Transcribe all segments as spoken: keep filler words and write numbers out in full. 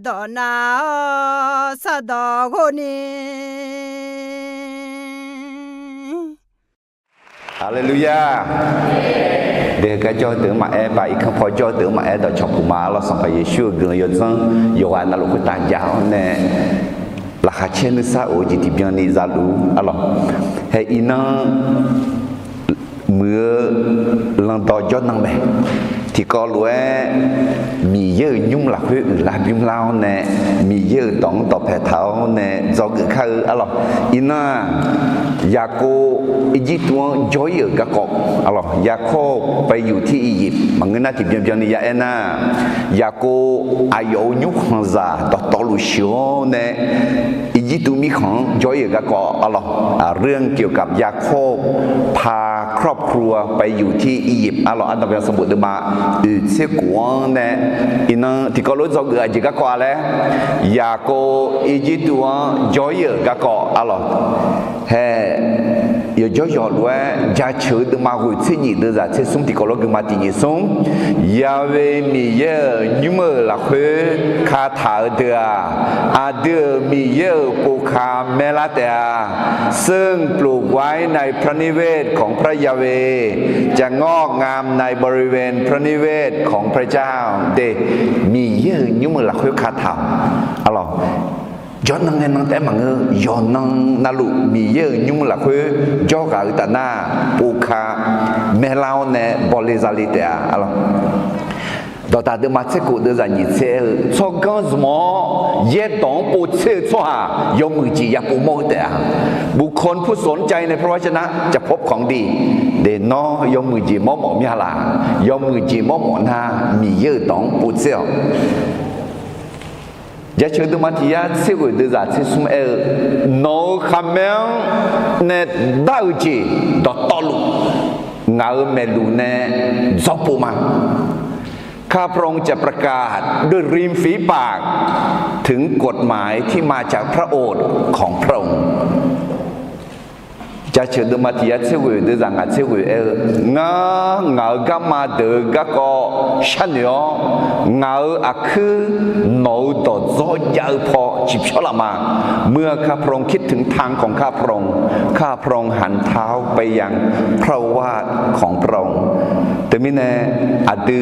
dawq nav-awr sardawq ghov ni. Haleluya! Deuq-eu gar jawr-eu deuq-anr maqaer, baq irkanr paw jawr-eu deuq-anr maqaer dawqcawq puq ma arlawr. Sanqpaq Yeqsur-euq guiqlanq yawdzanr yawqghaq navluf khoertav jav-awr nae, laqkhaq caer nuisar of-eu jeq tiqbyan ni zaluf arlawr. Hae iqnan muiq-eu landawv jawrnan mae. Tiqkawv lof-aer Miqyaer-euq nymr lafkhoer uiqlar bymr lar-awr nae, Miqyaer-euq dawq-anr dawqpae taq-awr nae dzawgeuf kar-eu arlawr. Iqnan-aq, Yaqkov Irjirtuv-anr jawr-ir-euq garkawv arlawr, Yaqkov pae yuf tir Iqyif maqngeur nar tiqbyan byan ni ya aer nar, Yaqkov aqyawf-euq nymrkhanqzaq dawqtawvluf sheuq-awr nae Irjirtuv mirkhanq-anr jawr-ir-euq garkawv arlawr. เรื่องเกี่ยวกับ Yaakov พาครอบครัวไปอยู่ที่อียิปต์ arlawr. Ardanqbae sanqbof deuvma oeq tser khof-anr nae, iqnan tiqkawv lof-aer dzawgeuf aqjeq garkawv-a laer, Yaqkov Irjirtuv-anr jawr-ir-euq garkawv arlawr. Hae, yawqjawr yawq lof-aer jaceuq-eu deuvma ghoeq tser nyiq deuvzaq tser smr tiqkawv lof-aer guiqma tiq nyiq smr, Yahweh Miqyaer-euq nymr-euq lafkhoer kataq-eu deuq-aq, aqdui-euq Miqyaer-euq povka maerlar taef-a. ซึ่งปลูกไว้ในพระนิเวศของพระยาเวห์ จะงอกงามในบริเวณพระนิเวศของพระเจ้า de, Miqyaer-euq nymr-euq lafkhoer kataq-awq arlawr. Jawrnan ngae nan taef-aer maqngeur, yawqnan navluf Miqyaer-euq nymr lafkhoer jawrghaq-eu taf nar, povka maerlar-awr nae bawle zale taef-a arlawr. Dawqdaq deuvma tser khof deuvzaq nyiq tser-eu tsawrganr zmq-awr yaerdawq-anr povtser-eu tsawrhaq yawmuiq jeq yapov mawr-eu taef-a. บุคคลผู้สนใจในพระวจนะจะพบของดี de, nawr yawmuiq jeq mawrmawf mya laq? Yawmuiq jeq mawrmawf nar Miqyaer-euq dawq-anr povtser-awq. Jaceuq deuvma tiq yar tser ghoeq deuvzaq tser smr aer-eu, Nawq-euq khaqmae-anr nae dar-eu jeq dawqtawvluf ngaq-euq maeqluq nae dzawrpov ma. ข้าพระองค์จะประกาศด้วยริมฝีปากถึงกฎหมายที่มาจากพระโอษฐ์ของพระองค์ Jaceuq deuvma tiq yar tser ghoeq deuvzaq ngaq tser ghoeq aer-eu, Ngar ngaq-euq garma deuq-eu garkawv sharnoeq-awr, ngaq-euq aqkuir nawq-euq dawqdzawr jav-eu paw ciqpyawr laf ma. เมื่อข้าพระองค์คิดถึงทางของข้าพระองค์ ข้าพระองค์หันเท้าไปยังพระโอวาทของพระองค์ Teumirnae aqdui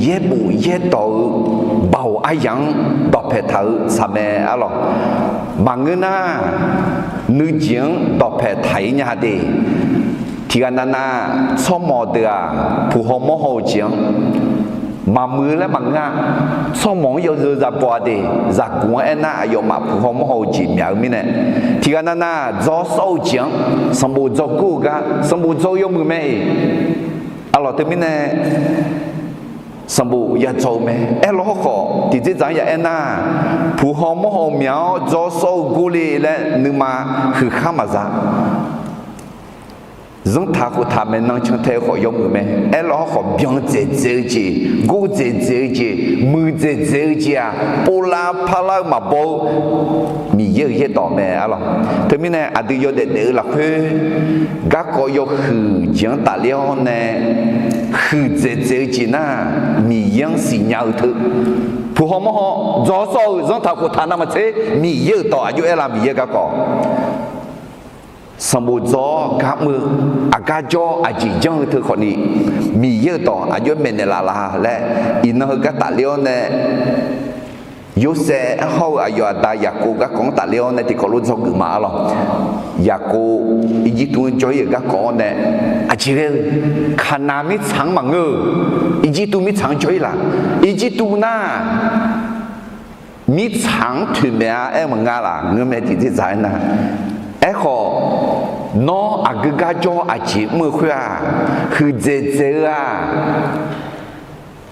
yaerbof yaerdawq-eu baoq aryamq-anr dawqpae taq-eu saqmae arlawr. Maqngeur nar, nuijeq-anr dawqpae taq-ir nya de. Tiqghaq navnav tsawrmawq deuq-aq, puq haw mawr haw-eu jeq-anr maqmuiq-eu laer maqngeur-a. Tsawrmawq-anr yawzeu za baw-a de. Zaqguq-anr aernar, aqyawfmaf puq haw mawr haw-eu jeq myaq-eu mirnae, tiqghaq navnav dzawr sawr-eu jeq-anr sanqbof dzawr gur-eu gar sanqbof dzawr-eu yawmuiq mae-iq. Arlawq teumirnae sanqbof ya dzawr-eu mae. Aerlawr hawrkhawf tiqdzerdzaq-anr ya aernar, puq haw mawr haw myaq-awr dzawr sawr-eu gurle laer nuima huiqkhar maqza. Zanrtaq khoftaq maeqnan cantae-eu khawf yawmuiq mae. Aerlawr hawrkhawf byan dzaeqdzaeq-eu jeq, gor dzaeqdzaeq-eu jeq, muiqdzaeq dzaeq-eu jeq-aq, povlar parlar-eu maqbaw-eu Miqyaer-euq yaerdawq mae arlawq. Teumirnae aqdui yawdaef daef-eu lafkhoer garkawv yawhuiq jeq-anr tafler-awr nae huiqdzaeq dzaeq-eu jeq nar, Miqyaer-anr siqnya-eu teu. Puq haw mawr haw dzawr sawr-eu zanrtaq khoftaq navmaqtser Miqyaer-euq dawq aqjox aerlar Miqyaer garkawv sanqbof dzawr-awr gar mr-eu, aqgar jawr aqjeq janr-eu teu khawfni, Miqyaer-euq dawq aqjox maeqnaeq laf la laer, iqnan heugar tafler-awr nae, Yorsaev hawr-eu aqyawf aqda Yaqkov garkawv-anr tafler-awr nae tiqkawv lof dzawgeuf ma arlawq. Yaqkov Irjirtuv-anr jawr-ir-euq garkawv-awr nae, aqjeq ghae-eu Kaqnaq mirtsaq-anr maqngeur-eu, Irjirtuv mirtsaq-anr jawr-ir laf. Irjirtuv nar mirtsaq-anr toeqmaeq-a aer maqnga laf? Ngeurmae tiqdzerdzaq aernar, aerkhawf, nawr aqgeu gar jawr aqjeq mr-eu khoer-aq, huiqdzaeq dzaeq-eu-aq,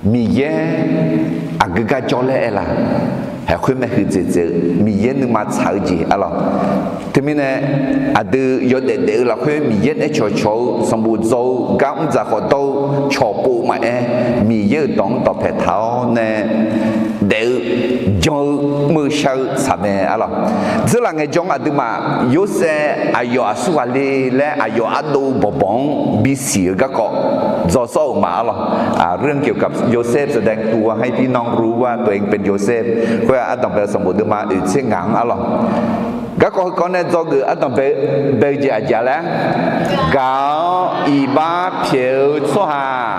Miqyaer aqgeu gar jawr laer aer la? Haeq khoer mae huiqdzaeq dzaeq-eu Miqyaer nuima tsaq-eu jeq arlawq. Teumirnae aqdui yawdaef daef-eu lafkhoer Miqyaer nae cawqcawq-eu sanqbof dzaw-eu gar mr dzaq khawf dawr-eu cawqpov maqaer, Miqyaer-euq dawq-anr dawqpae taq-awr nae daef-eu jan-eu muiq shar-eu tsaq mae arlawq. Dzeurlaf ngaejawr-anr aqduimaf Yorsaev aqyawf aqsurghaq le laer aqyawf ardov bawqbawq-anr bisiq-eu garkawv dzaw sawr-euq ma arlawq. เรื่องเกี่ยวกับโยเซฟ แสดงตัวให้พี่น้องรู้ว่าตัวเองเป็นโยเซฟ khoer-aq ardanq bae-eu sanqbof deuvma oeq tser ngaq-anr arlawq. Garkawv heukawv nae dzawgeuf ardanq bae-eu, bae-eu jeq aqjeq laer, gaq-awr iqbax pyaeq-eu tsawrhaq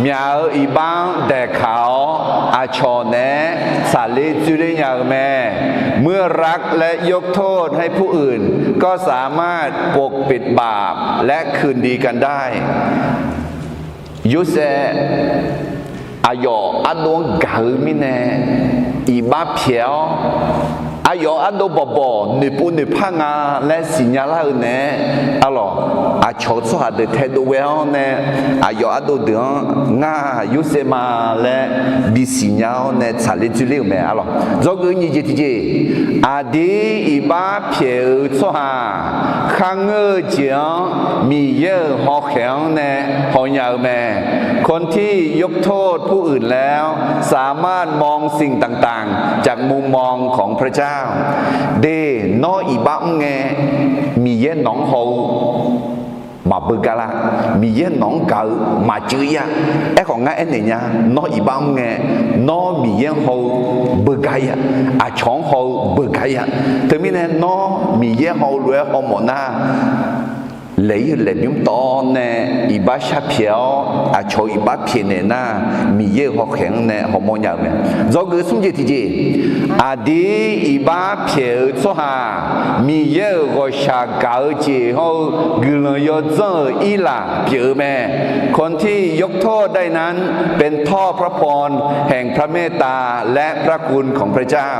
myaq-eu iqbax-anr daeqkaq-awr aqcawq naeq-aer tsaqler dzoerler nya-eu mae. เมื่อรักและยกโทษให้ผู้อื่น ก็สามารถปกปิดบาปและคืนดีกันได้ Yorsaev aqyawf ardov-anr gaq-eu mirnae iqbax pyaeq-awr, aqyawf ardov bawqbawq noeqpov noeqpar nga laer siqnya lar-eu naeq-aer arlawq, aqcawq-eu tsawrhaq deuq taedov ghae-awr nae aqyawf ardov deuq-anr ngar Yorsaev ma laer bisiq nya-awr nae tsaqler dzoerler-euq mae arlawq. Dzawgeuf nyiq jeq tiqjeq, aqdir iqbax pyaeq-eu tsawrhaq kharngeur-eu jeq-anr Miqyaer-euq hawkhaeq-anr nae hawnya-eu mae. คนที่ยกโทษผู้อื่นแล้ว สามารถมองสิ่งต่างๆ จากมุมมองของพระเจ้า De, nawr iqbax mr ngae Miqyaer nawq-anr haw-eu maqbeugar lar. Miqyaer nawq-anr gaq-eu maqcuiv ir-a. Aerkhawf ngar aernaeq nya, nawr iqbax mr ngae nawr Miqyaer-anr haw-eu beugar ir-a. Aqcawq-anr haw-eu beugar ir-a. Teumirnae nawr Miqyaer haw-eu lof-aer hawmawf nar, laeq ir-eu laeqbymr tawv nae iqbax shar pyaeq-awr aqcawq-eu iqbax pyaeqnaeq nar, Miqyaer-euq hawkhaeq-anr nae hawmawr nya-eu mae. Dzawgeuf smr jeq tiqjeq, aqdir iqbax pyaeq-eu tsawrhaq Miqyaer-euq ghawqshaq gaq-eu jeq hawr-eu guiqlanq yawdzanr-euq irlaq pyeuf-eu mae. คนที่ยกโทษได้นั้น เป็นท่อพระพรแห่งพระเมตตาและพระคุณของพระเจ้า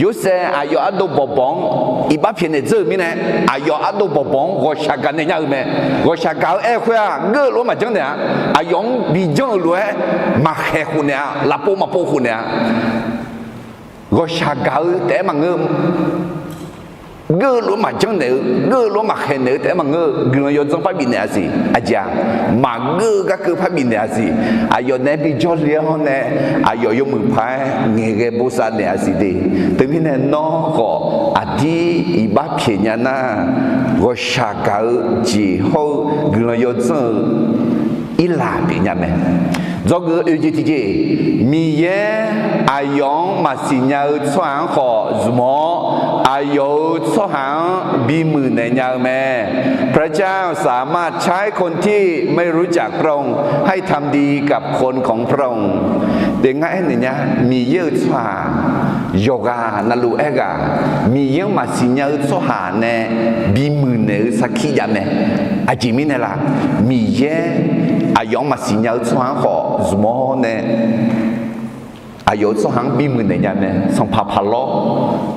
Yorsaev aqyawf ardov bawqbawq-anr iqbax pyaeqnaeq dzeur-euq mirnae, aqyawf ardov bawqbawq-anr ghawqshaq gaq naeq nya-eu mae. Ghawqshaq gaq-eu aer-eu khoer-aq, geur-eu lof-aer maqjanr naeq-a. Aqyawf-anr bijanr-euq lof-aer maqkhaeq khof naeq-a. Lafpov maqpov khof naeq-a. Ghawqshaq gaq-eu taef-aer maqngeur, geur-eu lof-aer maqjanr naeq-eu, geur-eu lof-aer maqkhaeq naeq-eu taef-aer maqngeur, guiqlanq yawdzanr par bifnaeq-a siq. Aqjeq-aq, maqgeur-eu garkeuv par bifnaeq-a siq. Aqyawf naeq-aer bijawr le-awr nae, aqyawf yawmuiq paq-aer ngaeqghae bosav naeq-a siq de. Teumirnae nawr khawf aqdir iqbax pyaeq nya nar, ghawqshaq gaq-eu jeq hawr-eu guiqlanq yawdzanr-eu irlaq pyeuf nya mae. Dzawgeuf oeq jeq tiqjeq, Miqyaer aqyawf-anr maqsiq nya-eu tsawrhaq-anr khawf zmq-awr, aqyawf-euq tsawrhaq-anr bimuiq naeq nya-eu mae. พระเจ้าสามารถใช้คนที่ไม่รู้จักพระองค์ให้ทำดีกับคนของพระองค์ De, ngar aernaeq nya, Miqyaer-euq tsawrhaq yawqghaq navluf aerghaq, Miqyaer-anr maqsiq nya-eu tsawrhaq nae bimuiq naeq-eu sarkir jav mae. Aqjeq mirnae laf, Miqyaer aqyawf-anr maqsiq nya-eu tsawrhaq-anr khawf zmq-awr nae, aqyawf-euq tsawrhaq-anr bimuiq naeq nya mae. Sanqpaq paq lawr,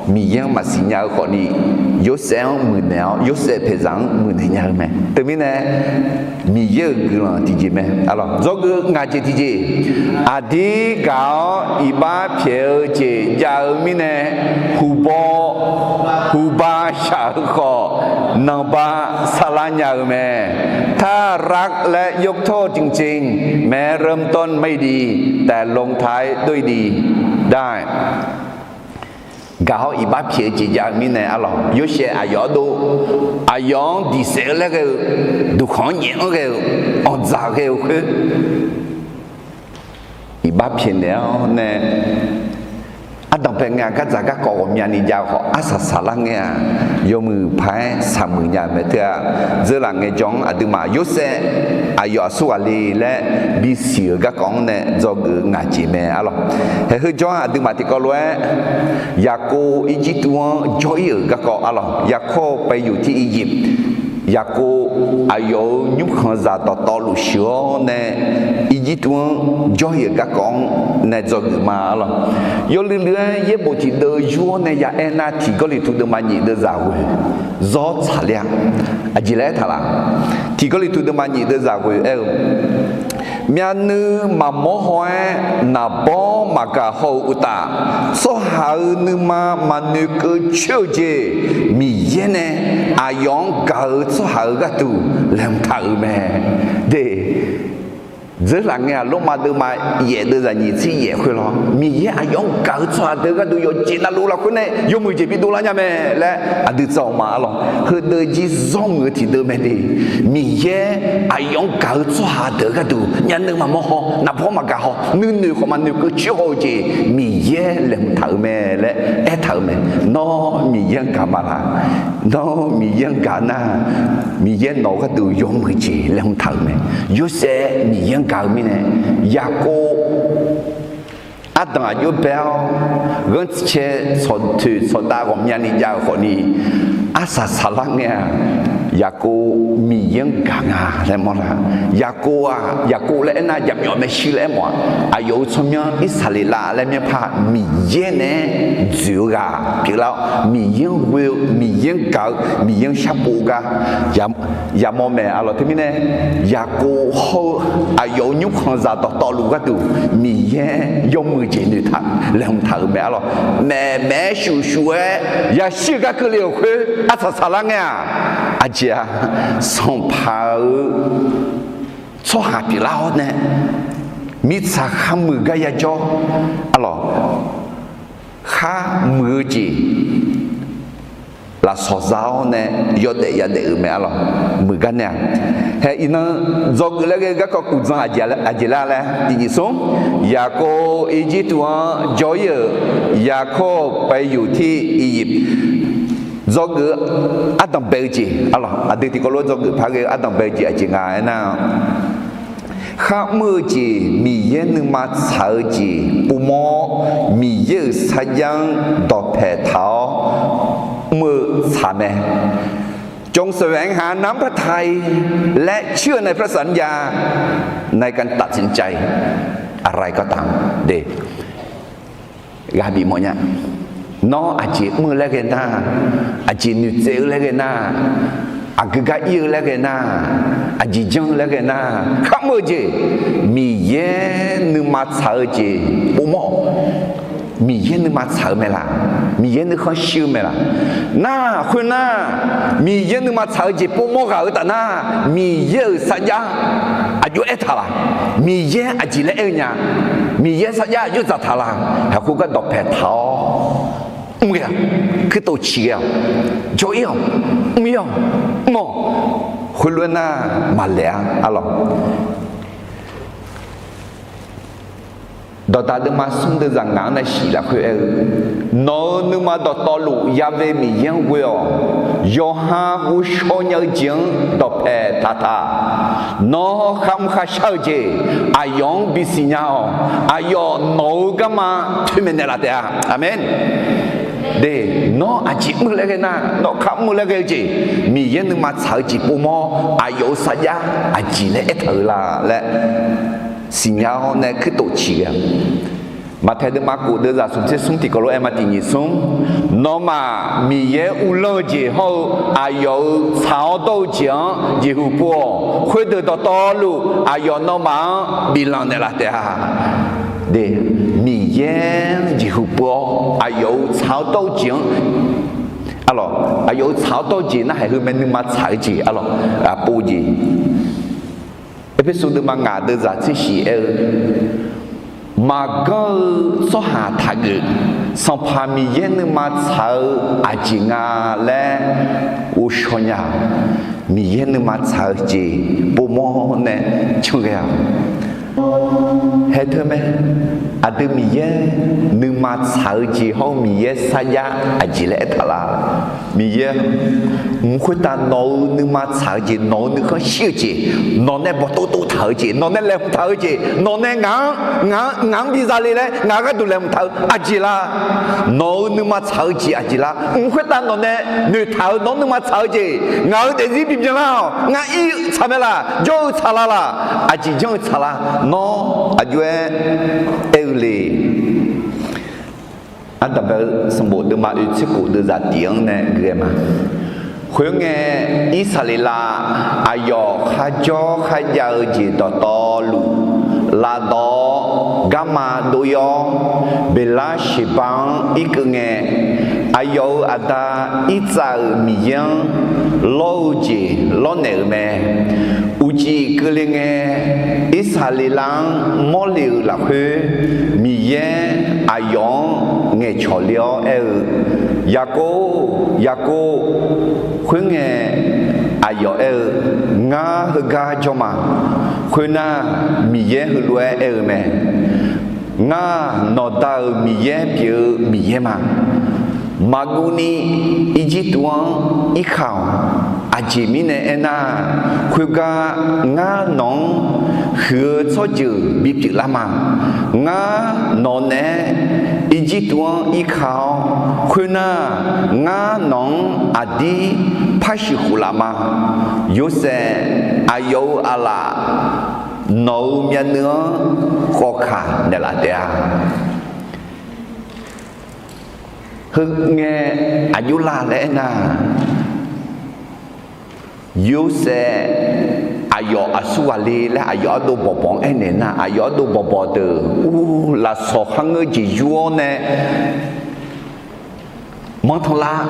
Miqyaer-anr maqsiq nya-eu khawfni, Yorsaev-anr muiqnaeq-awr, Yorsaev paeqzaq-anr muiqnaeq nya-eu mae. Teumirnae, Miqyaer-euq guiqlanq tiqjeq mae. Dzawgeuf ngaq jeq tiqjeq, aqdir gaq-awr iqbax pyaeq-eu jeq jav-eu mirnae, huqbaw, huqba shaq-eu khawf, nanqba sarlar nya-eu mae. ถ้ารักและยกโทษจริงๆ แม้เริ่มต้นไม่ดี แต่ลงท้ายด้วยดีได้ Gaq-awr iqbax pyaeq-eu jeq jav-eu mirnae arlawq, Yorsaev aqyawf ardov, aqyawf-anr diq saef-eu laer ghae-eu, duqkhanq-anr nyaef-anr ghae-eu, anqdzaq ghae-eu khoer, iqbax pyaeqnaeq-awr nae, ardanq bae ngae-a gardzaq garkawv ghawqmyani jav-eu khawf arsaq saqlar ngae-aq, yawmuiq paq-aer saqmuiq nya-eu mae. Teu-aq, dzeurlaf ngaejawr-anr aqduimaf Yorsaev aqyawf aqsurghaq le laer bisiq-euq garkawv-anr nae dzawgeuf-eu ngaq jeq mae arlawq. Haeq heu jawr-anr aqduimaf tiqkawv lof-aer, Yaqkov Irjirtuv-anr jawr ir-euq garkawv arlawq, ยาโคบไปอยู่ที่อียิปต์ Yaqkov aqyawf-euq nymrkhanqzaq dawqtawvluf sheuq-awr nae, Irjirtuv-anr jawr ir-euq garkawv-anr nae dzawgeuf ma arlawq. Yawluiv luiv-aer yaerbof tiqdeuv yur-awr nae ya aer nar, Tiq Gawrliqtu deuvma nyiq deuvzaq ghoeq zawr tsaqler-a. Aqjeq laer aertaq laf? Tiq Gawrliqtu deuvma nyiq deuvzaq ghoeq aer-eu, myavnuiv maqmawr haw-aer naqbawr maqgaq haw-euq uqtaf, tsawrhaq-euq nuima maqnoeqkeuv coer-eu jeq Miqyaer nae aqyawf-anr gaq-eu tsawrhaq-euq gharduq laeqhmq taq-euq mae. De, Dzeurlaf ngae-aq, Lormav deuvma yaef deuv zaqnyiq tser yaef khoer lawr, Miqyaer aqyawf-anr gaq-eu tsawrhaq deuq gharduq yawqjeq navluf lafkhoer nae yawmuiq jeq bidov lar nya mae laer aqdui tsaev-awq ma arlawq. Heudeuv jir zawr muiq-eu tiqdeuv mae de. Miqyaer aqyawf-anr gaq-eu tsawrhaq deuq gharduq myavnuiv maqmawr haw, naqbawr maqgaq haw, nuinoeq khawf maqnoeqkeuv coer haw-eu jeq Miqyaer laeqhmq taq-euq mae laer aertaq-euq mae. Nawr Miqyaer-anr gaq ma laq? Nawr Miqyaer-anr gaq nar, Miqyaer nawq-eu gharduq yawmuiq jeq laeqhmq taq-euq mae. Yorsaev Miqyaer-anr gaq-eu mirnae, Yaqkov ardanq aqjox bae-awr, ghanrcae tsawqtoeq tsawqdav ghawqmyani jav-euq khawfni, arsaq saqlar ngae-aq, Yaqkov Miqyaer-anr gaq nga laer mawrlar. Yaqkov-aq, Yaqkov laer aernar, jaqmyawf maershuir laer aermawf-aq, aqyawf-euq tsawrmyanr Irsaqleqlav laer myanrpar Miqyaer naeq-aer dzoeq-eu ghaq pyeuflar-awr, Miqyaer-anr ghoe-eu, Miqyaer-anr gaq-eu, Miqyaer-anr sharpov-eu gar yamawr mae arlawq. Teumirnae, Yaqkov hawr-eu aqyawf-euq nymrkhanqzaq dawqtawvluf gharduq Miqyaer yawmuiq jeq noeqtaq laeqhmq taq-euq mae arlawq. Maeqmaeq-aer shufshuf-aer yashir-eu gar keuvle-euq khoer arsaq saqlar ngae-aq, aqjeq-aq, sanqpaq-euq tsawrhaq pyeuflar-awr nae, mirtsaq kharmuiq gar yajawr arlawq, kharmuiq-eu jeq lafsawq za-awr nae yawdaef yadaef-euq mae arlawq. Muiq gar nae-aq, hae iqnan dzawgeuf laer ghae-eu garkawv kuqdzan aqjeq lar laer tiqjeq smr, Yaqkov Irjirtuv-anr jawr-ir-euq, ยาโคบไปอยู่ที่อียิปต์ dzawgeuf-eu ardanq bae-eu jeq arlawq, aqdui tiqkawv lof dzawgeuf par ghae-eu ardanq bae-eu jeq aqjeq nga aernar, kharmr-eu jeq Miqyaer nuima tsaq-eu jeq povmawr-awr, Miqyaer-euq sarjax-anr dawqpaeq taq-awr mr-eu tsaq mae. จงแสวงหาน้ำพระทัย และเชื่อในพระสัญญา ในการตัดสินใจอะไรก็ตาม de. Ghaq bif mawf nya. Nawr aqjeq mr-eu laer ghae nar, aqjeq noeqtsaev-eu laer ghae nar, aqgeu gar ir-eu laer ghae nar, aqjeq janr-eu laer ghae nar, kharmr-eu jeq Miqyaer nuima tsaq-eu jeq povmawr-awq. Miqyaer nuima tsaq-eu mae laq? Miqyaer nuikhanr shir-eu mae laq? Nar khoernar, Miqyaer nuima tsaq-eu jeq povmawr ghaq-eu taf nar, Miqyaer-euq sarjax aqjox aertaq laq? Miqyaer aqjeq laer aer-eu nya? Miqyaer sarjax aqjox dzaqtaq laq? Haq khoergar dawqpaeq taq-awr mr ghae-aq, kuirtov ciq ghae-awq, jawr-ir-awq, mr-ir-awq, mr-awq. Khoerlof-aer nar maqlaeq-a arlawq. Dawqdaq deuvma smr deuvzaq ngaq-anr nae shif lafkhoer aer-eu, Nawq-euq nuima dawqtawvluf Ya'we Miqyaer-anr ghoe-awq. Yawqha ghovshaw nya-eu jeq-anr dawqpaeq taq taq. Nawr kharmr kharshar-eu jeq aqyawf-anr bisiq nya-awq. Aqyawf nawq-euq garma toeqmaeq naeqlaf taef-a. Aqmeq. De, nawr aqjeq mr-eu laer ghae nar, nawr kharmr-eu laer ghae-eu jeq, Miqyaer nuima tsaq-eu jeq povmawr-awr, aqyawf-euq sarjax aqjeq laer aertaq-euq la laer siqnya-awr nae kuirtov ciq ghae-a. Maqtaeq deuvma kof deuvzaq smq tser smr tiqkawv lof-aer ma tiq nyiq smr, Nawmaf Miqyaer uvlanr-eu jeq hawr-eu aqyawf-euq tsaq-awr dawr-eu jeq-anr jeqhu pov-awq. Khoerdeuq dawqtawvluf aqyawf nawmaf-anr biflanq naeqlaf taef-a. De, Miqyaer-anr jeqhu pov-awr aqyawf-euq tsaq-awr dawr-eu jeq-anr, arlawq, aqyawf-euq tsaq-awr dawr-eu jeq narhaq heu mae, nuima tsaq-eu jeq arlawq, pov-eu jeq. Erpersu deuvma ngaq deuvzaq tser shif aer-eu, Maqganr-eu tsawrhaq taqgeuf. Sanqpaq Miqyaer nuima tsaq-eu aqjeq nga laer ghovshaw nya-aq, Miqyaer nuima tsaq-eu jeq povmawr nae can ghae-aq. Haeq teu mae, aqdui Miqyaer nuima tsaq-eu jeq hawr-eu Miqyaer sarjax aqjeq laer aertaq la? Miqyaer, mq khoertav nawq-euq nuima tsaq-eu jeq, nawq-euq nuikhanr shir-eu jeq, nawq nae bawqtov tov taq-eu jeq, nawq nae laeqhmq taq-eu jeq, nawq nae ngaq-anr, ngaq-anr, ngaq-anr biza le laer ngaq-euq gharduq laeqhmq taq-eu aqjeq la? Nawq-euq nuima tsaq-eu jeq aqjeq la? Mq khoertav nawq nae noeqtaq-euq nawq-anr nuima tsaq-eu jeq, ngaq-euq daefzir bibyan lar-awq. Ngar ir-eu tsaq mae laq? Jawr-eu tsaq la laq? Aqjeq janr-eu tsaq la? Nawr aqjox-aer aer-eu le. Ardanqbae-eu sanqbof deuvma oeq tser kof deuvzaq tiq-anr nae ghae ma. Khoerngae, Irsaqleqlav aqyawf kharjawr kharjav-eu jeq dawqtawvluf lavdawv-awr, garma dov-ir-awr, Beqlarseqba-anr irkeuv ngae, Aqyawf-euq aqda Irtsav-euq Miqyaer-anr lawr-eu jeq lawrnaeq-euq mae. Uqcif keuvle ngae, Irsaqleqlav-anr mawrle-euq lafkhoer, Miqyaer aqyawf-anr ngaeqcawq le-awr aer-eu, Yaqkov, Yaqkov. Khoerngae, aqyawf aer-eu, Ngar heugar jawr ma. Khoernar, Miqyaer heulof-aer aer-eu mae. Ngar nawqda-euq Miqyaer pyeuf-eu Miqyaer ma. Maqguvni Irjirtuv-anr irka-awq. Aqjeq mirnae aernar, khoergar ngar nawq-anr huiq-eu tsawrjeuq bipyeuf lar ma. Ngar nawq naeq-aer Irjirtuv-anr irka-awr, khoernar, ngar nawq-anr aqdir par shuif khof laf ma. Yorsaev, aqyawf-euq aqlaf nawq-euq myavnuiv-anr khawf kaq naeqlaf taef-a. Heu ngae, aqjox la laer aernar, Yorsaev aqyawf aqsur ghaq le laer aqyawf ardov bawqbawq-anr aernaeq nar, aqyawf ardov bawqbawq deuq ur lafsawq kharngeur jeq yur-awr nae manrtanq lar,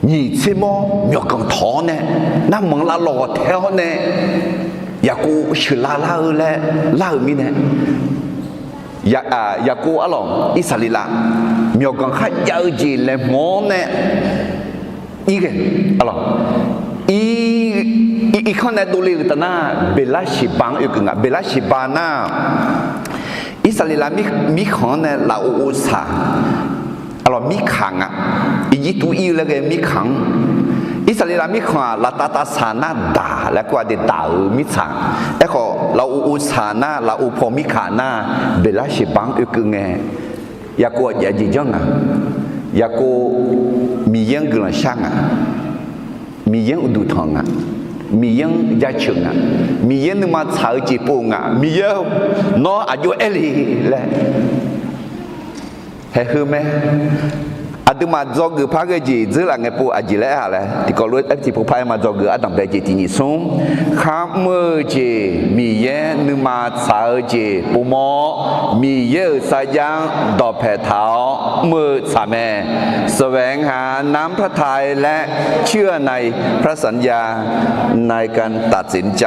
nyiq tser mawr myawqganq tawq-awr nae, narmanq lavlawq tae-awr nae, Yaqkov sheuqlav lar-eu laer lar-euq mirnae, Yaqkov arlawq Irsaqleqlav myawqganq kharjav-eu jeq laeqhmq-awr nae, irghae, arlawq, ir, irkanr nae dovle-euq taf nar, Beqlarseqba-anr oekeuv nga. Beqlarseqba nar, Irsaqleqlav mirkhanq-anr nae lafov ov saq, arlawq, mirkaq nga. Irjirtuv ir-eu laer ghae mirkaq-anr, Irsaqleqlav mirkhanq-aq laftav tavsaq nar daq laer kur-a de, daq-euq mirtsaq. Aerkhawf lafov ov saq nar, lafov paw mirkaq nar, Beqlarseqba-anr oekeuv ngae, Yaqkov aqjeq janr nga. Yaqkov Miqyaer-anr guiqlanq shar nga. Miqyaer-anr uqduq tanq nga. Miqyaer-anr jaceuq nga. Miqyaer nuima tsaq-eu jeq pov nga. Miqyaer-or, nawr aqjox aer le laer haeq heu mae. Aqduimaf dzawgeuf par ghae jeq dzeurlaf ngae pov aqjeq laer aer-a laer tiqkawv lof-aer tiqpov par aer ma. Dzawgeuf ardanqbae jeq tiq nyiq smr. Kharmr-eu jeq Miqyaer nuima tsaq-eu jeq povmawr-awr, Miqyaer-euq sarjax-anr dawqpae taq-awr mr-eu tsaq mae. แสวงหาน้ำพระทัยและเชื่อในพระสัญญาในการตัดสินใจ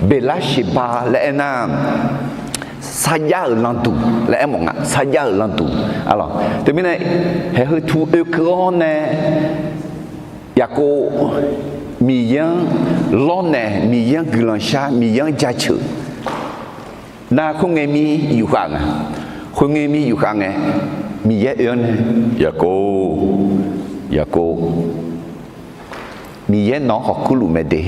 Beqlarseqba laer aernar, sarjax-euq landuq laer aermawf nga. Sarjax-euq landuq. Teumirnae, haeq heu tu oekeuv-awr nae, Yaqkov Miqyaer-anr lawrnaeq, Miqyaer-anr guiqlanq shar, Miqyaer-anr jaceuq. Nar khoerngae mir yufkhav nga. Khoerngae mir yufkhav ngae, Miqyaer oe-anr nae, Yaqkov, Yaqkov, Miqyaer nawq-anr khawf kurluf mae de.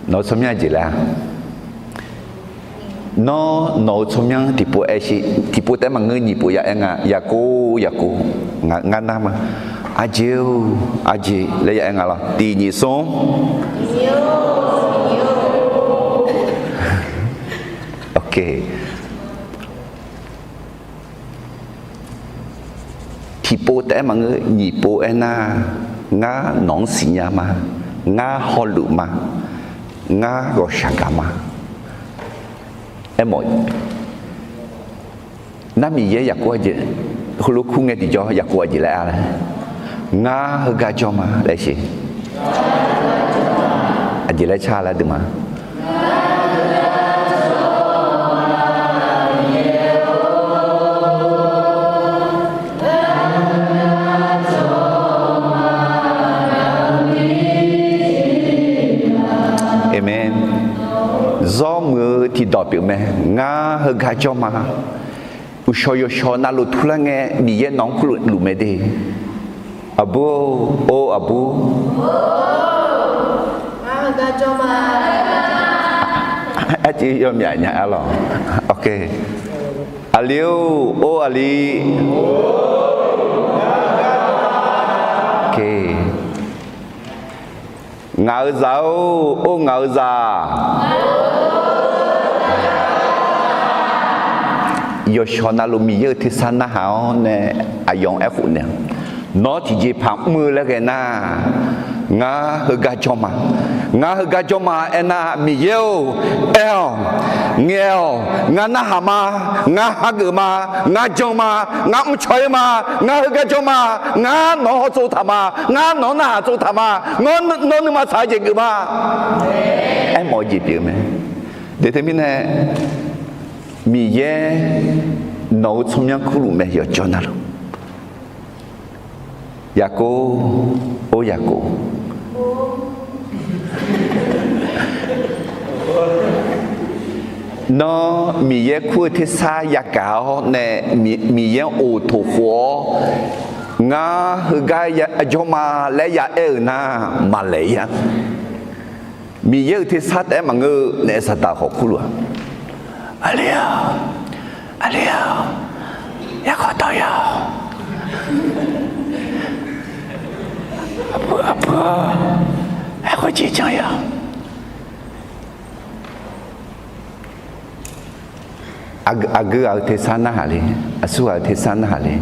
Nawq-eu tsawrmyanr aqjeq laer-a? Nawr nawq-eu tsawrmyanr tiqpov aer shi, tiqpov taef-aer maqngeur, nyiq pov ya aer nga. Yaqkov, Yaqkov, ngar nar ma. Aqjeq-or, aqjeq laer ya aer nga lawr. Tiq nyiq smr. Tiqpov taef-aer maqngeur, nyiq pov aernar, ngar nawq-anr siqnya ma. Ngar hawluf ma. Ngar ghawqshaq gaq ma. Aermawf-eu nar, Miqyaer Yaqkov aqjeq, heulof kur ngae tiqjawr Yaqkov aqjeq laer-a laer, Ngar heugar jawr ma laer siq. Aqjeq laer car laer deuq ma. Aqmeq. Zawr muiq-eu tiqdawq pyeuf mae. Ngar heugar jawr ma. Uqshawq yawshawq navluf turlar ngae, Miqyaer nawq-anr kurluf mae de. Aqbur, or aqbur. Arciv yawmyaf nya-a lawq. Aqli-or, or aqli. Ngaq-eu zaq-or, or ngaq-eu zaq. Yawshawq navluf Miqyaer-euq tersar narhaq-awr nae aqyawf-anr aerkhof naeq-a. Nawr tiqjeqpaq mr-eu laer ghae nar, Ngar heugar jawr ma. Ngar heugar jawr ma. Aernar, Miqyaer-or, aer-awq, ngaeq-awq, ngar narhaq ma, ngar hageuf ma, ngar jan ma, ngar mrcaw-ir ma, ngar heugar jawr ma, ngar nawq-anr hawtsov taq ma, ngar nawq-anr narhaq tsov taq ma, nawr nuima tsaq-eu jeq geuf ma. Aermawf-eu jeq pyeuf-eu mae. Deuq teumirnae, Miqyaer nawq-euq tsawrmyanr kurluf mae yawqjawr navluf. Yaqkov, or Yaqkov, nawr Miqyaer kur-eu tersar yagaq-awr nae, Miqyaer-anr oqtoq khof-awr, ngar heugar jawr ma laer ya aer-euq nar, maqlaeq-ir-a. Miqyaer-euq tersar taef-aer maqngeur-eu nae Saqdaq khawf kurluf-a. Aqli-awq, aqli-awq, yarkhawf dawr ya-awq. Aqbur, aqbur-awq, aerkhawf jeq janr ya-awq. Aqgeu ghaq-euq tersar narhaq le, aqsur ghaq-euq tersar narhaq le.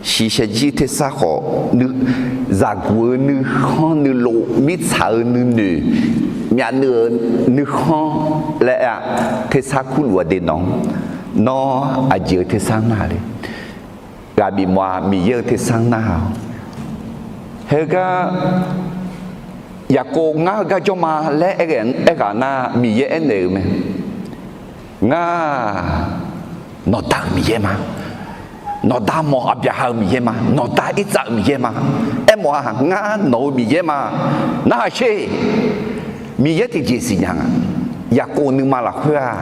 Shiqshaq jir tersar khawf, zaqguq-eu nuikhanr nuilov, mirtsaq-euq nuinoeq, myavnuiv-euq nuikhanr laer-a, tersar kurluf-a de nawq-anr. Nawr aqjeq-euq tersar narhaq le. Ghaq bifmawf-aq, Miqyaer-euq tersar narhaq-awq. Heugar Yaqkov ngar heugar jawr ma laer aer-eu aerghaq nar, Miqyaer aernaeq-euq mae. Ngar nawqda-euq Miqyaer ma. Nawqda mawq Aqbyaqhaq-euq Miqyaer ma. Nawqda Irtsav-euq Miqyaer ma. Aermawf-aq, ngar nawq-euq Miqyaer ma. Narhaq sher. Miqyaer tiqjeq siqnya nga. Yaqkov nuima lafkhoer-aq,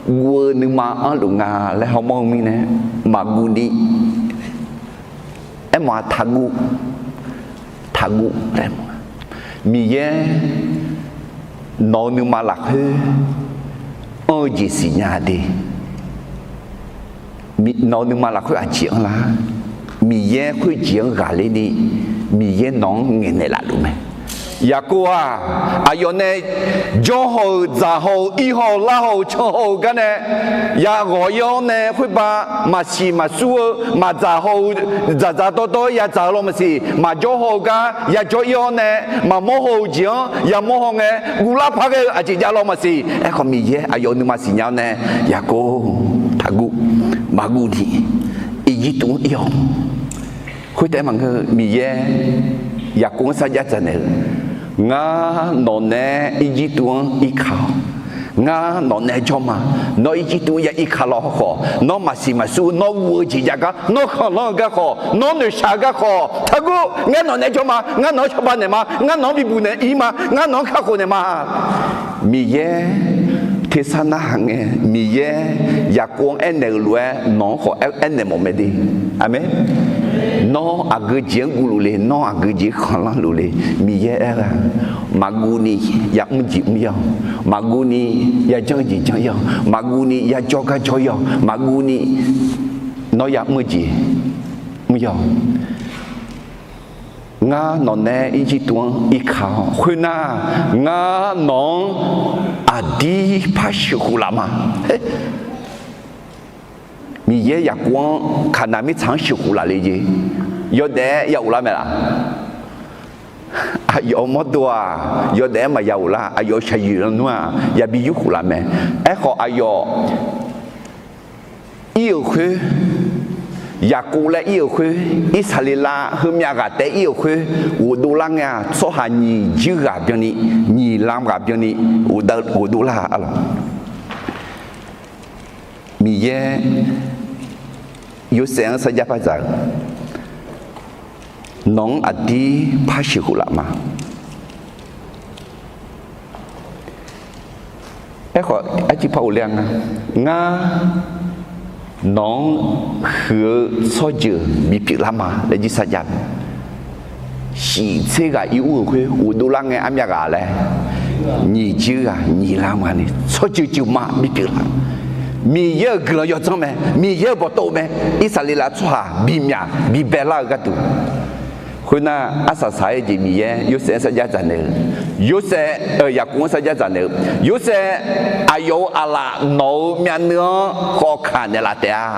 guv-eu nuima anrluf nga laer hawmawr-eu mirnae, maqguv ni. Aermawf-aq, taqguv, taqguv laer. Miqyaer nawq-eu nuima lafkhoer anr-eu jeq siqnya de. Nawq-eu nuima lafkhoer aqjeq anr lar? Miqyaer khoerjeq-anr ghaqler ni, Miqyaer nawq-anr ngaeqnaeq laf luf mae. Yaqkov-aq, aqyawf nae jawr haw-eu, dzaq haw-eu, ir haw-eu, lar haw-eu, can haw-eu gar nae yaghawq-ir-awr nae khoerbav maqsiq maqsur-eu, maqdzaq haw-eu, dzaqdzaq dawrdawr-aer yadzaq-eu lawr maqsiq, maqjawr haw-eu gar yajawr-ir-awr nae, maqmawr haw-eu jeq-anr yamawr haw ngae, guvlar paq ghae-eu aqjeq jav lawr maqsiq. Aerkhawf, Miqyaer aqyawf nuima siqnya-awr nae, Yaqkov, taqguv, maqguv ni, Irjirtuv-anr ir-awq. Khoertaef maqngeur, Miqyaer Yaqkov-anr sarjax dzaqnaeq-eu, Ngar nawq nae Irjirtuv-anr irka-awq. Ngar nawq nae jawr ma. Nawr Irjirtuv-anr ya irka lawr khawf, nawr maqsiq maqsur, nawr guv-eu jeq jav gar, nawr khanqlanr-eu gar khawf, nawr noeqshaq-eu gar khawf, taqguv. Ngar nawq nae jawr ma. Ngar nawq-anr cawba naeq ma. Ngar nawq-anr bibuq naeq ir ma. Ngar nawq-anr kakhof naeq ma. Miqyaer tersar narhaq ngae, Miqyaer Yaqkov-anr aernaeq-euq lof-aer nawq-anr khawf aernaeq mawf mae de. Aqmeq. Nawr aqgeu jeq-anr guv luf le, nawr aqgeu jeq-anr khanqlanr luf le. Miqyaer aer-eu-aq, maqguv ni yamr jeq mr ya-awq. Maqguv ni yajanr jeq janr ir-awq. Maqguv ni yajawr gar jawr ir-awq. Maqguv ni nawr yamr-eu jeq mr ya-awq. Ngar nawq nae Irjirtuv-anr irka-awr, khoernar, ngar nawq-anr aqdir par sheuqkhof laf ma. Miqyaer Yaqkov-anr Kaqnaq mirtsaq-anr sheuqkhof laf le jeq, yawdaef-aer ya ghoflar mae laf? Aqyawf mawrdo-aq, yawdaef-aer maqya ghoflar. Aqyawf shaqyoeq lanr nmr-aq, yabi yurkhof laf mae. Aerkhawf, aqyawf ir-euq khoer, Yaqkov laer ir-euq khoer, Irsaqleqlav heumyav ghaq taef ir-euq khoer ghofdov lar ngae-aq, tsawrhaq nyiq jir ghaq byanni, nyiq lam ghaq byanni ghofdov lar-a lawq. Miqyaer Yorsaev-anr sarjax par dzaq-eu, Nawq-anr aqdir par sheuqkhof laf ma. Aerkhawf, arciv par ghofler-a nga, Ngar nawq-anr huiq-eu tsawrjeuq bipyeuf lar ma laer jir sarjax mae. Shif tser ghaq ir ur-euq khoer ghofdov lar ngae armyav ghaq laer, nyiq jir ghaq nyiq lam ghaq ni tsawrjeuq jeuq ma bipyeuf lar. Miqyaer-euq guiqlanq yawdzanr mae, Miqyaer-euq bawqtov mae, Irsaqleqlav tsawrhaq bimyaq bibae lar-eu gharduq. Khoernar, arsaq saq-aer jeq Miqyaer Yorsaev-anr sarjax dzaqnaeq-eu, Yorsaev, Yaqkov-anr sarjax dzaqnaeq-eu, Yorsaev, aqyawf-euq aqlaf nawq-euq myavnuiv-anr khawf kaq naeqlaf taef-a.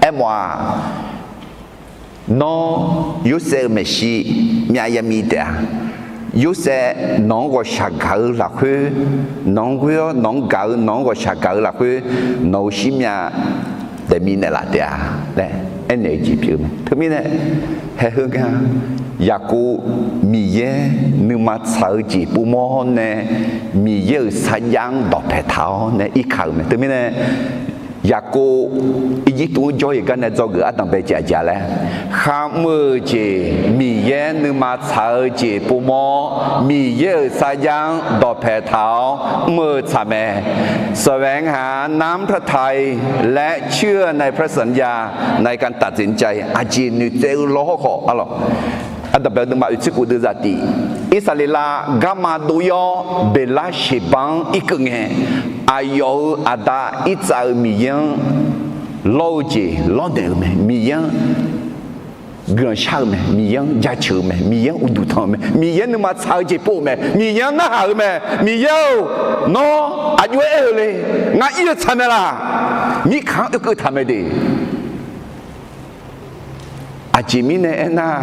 Aermawf-aq, Nawr Yorsaev-euq maeqshi myav yamir taef-a. Yorsaev nawq-anr ghawqshaq gaq-eu lafkhoer, nawq-anr ghoer-awr nawq-anr gaq-eu, nawq-anr ghawqshaq gaq-eu lafkhoer, nawq-euq shirmyav daefmir naeqlaf taef-a laer aernaeq-eu jeq pyeuf-eu mae. Teumirnae, haeheu nga, Yaqkov Miqyaer nuima tsaq-eu jeq povmawr-awr nae, Miqyaer-euq sarjax-anr dawqpae taq-awr nae irka-euq mae. Teumirnae, Yaqkov Irjirtuv-anr jawr-ir gar nae dzawgeuf ardanqbae jeq aqjeq-a laer, kharmr-eu jeq Miqyaer nuima tsaq-eu jeq povmawr-awr, Miqyaer-euq sarjax-anr dawqpae taq-awr mr-eu tsaq mae. แสวงหาน้ำพระทัย และเชื่อในพระสัญญา ในการตัดสินใจ Aqjeq noeqtsaev-eu lawr hawrkhawf, arlawq, ardanqbae deuvma oeqtser khof deuv zaqtif, Irsaqleqlav garma dov-ir-awr Beqlar Sheqbar-anr irkeuv ngae, aqyawf-euq aqda Irtsav-euq Miqyaer-anr lawr-eu jeq lawrnaeq-euq mae. Miqyaer-anr guiqlanq shar-eu mae, Miqyaer-anr jaceuq-eu mae, Miqyaer-anr uqduq tanq-eu mae, Miqyaer nuima tsaq-eu jeq pov-eu mae, Miqyaer-anr narhaq-eu mae. Miqyaer-or, nawr aqjox-aer aer-eu le, ngar ir-eu tsaq mae laq? Mirkhanq-anr oekeuv taq mae de. Aqjeq mirnae aernar,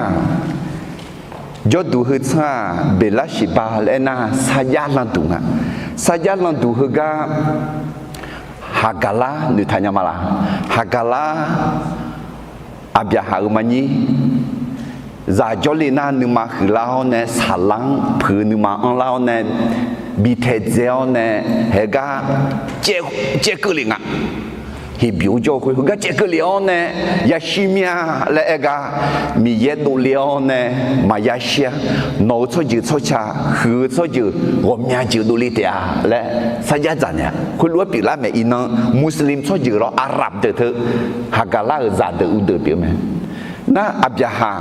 jawrduq heu tsanr-aq, Beqlar Sheqbar laer aernar, sarjax landuq nga. Sarjax landuq heugar Haqgaqlar noeqtaq nya ma laq? Haqgaqlar, Aqbyaqhaq-euq manyir, zaq jawrle nar nuima huiqlar-awr nae, saqlar-anr puiq nuima anrlar-awr nae, bi taedzae-awr nae, haegar caev, caev keuv lef nga. Heqbymq-anr jawr-eu khoer heugar caev keuv lef-awr nae, yashir mir-a laer aer gar, Miqyaer dovle-awr nae maqya shir-a. Nawq-euq tsawrjeuq tsawrca, huiq-eu tsawrjeuq ghawqmya jeuq dovle taef-a laer sarjax dzaq naeq-a. Khoerlof-aer pyeuflar maeq iqnan Muslim tsawrjeuq lawr, Arab deuq teu, Haqgaqlar-euq zaqdeuq uvdeuq pyeuf mae. Nar Aqbyaqhaq,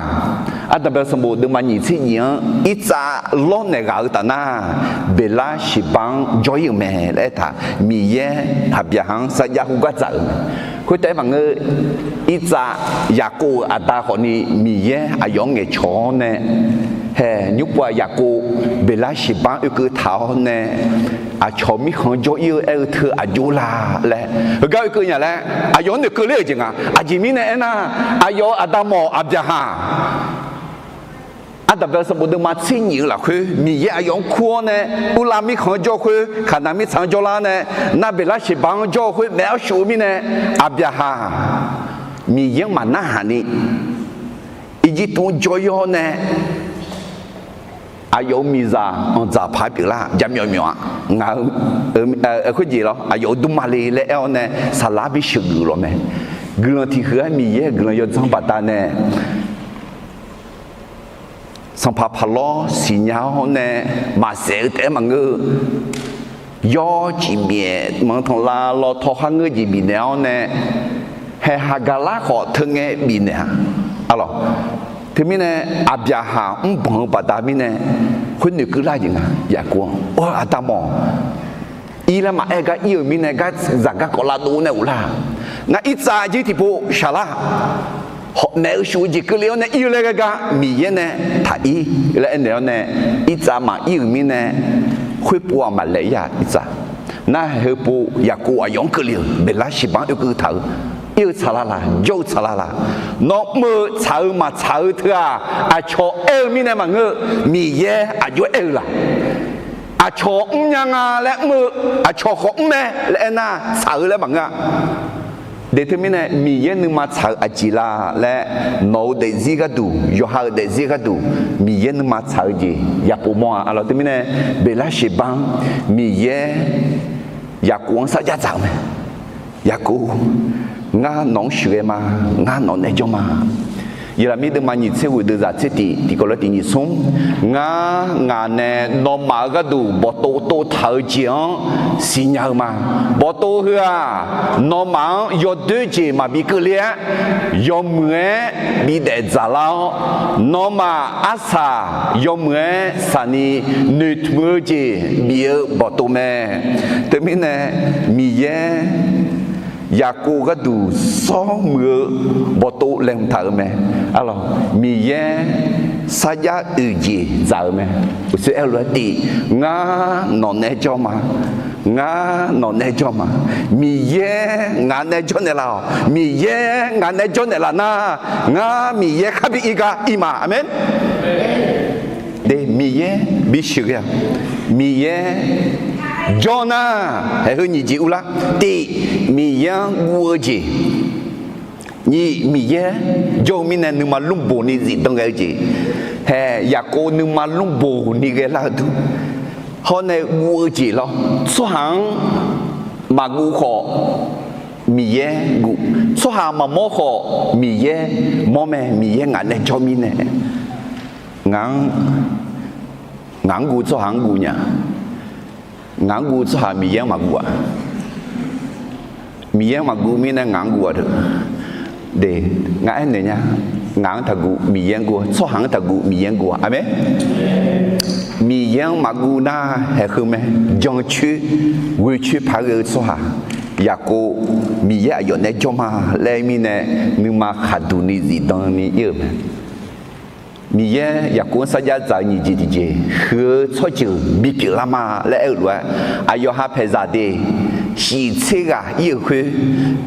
ardanqbae sanqbof deuvma nyiq tser nyiq-anr Irtsav lawrnaeq ghaq-eu taf nar, Beqlar Sheqbar-anr jawr-ir-euq mae laer aertaq, Miqyaer Aqbyaqhaq-anr sarjax khoergar dzaq-euq mae. Khoertaef-aer maqngeur, Irtsav, Yaqkov-euq aqda khawfni Miqyaer aqyawf-anr ngaeqcawq-awr nae, hae, nymrpov-aq Yaqkov Beqlar Sheqbar-anr oekeuv taq-awr nae, aqcawq mirkhanq-anr jawr-ir-eu aer-eu teu aqjox la laer heugar oekeuv nya laer aqyawf-anr noeqkeuv ler-euq jeq nga. Aqjeq mirnae aernar, aqyawf-euq aqda mawf Aqbyaqhaq, ardanqbae sanqbof deuvma tser nyiq-eu lafkhoer Miqyaer aqyawf-anr kur-awr nae, Urlav mirkhanq-anr jawr-eu khoer, Kaqnaq mirtsaq-anr jawrlar nae, nar Beqlar Sheqbar-anr jawr-eu khoer maeq-awr shuf-eu mirnae, Aqbyaqhaq Miqyaer-anr maqnarhaq ni, Irjirtuv-anr jawr-ir-awr nae, aqyawf-euq miqzaq anqdzaq paq-aer pyeuflar jaqmyawf myawf-a. Ngaq-euq khoerjeq lawr, aqyawf-euq dmrma le laer aer-awr nae, saqlar bi sheuqgeuf lawq mae. Guiqlanq tiq huiq-aer Miqyaer-euq guiqlanq yawdzanr baqda nae, sanqpaq Paqlawr siqnya-awr nae, maqsaef-eu taef-aer maqngeur-eu, yawr ciqbyaef manq tanqlav lawtaw kharngeur jeq bifnaeq-awr nae, hae, Haqgaqlar khawf teu ngae bifnaeq-a. Arlawq, teumirnae Aqbyaqhaq mrbanq-eu baqda mirnae, khoer noeqkeuv lar jeq nga. Yaqkov-anr, Or, aqda mawf, ir laer maqaer gar ir-euq mirnae, gar zaq garkawv lavdov nae ghoflar. Ngar Irtsav jir tiqpov shaqlar, hawq maeq-eu shuf-eu jeq keuvle-awr nae ir-eu laer ghae gar Miqyaer nae taq ir laer aernaeq-awr nae, Irtsav maqir-euq mirnae, khoerpov-aq maqlaeq ir-a Irtsav. Nar heupov Yaqkov aqyawf-anr keuvle-euq Beqlar Sheqbar-anr oekeuv taq-eu, ir-eu tsaqlar laq, jawr-eu tsaqlar laq. Nawr mr-eu tsaq-eu maqtsaq-eu teu-aq, aqcawq aer-eu mirnae maqngeur-eu, Miqyaer aqjox-aer aer-eu laq? Aqcawq mrnya nga laer mr-eu, aqcawq khawf mr mae laer aernar, tsaq-eu laer maqngeur-a. De teumirnae Miqyaer nuima tsaq-eu aqjeq la laer, nawq-euq daefzir gharduq, yawqha-euq daefzir gharduq, Miqyaer nuima tsaq-eu jeq yapof mawr-a. Arlawq, teumirnae Beqlar Sheqbar-anr Miqyaer Yaqkov-anr sarjax dzaq-eu mae. Yaqkov, ngar nawq-anr sheuqghae ma, ngar nawq nae jawr ma. Yeqlaqmir deuvma nyiq tser ghoeq deuv zaq tser tiq, tiqkawv lof tiq nyiq smr, ngar ngaq nae nawmaf-euq gharduq bawqtov tov taq-eu jeq-anr siqnya-eu ma. Bawqtov heu-aq, nawmaf-anr yawdoer jeq maqbi keuvle-aer, yawmuiq-aer bidaef dzaqlar-awr, nawmaf arsaq yawmuiq-aer saqni noeqtmq-eu jeq bif-eu bawqtov mae. Teumirnae Miqyaer Yaqkov gharduq sawr muiq-eu bawqtov laeqhmq taq-euq mae. Arlawq, Miqyaer sarjax oeq jeq dzaq-eu mae. Uqshoe aer-eu lof-aer tiv, ngar nawq nae jawr ma. Ngar nawq nae jawr ma. Miqyaer ngaq nae jawrnaeq laf-awq. Miqyaer ngaq nae jawrnaeq laf nar, ngar Miqyaer khar bi ir gar ir ma. Aqmeq. De, Miqyaer bisheuq ghae-a. Miqyaer jawr nar, haeq heu nyiq jeq urlar. Tiv, Miqyaer-anr guv-eu jeq. Nyiq, Miqyaer jawr-eu mirnae nuima lmrboq ni zifdan ghae-eu jeq. Haeq, Yaqkov nuima lmrboq ni ghaelar-eu dur. Hawr nae guv-eu jeq lawr. Tsawrhaq-anr maqguv khawf, Miqyaer guv. Tsawrhaq maqmawr khawf, Miqyaer mawr mae. Miqyaer ngaq nae jawr mirnae, ngaq-anr, ngaq-anr guv, tsawrhaq-anr guv nya. Ngaq-anr guv tsawrhaq Miqyaer-anr maqguv-aq. Miqyaer-anr maqguv mirnae ngaq-anr guv-a deuq. De, ngar aernaeq nya. Ngaq-anr taqguv Miqyaer-anr guv, tsawrhaq-anr taqguv Miqyaer-anr guv-a. Aqmeq. Miqyaer-anr maqguv nar haeq heu mae. Jancoer, ghoecoer paq ghae-eu tsawrhaq. Yaqkov, Miqyaer aqyawf nae jawr ma laer mirnae, nuima khaqduq ni zifdan ni ir-euq mae. Miqyaer Yaqkov-anr sarjax dzaq-eu nyiq jeq tiqjeq, huiq-eu tsawrjeuq bipyeuf lar ma laer aer-eu lof-aer, aqyawf ha paeqzaq de, shif tser ghaq ir-euq khoer,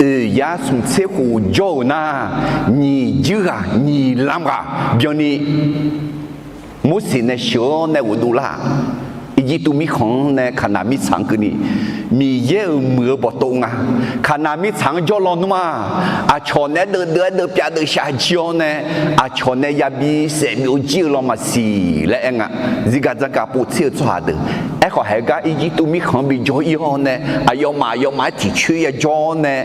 oeq yar smq tser khof jawr-euq nar, nyiq juir ghaq nyiq lam ghaq byanni Morseq nae sheuq-awr nae ghofdov lar-aq, Irjirtuv mirkhanq-anr nae Kaqnaq mirtsaq-anr keuvni, Miqyaer-euq muiq-eu bawqtov nga. Kaqnaq mirtsaq-anr jawr law nmr-aq, aqcawq naeq-aer deuvdeuv-aer deuvpyav deuvshaq jir-awr nae, aqcawq nae yabi saef byov jir-eu law maqsiq laer aer nga. Zirgaq dzargaq povtser-eu tsawrhaq deuq. Aerkhawf, haeq gar Irjirtuv mirkhanq-anr bijawr ir-awr nae, aqyawfmaf aqyawfmaf-aer tiqcoer yajawr-awr nae,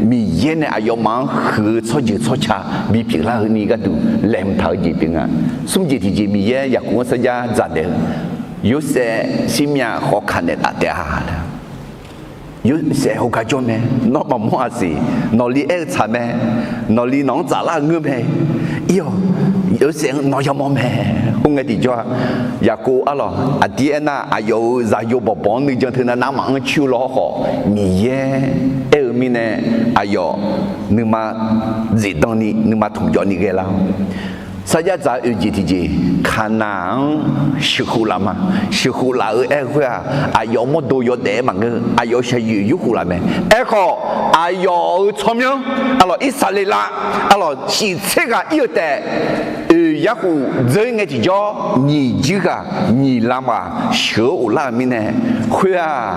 Miqyaer nae aqyawfmaf-anr huiq-eu tsawrjeuq tsawrca bipyeuf lar-eu ni gharduq laeqhmq taq-eu jeq pyeuf nga. Smr jeq tiqjeq Miqyaer Yaqkov-anr sarjax dzaq daef-eu, Yorsaev shirmyav khawf kaq naeq taf taef-a. Yorsaev hawgar jawr mae. Nawr maqmawr-a siq. Nawqli aer-eu tsaq mae. Nawqli nawq-anr tsaflar-eu ngeur mae. Ir-awq. Yorsaev-anr nawr yamawr mae. Khoerngae tiqjawr-a, Yaqkov arlawq aqdir aernar, aqyawf-euq zaqyo bawqbawq-anr nuijan teu navnar maqanr coer-eu law hawrkhawf, Miqyaer aer-eu mirnae, aqyawf nuima zifdan ni nuima tanqjawv ni ghaelar-awr, sarjax dzaq-eu oeq jeq tiqjeq, Kaqnaq-anr sheuqkhof laf ma. Sheuqkhof laf-eu aer-eu khoer-aq, aqyawf mawrdo yawdaef-aer maqngeur. Aqyawf shaqyoeq yurkhof laf mae. Aerkhawf, aqyawf-euq tsawrmyanr arlawq Irsaqleqlav arlawq shif tser ghaq ir-eu taef, oeq yarkhof dzeur ngae tiqjawr nyiq juir ghaq nyiq lam ghaq sheuq-eu ghoflar-euq mirnae, khoer-aq,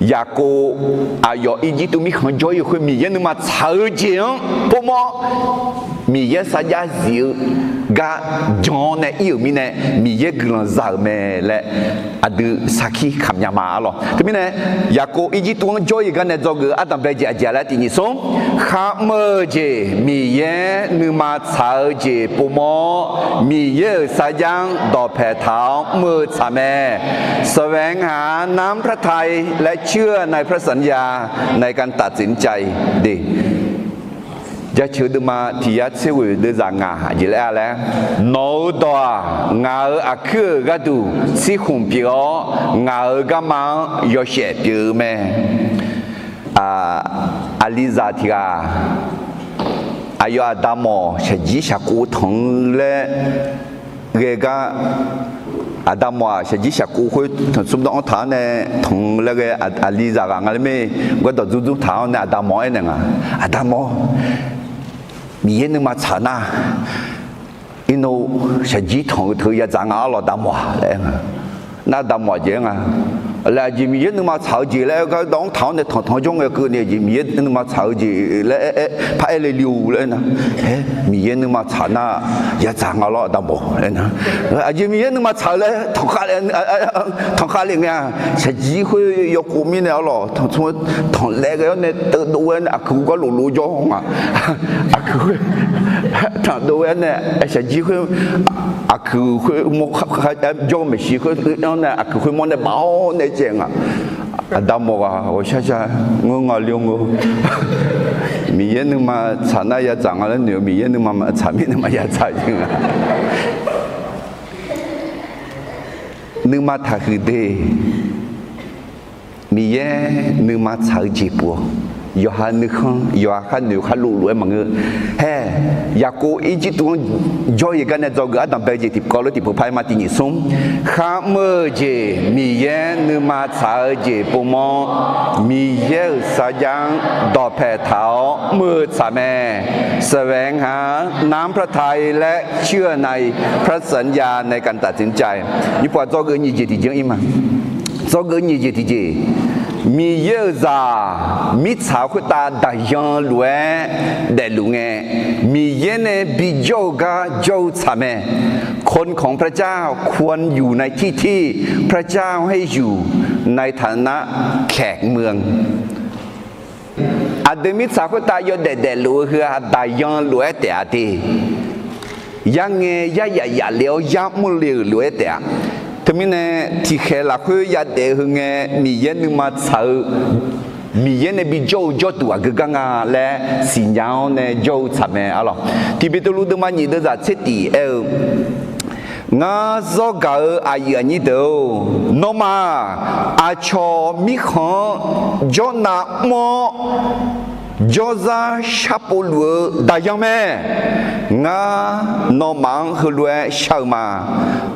Yaqkov aqyawf Irjirtuv mirkhanq jawr ir-eu khoer Miqyaer nuima tsaq-eu jeq-anr povmawr, Miqyaer sarjax zif-eu gar jan-awr nae ir-euq mirnae, Miqyaer guiqlanq za-euq mae laer aqdui sarkir kamq nya ma arlawq. Teumirnae, Yaqkov Irjirtuv-anr jawr ir-eu gar nae dzawgeuf-eu ardanqbae jeq aqjeq laer tiq nyiq smr, kharmr-eu jeq Miqyaer nuima tsaq-eu jeq povmawr, Miqyaer-euq sarjax-anr dawqpae taq-awr mr-eu tsaq mae. Saqvaeq-anr ngaq-anr น้ำพระทัย laer cuir-eu ในพระสัญญา ในการตัดสินใจ de. Jaceuq deuvma tiq yar tser ghoeq deuvzaq ngaq jeq laer-a laer, nawq-euq dawq-aq, ngaq-euq aqkuir-euq gharduq tsirkhmq pyeuf-awr, ngaq-euq garma-anr yawshaef pyeuf-eu mae. Aqlizaq tiq ghaq, aqyawf aqda mawq shaqjir shaqkov tanq-eu laer ghae gar, aqda mawq-aq shaqjir shaqkov khoer tanqsmr dawr anr taq-awr nae tanq-eu laer ghae, aqlizaq ghaq nga laer mae. Gardawq dzurdzur taq-awr nae aqda mawq-anr aernaeq nga, aqda mawq, Miqyaer nuima tsaq nar, irnov shaqjir tanq-eu teu yadzaq nga arlawq da mawq-aq laer aer nga. Nar da mawq-aq jeq aer nga. Laer aqjeq Miqyaer nuima tsaq-eu jeq laer gardawq anr taq-awr nae tanqtanq jawr ngae keuvni aqjeq Miqyaer nuima tsaq-eu jeq laer aer, aer, paraer le li-or laer aer nar, aer, Miqyaer nuima tsaq nar yadzaq nga lawr da mawq laer aer nar, aqjeq Miqyaer nuima tsaq-eu laer tanqkhav le, tanqkhav le ngae-aq, shaqjir khoer yawkov mirnae arlawq tanqsmr tanqlaev ghae-awr nae teuvdov-aer nae aqkuiq gar loflov jawr nga. Aqkuiq khoer tanqdov-aer nae shaqjir khoer, aqkuiq khoer mawr jawr maeqshi khoer-anr nae aqkuiq khoer mawr nae baf-awr nae caev nga. Aqda mawq ghaq ghawqshar shar ngeur nga li-or ngeur. Miqyaer nuima tsaq nar yadzaq nga laer noeq-eu, Miqyaer nuima maqtsaq mirnae maqya tsaq jeq nga. Nuima taqhuiq de. Miqyaer nuima tsaq-eu jeq pyeuf-awq. Yawqha nuikhanr, yawqha khar noeq khar luf lof-aer maqngeur. Hae, Yaqkov Irjirtuv-anr jawr-ir gar nae dzawgeuf ardanq bae-eu jeq tiqkawv lof tiqpeuq par-aer ma tiq nyiq smr. Kharmr-eu jeq, Miqyaer nuima tsaq-eu jeq povmawr, Miqyaer-euq sarjax-anr dawqpae taq-awr mr-eu tsaq mae. แสวงหาน้ำพระทัยและเชื่อในพระสัญญาในการตัดสินใจ Nyiq pov-aq, dzawgeuf nyiq jeq tiqjeq-anr ir ma. Dzawgeuf nyiq jeq tiqjeq, Miqyaer-euq zaq mirtsaq khoertav daqyan lof-aer daefluf ngae, Miqyaer nae bijawr-eu gar jawr-eu tsaq mae. คนของพระเจ้าควรอยู่ในที่ที่พระเจ้าให้อยู่ในฐานะแขกเมือง Aqdui mirtsaq khoertav yawdaef daefluf-eu heu-aq, daqyan lof-aer taef-a te. Yarngae yaryaf yaf le-awr yar mr le-euq lof-aer taef-a. Teumirnae, tiqkhaeq lafkhoer yadaef-eu heu ngae, Miqyaer nuima tsaq-eu, Miqyaer nae bijawr-eu jawrduq aqgeu gar nga laer siqnya-awr nae jawr-eu tsaq mae arlawq. Tiq Beqtuvluv deuvma nyiq deuvzaq tser tif aer-eu, Ngar zawr gaq-eu aqyuif aqnyir deuq-or, nawmaf-aq, aqcawq mirkhanq-anr jawrnav mr-awr, jawrzar sharpov luf-eu daqyan mae. Ngar nawmaf-anr heulof-aer shar-eu ma.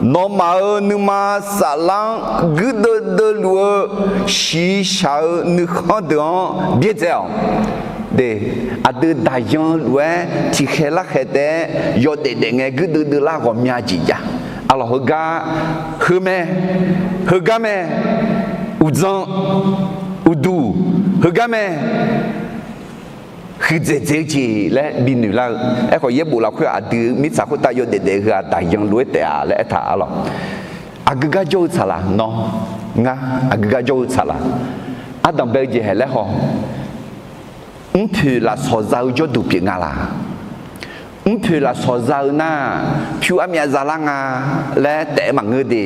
Nawmaf-euq nuima saflar-anr guirdeuv deuv luf-eu shiqshaq-eu nuikhanr deuq-anr byaerdzae-awq. Aqdui daqyan lof-aer tiqkhaeq larkhaeq taef-aer yawdaef daef ngae guirdeuv deuv lar ghawqmya jeq jav. Arlawq, heugar, heu mae, heugar mae, uqdzan, uqduq, heugar mae, huiqdzaeq dzaeq-eu jeq laer binoeq lar-eu. Aerkhawf, yaerbof lafkhoer aqdui mirtsaq khoertav yawdaef daef-eu heu-aq, daqyan lof-aer taef-a laer aertaq arlawq. Aqgeu gar jawr-eu tsaq laq nawr, ngar aqgeu gar jawr-eu tsaq laq. Ardanq bae-eu jeq haeq laer haw. Mrpoeq lafsawq za-eu jawrduq pyeuf nga laq? Mrpoeq lafsawq za-eu nar, pyur armyav za lar nga laer taef-aer maqngeur de.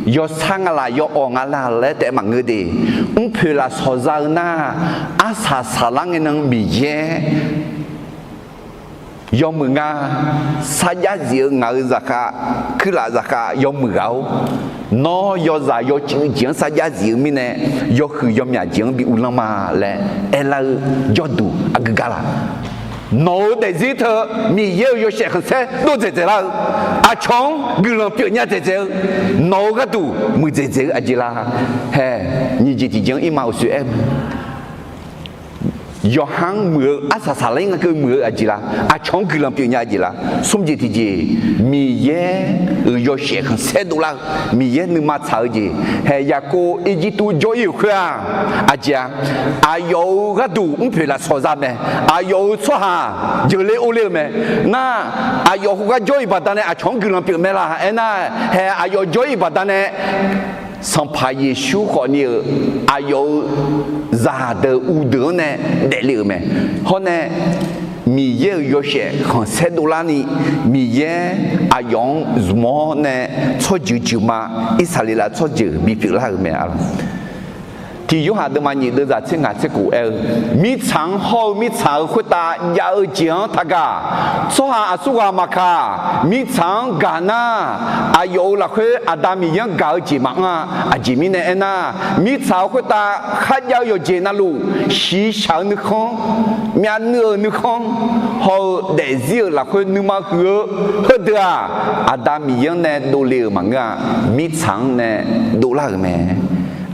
Yawshar nga laq, yawawq nga laq laer taef-aer maqngeur de. Mrpoeq lafsawq za-eu nar, arsaq saqlar ngae nan Miqyaer yawmuiq nga, sarjax zif-eu ngaq-euq zaqkhav, kuirlaf zaqkhav yawmuiq ghaq-or, nawr yawzaq yawcuiv jeq-anr sarjax zif-eu mirnae, yawhuiq yawmyaq jeq-anr bi uvlanr ma laer aerlar-eu jawrduq aqgeu gar laq? Nawq-euq daefzir teu Miqyaer-euq yawshaef khanqsaer dov dzaeqdzaeq lar-eu, aqcawq-anr guiqlanq pyeufnya dzaeqdzaeq-eu, nawq-euq gharduq muiqdzaeq dzaeq-eu aqjeq la? Hae, nyiq jeq tiqjeq-anr ir ma uqshoe aer-eu Yawqha-anr muiq-eu arsaq saqlar-ir nga keuv muiq-eu aqjeq la? Aqcawq-anr guiqlanq pyeufnya aqjeq la? Smr jeq tiqjeq, Miqyaer-euq yawshaef khanqsaer dovlar-eu, Miqyaer nuima tsaq-eu jeq. Hae, Yaqkov Irjirtuv jawr-ir-euq khoer-aq, aqjeq-a, aqyawf-euq gharduq mrpoeq lafsawq za mae. Aqyawf-euq tsawrhaq jeuqler orler-eu mae. Nar, aqyawf khoergar jawr-iq baqdanae aqcawq-anr guiqlanq pyeuf mae laq? Aernar, hae, aqyawf jawr-ir baqdanae Sanqpaq Yeqsur khawfni-euq aqyawf-euq zaqdeuq uvdeuq-anr nae daefle-euq mae. Hawr nae Miqyaer-euq yawshaef khanqsaer dovlarni, Miqyaer aqyawf-anr zmq-awr nae tsawrjeuq jeuqma, Irsaqleqlav tsawrjeuq bipyeuf lar-euq mae. Tiq Yorhaq deuvma nyiq deuvzaq tser ngaq tser kof aer-eu, mirtsaq-anr hawr-eu mirtsaq-euq khoertav jav-eu jeq-anr taqgaq. Tsawrhaq aqsurghaq maqkaq, mirtsaq-anr gaq nar, aqyawf-euq lafkhoer Aqda Miqyaer-anr gaq-eu jeq maqanr-a. Aqjeq mirnae aernar, mirtsaq-euq khoertav kharjav-eu yawqjeq navluf, shiqshaq-eu nuikhanr, myavnuiv-euq nuikhanr, hawr-eu daefzir-euq lafkhoer nuima huiq-eu heudeuq-aq, Aqda Miqyaer-anr nae dovle-euq maqngeur-a. Mirtsaq-anr nae dovlar-euq mae.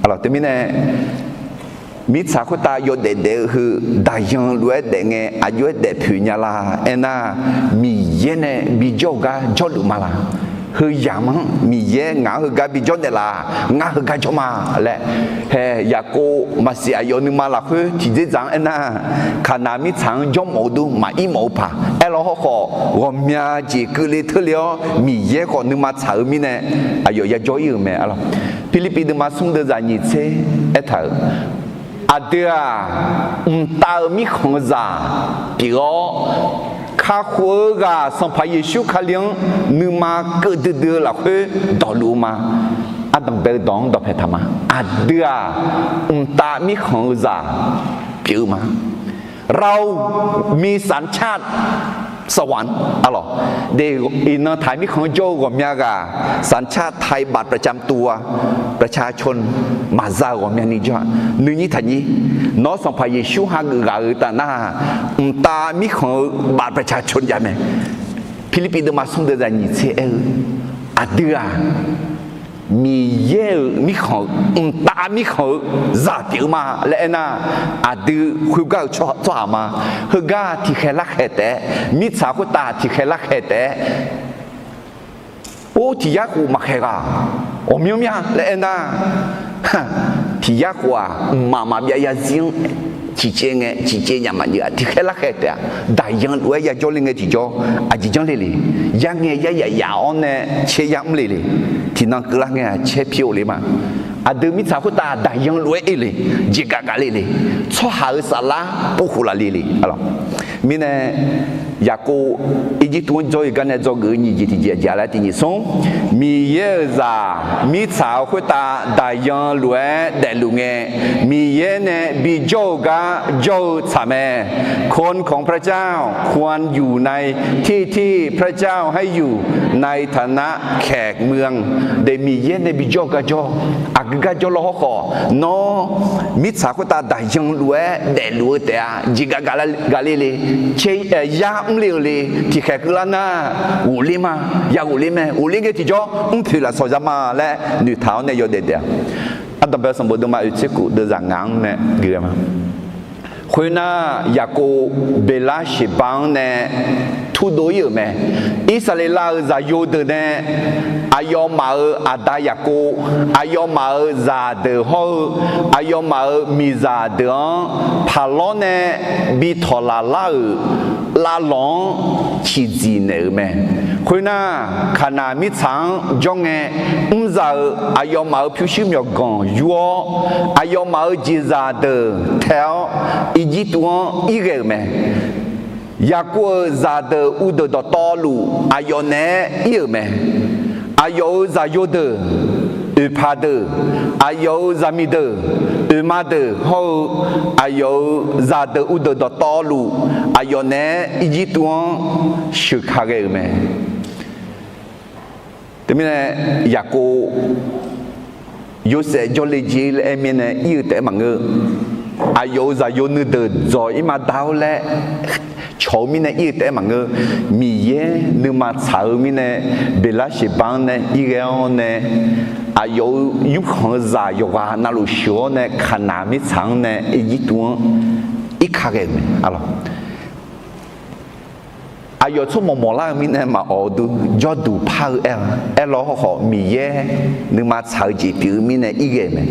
Aqlawq teumirnae, mirtsaq khoertav yawdaef daef-eu heu daqyan lof-aer daef ngae aqjox-aer daef poeq nya la? Aernar, Miqyaer nae bijawr-eu gar jawrluf ma la? Heu yamq-anr Miqyaer ngaq-anr heugar bijawr naeqlaf, ngar heugar jawr ma laer. Hae, Yaqkov maqsiq aqyawf nuima lafkhoer tiqdzerdzaq-anr aernar, Kaqnaq mirtsaq-anr jawrmawf-eu dur maqir mawf-eu paq aerlar hawrkhawf, ghawqmya jeq keuvle teurle-awr Miqyaer khawf nuima tsaq-eu mirnae, aqyawf yajawr-ir-euq mae. Aqlawq, Pirlirpiv deuvma smr deuvzaq nyiq tser aertaq-euq, aqdui-aq, mqtav-eu mirkhanq-eu zaq pyeuf-awr, kakhof-eu ghaq Sanqpaq Yeqsur Kali-anr nuima keuv duidui-eu lafkhoer dawqluf-eu ma. Ardanq bae-eu dawq-anr dawqpae taq ma. Aqdui-aq, mqtav mirkhanq-eu zaq pyeuf-eu ma. เรามีสัญชาติ สวรรค์ arlawq. De, iqnan taq mirkhanq-anr jawr-eu ghawqmya ghaq สัญชาติไทย บัตรประจำตัว ประชาชน maqza-euq ghawqmyani jawr-aq. Nuinyir taqnyir, nawr Sanqpaq Yeqsur hageuf ghaq-euq taf nar, mqtav mirkhanq-eu บัตรประชาชน jav mae. Pirlirpiv deuvma smr deuq zaq nyiq tser aer-eu, aqdui-aq, Miqyaer-euq mirkhanq-eu, mqtav mirkhanq-eu zaq pyeuf-eu ma laer aernar, aqdui khoergar-euq tsawrhaq ma. Heugar tiqkhaeq larkhaeq taef-aer, mirtsaq khoertav tiqkhaeq larkhaeq taef-aer, or, tiq yar khof maqkhaeq ghaq ghawqmyanr mya laer aernar, tiq yar khof-aq, mqmaq maqbyav yarzir-anr ciqcaev ngae, ciqcaev nyaf maqjeuf-aq, tiqkhaeq larkhaeq taef-aq, daqyan lof-aer yajawr le ngae tiqjawr, aqjeq janr le le. Yar ngae yar yaf yaf-awr nae caer yar mr le le. Tiqnan keuvlar ngae-aq caer pir-eu le ma. Aqdui mirtsaq khoertav daqyan lof-aer oe le, jeqgaf gaf le le. Tsawrhaq-euq saflar povkhof laf le le. Mirnae, Yaqkov Irjirtuv-anr jawr-eu gar nae dzawgeuf-eu nyiq jeq tiq jeq aqjeq laer tiq nyiq smr, Miqyaer-euq zaq mirtsaq-eu khoertav daqyan lof-aer daefluf ngae, Miqyaer nae bijawr-eu gar jawr-eu tsaq mae. คนของพระเจ้าควรอยู่ในที่ที่พระเจ้าให้อยู่ในฐานะแขกเมือง de Miqyaer nae bijawr-eu gar jawr, aqgeu gar jawr lawr hawrkhawf, nawr mirtsaq khoertav daqyan lof-aer daefluf-eu taef-a, jeqgaf gaf le le, caer yar mr le-eu le, tiqkhaeq keuvlar nar, ghofler ma, ya ghofler mae, ghofler ngae tiqjawr mrpoeq lafsawq za ma laer noeqtaq-awr nae yawdaef daef-a. Ardanqbae sanqbof deuvma oeq tser khof deuvzaq ngaq-anr nae gui-a ma. Khoernar, Yaqkov Beqlar Sheqba-anr nae turdov ir-euq mae. Irsaqleqlav-euq zaqyo deuq nae aqyawfmaf-euq aqda Yaqkov, aqyawfmaf-euq zaqdeuq hawr-eu aqyawfmaf-euq miqzaq deuq-anr paqlawr nae bi tawqlaf lar-euq lavlawq-anr ciqdziq naeq-euq mae. Khoernar, Kaqnaq mirtsaq-anr jawr ngae, mrzaq-euq aqyawfmaf-euq pyurshuir myawqganq yur-awr, aqyawfmaf-euq jeqzaq deuq tae-awr Irjirtuv-anr irghae-euq mae. Yaqkov-euq zaqdeuq uvdeuq dawqtawvluf aqyawf naeq-aer ir-euq mae. Aqyawf-euq zaqyo deuq, oeqpaq deuq, aqyawf-euq zaqmiq deuq, oeqma deuq hawr-eu aqyawf-euq zaqdeuq uvdeuq dawqtawvluf aqyawf naeq-aer Irjirtuv-anr sheuqka ghae-euq mae. Teumirnae, Yaqkov Yorsaev jawrle jer laer aer mirnae ir-eu taef-aer maqngeur. Aqyawf-euq zaqyo nuideuq dzawq ir ma da-awr laer cawq-eu mirnae ir-eu taef-aer maqngeur. Miqyaer nuima tsaq-eu mirnae, Beqlar Sheqba-anr nae irghae-awr nae, aqyawf-euq yurkhanq-eu zaq yawqghaq navluf sheuq-awr nae, Kaqnaq mirtsaq-anr nae Irjirtuv-anr irka ghae-euq mae. Aqyawf tsawrmawq mawqlar-eu mirnae maqawq-eu dur, jawrduq par-eu aer-a. Aerlawr hawrkhawf, Miqyaer nuima tsaq-eu jeq pyeuf-eu mirnae irghae-euq mae.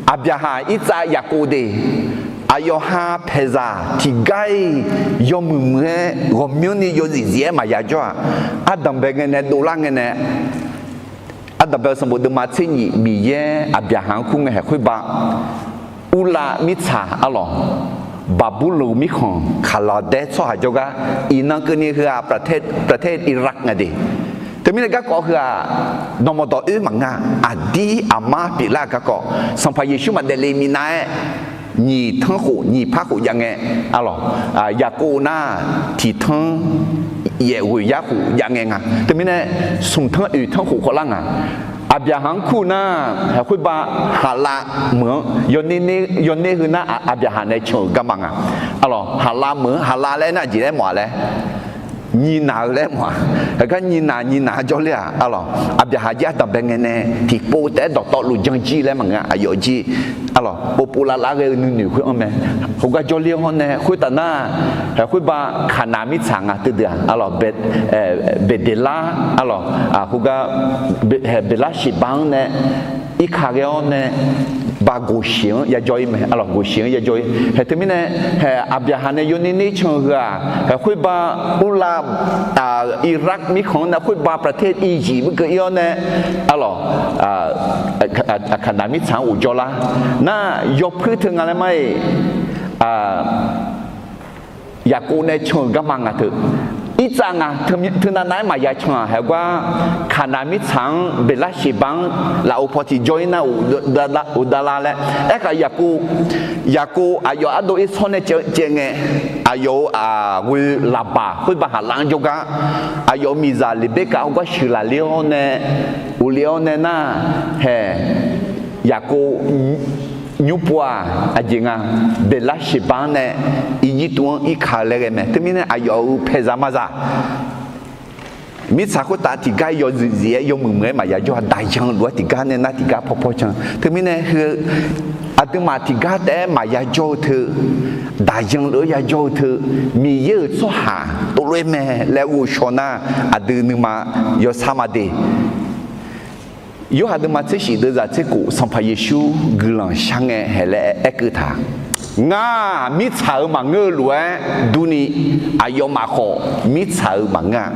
Aqbyaqhaq, Irtsav, Yaqkov de, aqyawf ha paeqzaq tiqgar-iq yawmuiq muiq-aer ghawqmyanrni yawzif zif-aer maqya jawr-aq, ardanqbae ngae nae dovlar ngae nae, ardanqbae-eu sanqbof deuvma tser nyif Miqyaer Aqbyaqhaq-anr kur ngae haeq khoerbav, Urlav mirtsaq arlawq, Baqburloq mirkhanq Kaqlaqdaer tsawrhaq jawrgar iqnan keuvni heu-aq, ประเทศ Iraq nga de. Teumirnae garkawv heu-aq, dawqmawq dawq oer maqngeur-a. Aqdir aqmar pyeuflar-eu garkawv, Sanqpaq Yeqsur maqdaef le minav-aer nyiq tanr khof nyiq par khof jav ngae, arlawq, Yaqkov nar tiq tanr yaef ghoeq yar khof jav ngae nga. Teumirnae smq tanr oeq tanr khof khawvlar nga. Aqbyaqhaq-anr kur nar, haeq khoerbav Haqlav meuq-anr yawner heu nar, Aqbyaqhaq nae can-euq garma nga. Arlawq, Haqlav meuq-anr, Haqlav laer aernar jeq laer mawf-a laer, nyiq naq-eu laer mawf-a. Haeq gar nyiq naq nyiq naq jawrler-aq, arlawq, Aqbyaqhaq jir ardanqbae ngae nae tiqpov taef-aer dawqtawvluf jan jir laer maqngeur-a. Aqyawf jir, arlawq, povpov lavlav ghae-eu nuinoeq khoer-anr mae. Khoergar jawrler-awr nae khoertaf nar, haeq khoerbav Kaqnaq mirtsaq nga teudeuq-aq, arlawq, Beqdeqlar, arlawq, khoergar Beqlar Sheqba-anr nae irka ghae-awr nae, Bav Goqsheq-anr yajawr-ir mae. Arlawq, Goqsheq-anr yajawr-ir. Haeq teumirnae, haeq Aqbyaqhaq nae yawner ner can-eu heu-aq, haeq khoerbav Urlav, Iraq mirkhanq-anr nae khoerbav ประเทศ Irjif beuv keuv ir-awr nae, arlawq, Kaqnaq mirtsaq-anr ghofjawr lar. Nar yawpuir teu nga laer mar-iq, Yaqkov nae can-euq garma nga teu. Irtsav nga, teunav nav-aer maqya can-aq, haeq gar Kaqnav mirtsaq-anr Beqlarsheqba-anr lafov paw tiqjawr-ir nar, uqdala laer. Aerkhaq Yaqkov, Yaqkov aqyawf ardov irsawr nae caev caev ngae, aqyawf-euq aqghoe Laqbaq khoerba haqlar-anr jawrgar, aqyawf-euq miqzaq Leqberkav heugar sheuqlaf ler-awr nae, uvle-awr nae nar, haeq Yaqkov nymr pov-aq, aqjeq nga, Beqlarsheqba-anr nae Irjirtuv-anr irka-eu laer ghae mae. Teumirnae aqyawf-euq paeqzaq mazaq mirtsaq khoertav tiqgar yawzif zif-aer yawmuiq muiq-aer maqya jawr-a. Daqyan lof-aer tiqgar nae nar tiqgar paw paw can. Teumirnae heu aqduimaf tiqgar taef-aer maqya jawr-eu teu, daqyan lof-aer ya jawr-eu teu, Miqyaer-euq tsawrhaq tovlof-aer mae laer ghovshaw nar, aqdui nuima yawsar ma de. Yorhaq deuvma tser shif deuvzaq tser khof, Sanqpaq Yeqsur guiqlanq shar ngae haeq laer aerkeuv taq, Ngar-aq mirtsaq-euq maqngeur-eu lof-aer durni, aqyawfmaf khawf mirtsaq-euq maqngeur-a.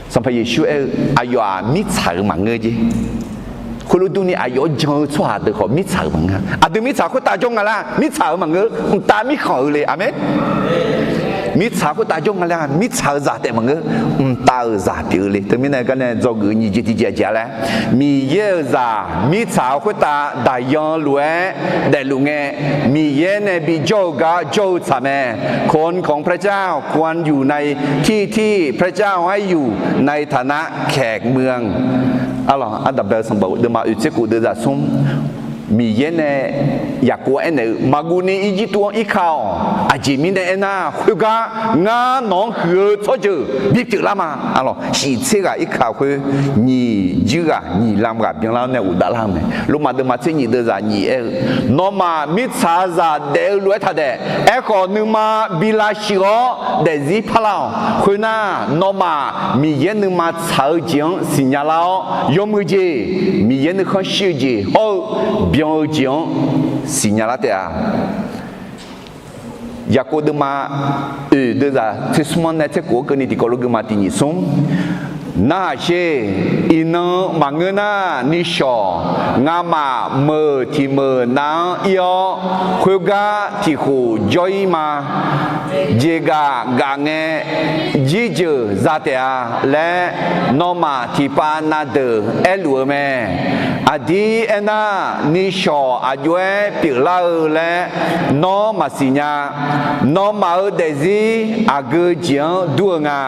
Sanqpaq Yeqsur aer-eu, aqyawf-aq mirtsaq-euq maqngeur jeq. Khoerlof durni aqyawf-anr jan-eu tsawrhaq deuq khawf mirtsaq-euq maqngeur-a. Aqdui mirtsaq khoertav jawr nga laer mirtsaq-euq maqngeur, mqtav mirkhanq-eu le. Aqmeq. Mirtsaq khoertav jawr nga laer mirtsaq-euq zaq taef maqngeur, mqtav-euq zaq pyeuf-eu le. Teumirnae gar nae dzawgeuf nyiq jeq tiqjeq aqjeq-a laer, Miqyaer-euq zaq mirtsaq khoertav daqyan lof-aer daefluf ngae, Miqyaer nae bijawr-eu gar jawr-eu tsaq mae. คนของพระเจ้าควรอยู่ในที่ที่พระเจ้าให้อยู่ในฐานะแขกเมือง Arlawq, ardanqbae-eu sanqbof deuvma oeq tser khof deuvzaq smr, Miqyaer nae Yaqkov-anr aernaeq-eu, Maqguv ni Irjirtuv-anr irka-awq. Aqjeq mirnae aernar, khoergar ngar nawq-anr huiq-eu tsawrjeuq bipyeuf lar ma. Arlawq, shif tser ghaq irka khoer, nyiq jir ghaq nyiq lam ghaq byanlar-awr nae ghofdav lar-eu mae. Lormav deuvma tser nyiq deuvzaq nyiq aer-eu, Nawmaf mirtsaqzaq daef-eu lof-aer taqdaef. Aerkhawf, nuima bi lavshuif-awr daefzir parlar-awq. Khoernar, nawmaf Miqyaer nuima tsaq-eu jeq-anr siqnya lar-awr, yawmuiq jeq, Miqyaer nuikhanr shir-eu jeq hawr-eu byan-eu jeq-anr siqnya lar taef-a. Yaqkov deuvma oeq deuvzaq tser smr-anr nae tser khof-anr keuvni tiqkawv lof geufma tiq nyiq smr. Narhaq sher, iqnan maqngeur nar, nishawq, ngamaf meuq tiq meuq nav-anr ir-awr, khoergar tiq khof jawr-ir ma. Jeq gaf gaf ngae, jirjeuq za taef-a laer, nawmaf tiqpav na deuq aerluf-eu mae. Aqdir aernar, nishawq aqjox-aer pyeuflar-eu laer nawr maqsiq nya. Nawmaf-euq daefzir aqgeu jeq-anr dur-eu nga.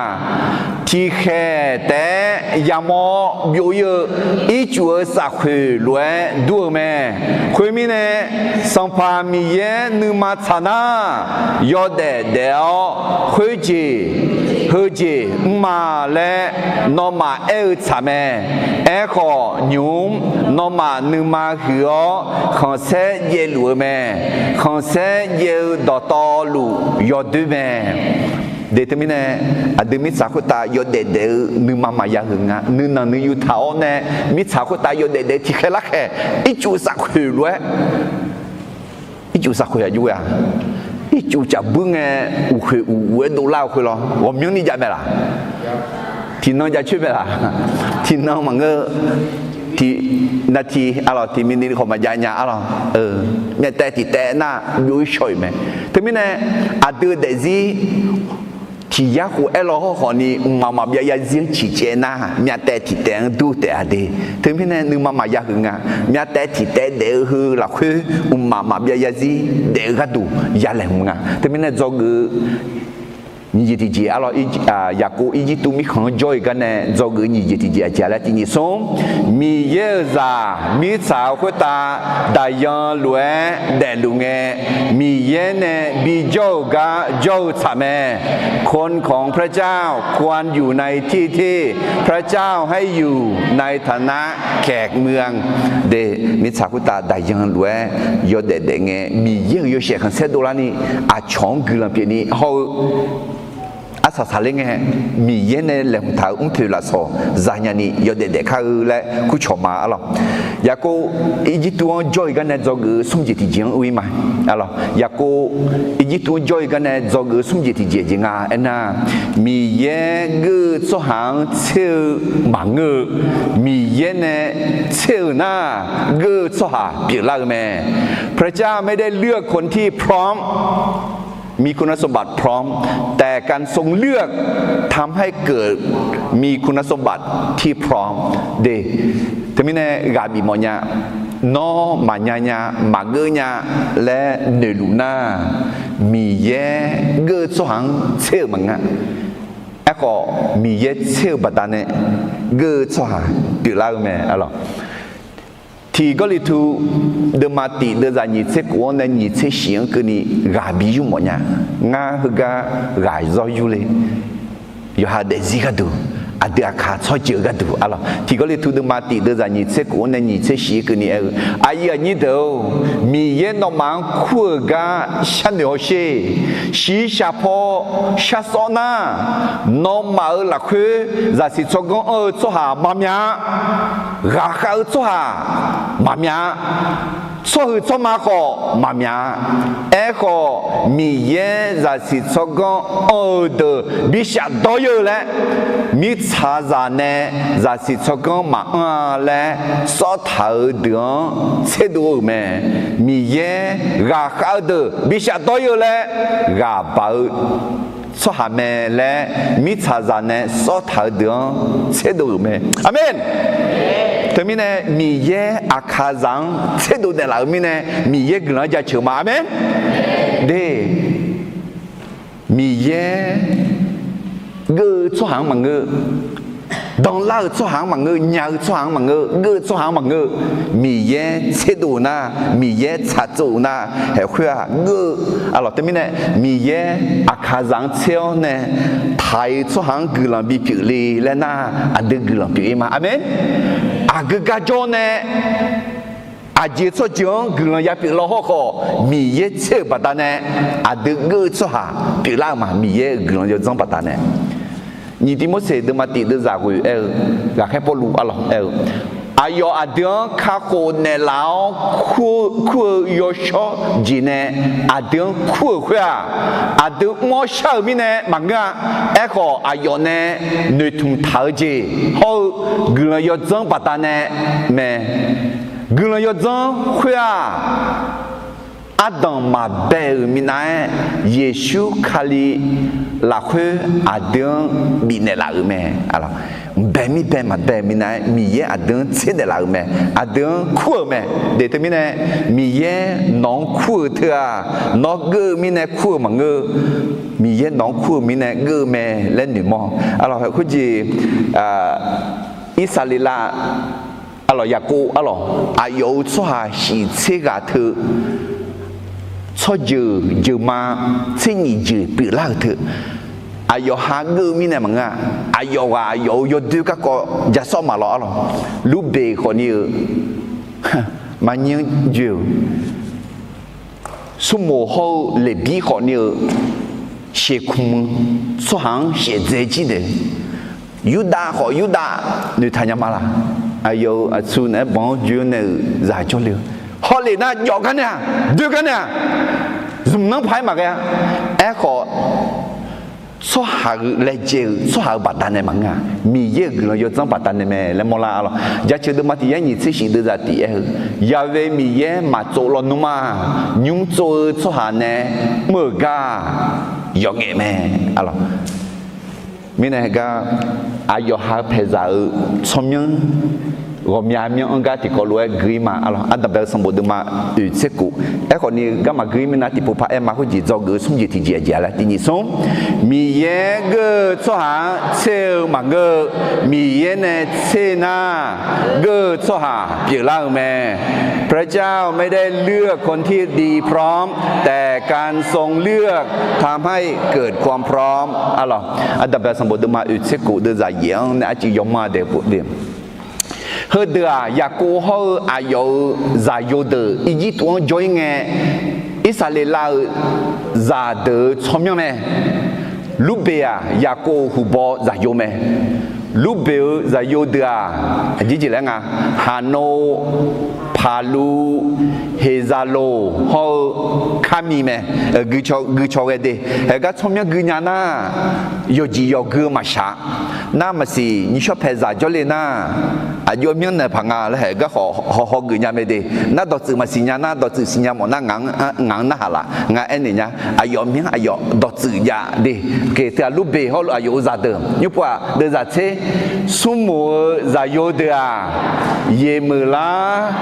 Tiqkhaeq taef-aer yamawr byov-ir-eu ircuf-eu safkhoeq lof-aer dur-eu mae. Khoermirnae, Sanqpaq Miqyaer nuima tsaq nar, yawdaef daef-awr khoerjeq heujeq mr ma laer nawmaf aer-eu tsaq mae. Aerkhawf, nymq-mr nawmaf nuima huiq-awr khanqsaer jaevluf-eu mae. Khanqsaer jaev-eu dawqtawvluf yawdoer mae. De teumirnae, aqdui mirtsaq khoertav yawdaef daef-eu nuima maqya huiq nga. Nuinanq nuiyu taq-awr nae, mirtsaq khoertav yawdaef daef-eu tiqkhaeq larkhaeq, ircuf safkhoeq lof-aer, ircuf safkhoeq aqjox-a, ircuf caf buir ngae, uqkhoeq uquf-aer dovlar-eu khoer lawr, ghawqmyanrni jav mae laq? Tiqnan jav coer mae laq? Tiqnan maqngeur. Tiq nati arlawq, tiq minute ni khawf maqjav nya arlawq. Myavtaev tiq taev nar byov-ir shaw-iq mae. Teumirnae, aqdui daefzir tiq yar khof aer law hawr khawfni mqmaq maqbyav yarzir-anr ciqcaev nar, myavtaev tiq taev-anr dur taef-a de. Teumirnae nuima maqya huiq nga. Myavtaev tiq taev daef-eu heu lafkhoer mqmaq maqbyav yarzir daef-eu gharduq ya laeqhmq nga. Teumirnae dzawgeuf-eu nyiq jeq tiqjeq arlawq, Yaqkov Irjirtuv mirkhanq-anr jawr-iq gar nae dzawgeuf-eu nyiq jeq tiqjeq aqjeq laer tiq nyiq smr, Miqyaer-euq zaq mirtsaq khoertav daqyan lof-aer daefluf ngae, Miqyaer nae bijawr-euq gar jawr-eu tsaq mae. คนของพระเจ้าควรอยู่ในที่ที่พระเจ้าให้อยู่ ในฐานะแขกเมือง de. Mirtsaq khoertav daqyan lof-aer yawdaef daef ngae, Miqyaer-euq yawshaef khanqsaer dovlarni aqcawq-anr guiqlanq pyeufni hawr-eu arsaq saqler ngae, Miqyaer nae laeqhmq taq-euq mrpoeq lafsawq zanya ni yawdaef daef kar-eu laer kurcawq ma arlawq. Yaqkov Irjirtuv-anr jawr-iq gar nae dzawgeuf-eu smr jeq tiqjeq-anr ur-ir ma arlawq. Yaqkov Irjirtuv-anr jawr-iq gar nae dzawgeuf-eu smr jeq tiqjeq jeq nga aernar, Miqyaer geur-eu tsawrhaq-anr tser-eu maqngeur-eu, Miqyaer nae tser-euq nar, geur-eu tsawrhaq pyeuflar-eu mae. พระเจ้าไม่ได้เลือกคนที่พร้อม มีคุณสมบัติพร้อม แต่การทรงเลือกทำให้เกิดมีคุณสมบัติที่พร้อม de. Teumirnae ghaq bif mawfnya, nawr maqnya nya, maqgeur nya laer noeqluf nar, Miqyaer geur-eu tsawrhaq-anr tser-euq maqngeur-a. Aerkhawf, Miqyaer tser-eu baqdanae geur-eu tsawrhaq pyeuflar-eu mae. Tiq Gawrliqtu deuvma tiq deuvzaq nyiq tser kof-anr nae nyiq tser shif-anr keuvni ghaq bi yur mawfnya. Ngar heugar ghaq zawr yur le. Yawqha daefzir gharduq, aqdui aqkaq tsawrjeuq gharduq arlawq. Tiq Gawrliqtu deuvma tiq deuvzaq nyiq tser kof-anr nae nyiq tser shif-anr keuvni aer-eu, aqyuif aqnyir deuq-or, Miqyaer nawmaf-anr kur-euq gar sharnoeq hawsher. Shiqshaq paw shar sawr nar, nawmaf-euq lafkhoer zaqsiq tsawrganr anr-eu tsawrhaq maqmyaq-a. Ghaqkhav-eu tsawrhaq maqmyaq-a. Tsawrhuiq tsawrma khawf maqmyaq-a. Aerkhawf, Miqyaer zaqsiq tsawrganr anr-eu deuq bi shafdawr-eu laer, mirtsaqzaq nae zaqsiq tsawrganr maqanr-a laer sawrtaq-euq deuq-anr tserdov-euq mae. Miqyaer ghaqkhav-eu deuq bi shafdawr-eu laer ghaq baq-eu tsawrhaq mae laer mirtsaqzaq nae sawrtaq-eu deuq-anr tserdov-euq mae. Aqmeq. Teumirnae Miqyaer aqkaqzaq-anr tserdov naeqlaf-euq mirnae Miqyaer guiqlanq-anr jaceuq ma. Aqmeq. De, Miqyaer geur-eu tsawrhaq-anr maqngeur, danlar-euq tsawrhaq-anr maqngeur, nya-eu tsawrhaq-anr maqngeur, geur-eu tsawrhaq-anr maqngeur, Miqyaer tserdov-euq nar, Miqyaer tsaqtsov-euq nar, haeq khoer-aq geur-eu arlawq. Teumirnae Miqyaer aqkaqzaq-anr tser-awr nae taq-eu tsawrhaq-anr guiqlanq bipyeuf le laer nar, aqdui guiqlanq pyeuf-ir ma. Aqmeq. Aqgeu gar jawr nae aqjeq tsawrjeuq-anr guiqlanq yapyeuf law hawrkhawf, Miqyaer tser-euq baqdanae aqdui geur-eu tsawrhaq pyeuflar-eu ma. Miqyaer-euq guiqlanq yawdzanr baqdanae, nyiq Tivmorseq deuvma tiq deuvzaq ghoeq aer-eu, ghaqkhaer Pawrluv arlawq aer-eu, aqyawf aqdui-anr kakhof naeqlaf-awr kur-eu yawshawr jeq nae aqdui-anr kur-euq khoer-aq, aqdui mr-awr shar-euq mirnae maqngeur-a. Aerkhawf, aqyawf nae noeqtmq taq-eu jeq hawr-eu guiqlanq yawdzanr baqdanae mae. Guiqlanq yawdzanr khoer-aq, ardanq maqbae-euq minav-aer, Yeqsur Kali lafkhoer aqdui-anr bifnaeq laf-euq mae. Mqbae mirbae maqbae-euq minav-aer, Miqyaer aqdui-anr tser naeqlaf-euq mae. Aqdui-anr kur-euq mae. De teumirnae, Miqyaer nawq-anr kur-euq teu-aq, nawr geur-eu mirnae kur-eu maqngeur. Miqyaer nawq-anr kur-euq mirnae geur-eu mae laer noeqmawr. Arlawq, khoerjeq, Irsaqleqlav, arlawq, Yaqkov arlawq, aqyawf-euq tsawrhaq shiq tser ghaq teu, tsawrjeuq jeuqma tser nyiq jeuq pyeuflar-euq teu, aqyawf ha geur-eu mirnae maqngeur-a. Aqyawf ghaq aqyawf-euq yawdoer garkawv ja sawr maqlawr arlawq. Lurbeq khawfni-eu maqnyir-anr joe-euq, smrmoq hawr-eu Leqbir khawfni-eu sheqkmq-eu tsawrhaq-anr shaevdzae jir naeq-eu, Yurdav khawf Yurdav noeqtaq nya ma laq? Aqyawf-euq aqtsu naeq-aer banq-anr joe-anr nae-euq zaq jawrle-eu, hawlef nar jawf gar nae-aq, doe gar nae-aq, zmq nanr paq-aer maqghae-a. Aerkhawf, tsawrhaq-euq laejae-euq tsawrhaq-euq baqdanae maqngeur-a. Miqyaer-euq guiqlanq yawdzanr baqdanae mae laer mawrlar arlawq. Jaceuq deuvma tiq yar nyiq tser shif deuvzaq tiq aer-eu, Yaqve Miqyaer maqtsov lawnmr-aq, nymr tsov-eu tsawrhaq nae mr-euq gar-aq, yawqngaef mae arlawq. Mirnae gar, aqyawf ha paeqzaq-euq tsawrmyanr ghawqmya myanr-anr gar tiqkawv lof-aer gui-ir ma arlawq. Ardanqbae-eu sanqbof deuvma oeq tser kof. Aerkhawfni, garma gui-ir mirnae tiqpov par aer ma khoerjeq dzawgeuf-eu smr jeq tiqjeq aqjeq-a laer tiq nyiq smr. Miqyaer geur-eu tsawrhaq-anr tser-eu maqngeur-eu, Miqyaer nae tser nar, geur-eu tsawrhaq pyeuflar-eu mae. พระเจ้าไม่ได้เลือกคนที่ดีพร้อม แต่การทรงเลือกทำให้เกิดความพร้อม arlawq. Ardanqbae sanqbof deuvma oeq tser kof deuvzaq yaeq-anr nae arcuiv yawmanr daeq pov de. Heudeuq-aq, Yaqkov hawr-eu aqyawf-euq zaqyo deuq Irjirtuv-anr jawr-ir ngae, Irsaqleqlav-euq zaqdeuq-euq tsawrmyanr mae. Lurbeq-aq, Yaqkov-euq huqbaw zaqyo mae. Lurbeq-euq zaqyo deuq-aq, aqjeq jeq laer nga, Haqnov, Paqluv, Heqzaqloq hawr-eu Kharmiq mae, gui caw ghae de. Haegar tsawrmyanr gui nya nar, yawqjeq yawqgui-eu maqshaq. Nar maqsiq nyiq shawr paeq zaq jawrle nar, aqjox myanr naeq paq nga laer haegar khawf hawhaw geuf nya mae de. Nar dawqtsuif maqsiq nya nar, dawqtsuif siqnya mawf nar ngaq-anr narhaq laf, ngar aernaeq nya. Aqyawf myanr aqyawf dawqtsuif jav de. Teu-aq Lurbeq hawr-eu aqyawf-euq zaqdeuq nymr pov-aq, deuvzaq tser smrmuiq-eu zaqyo deuq-aq, Yeqmeuqlar,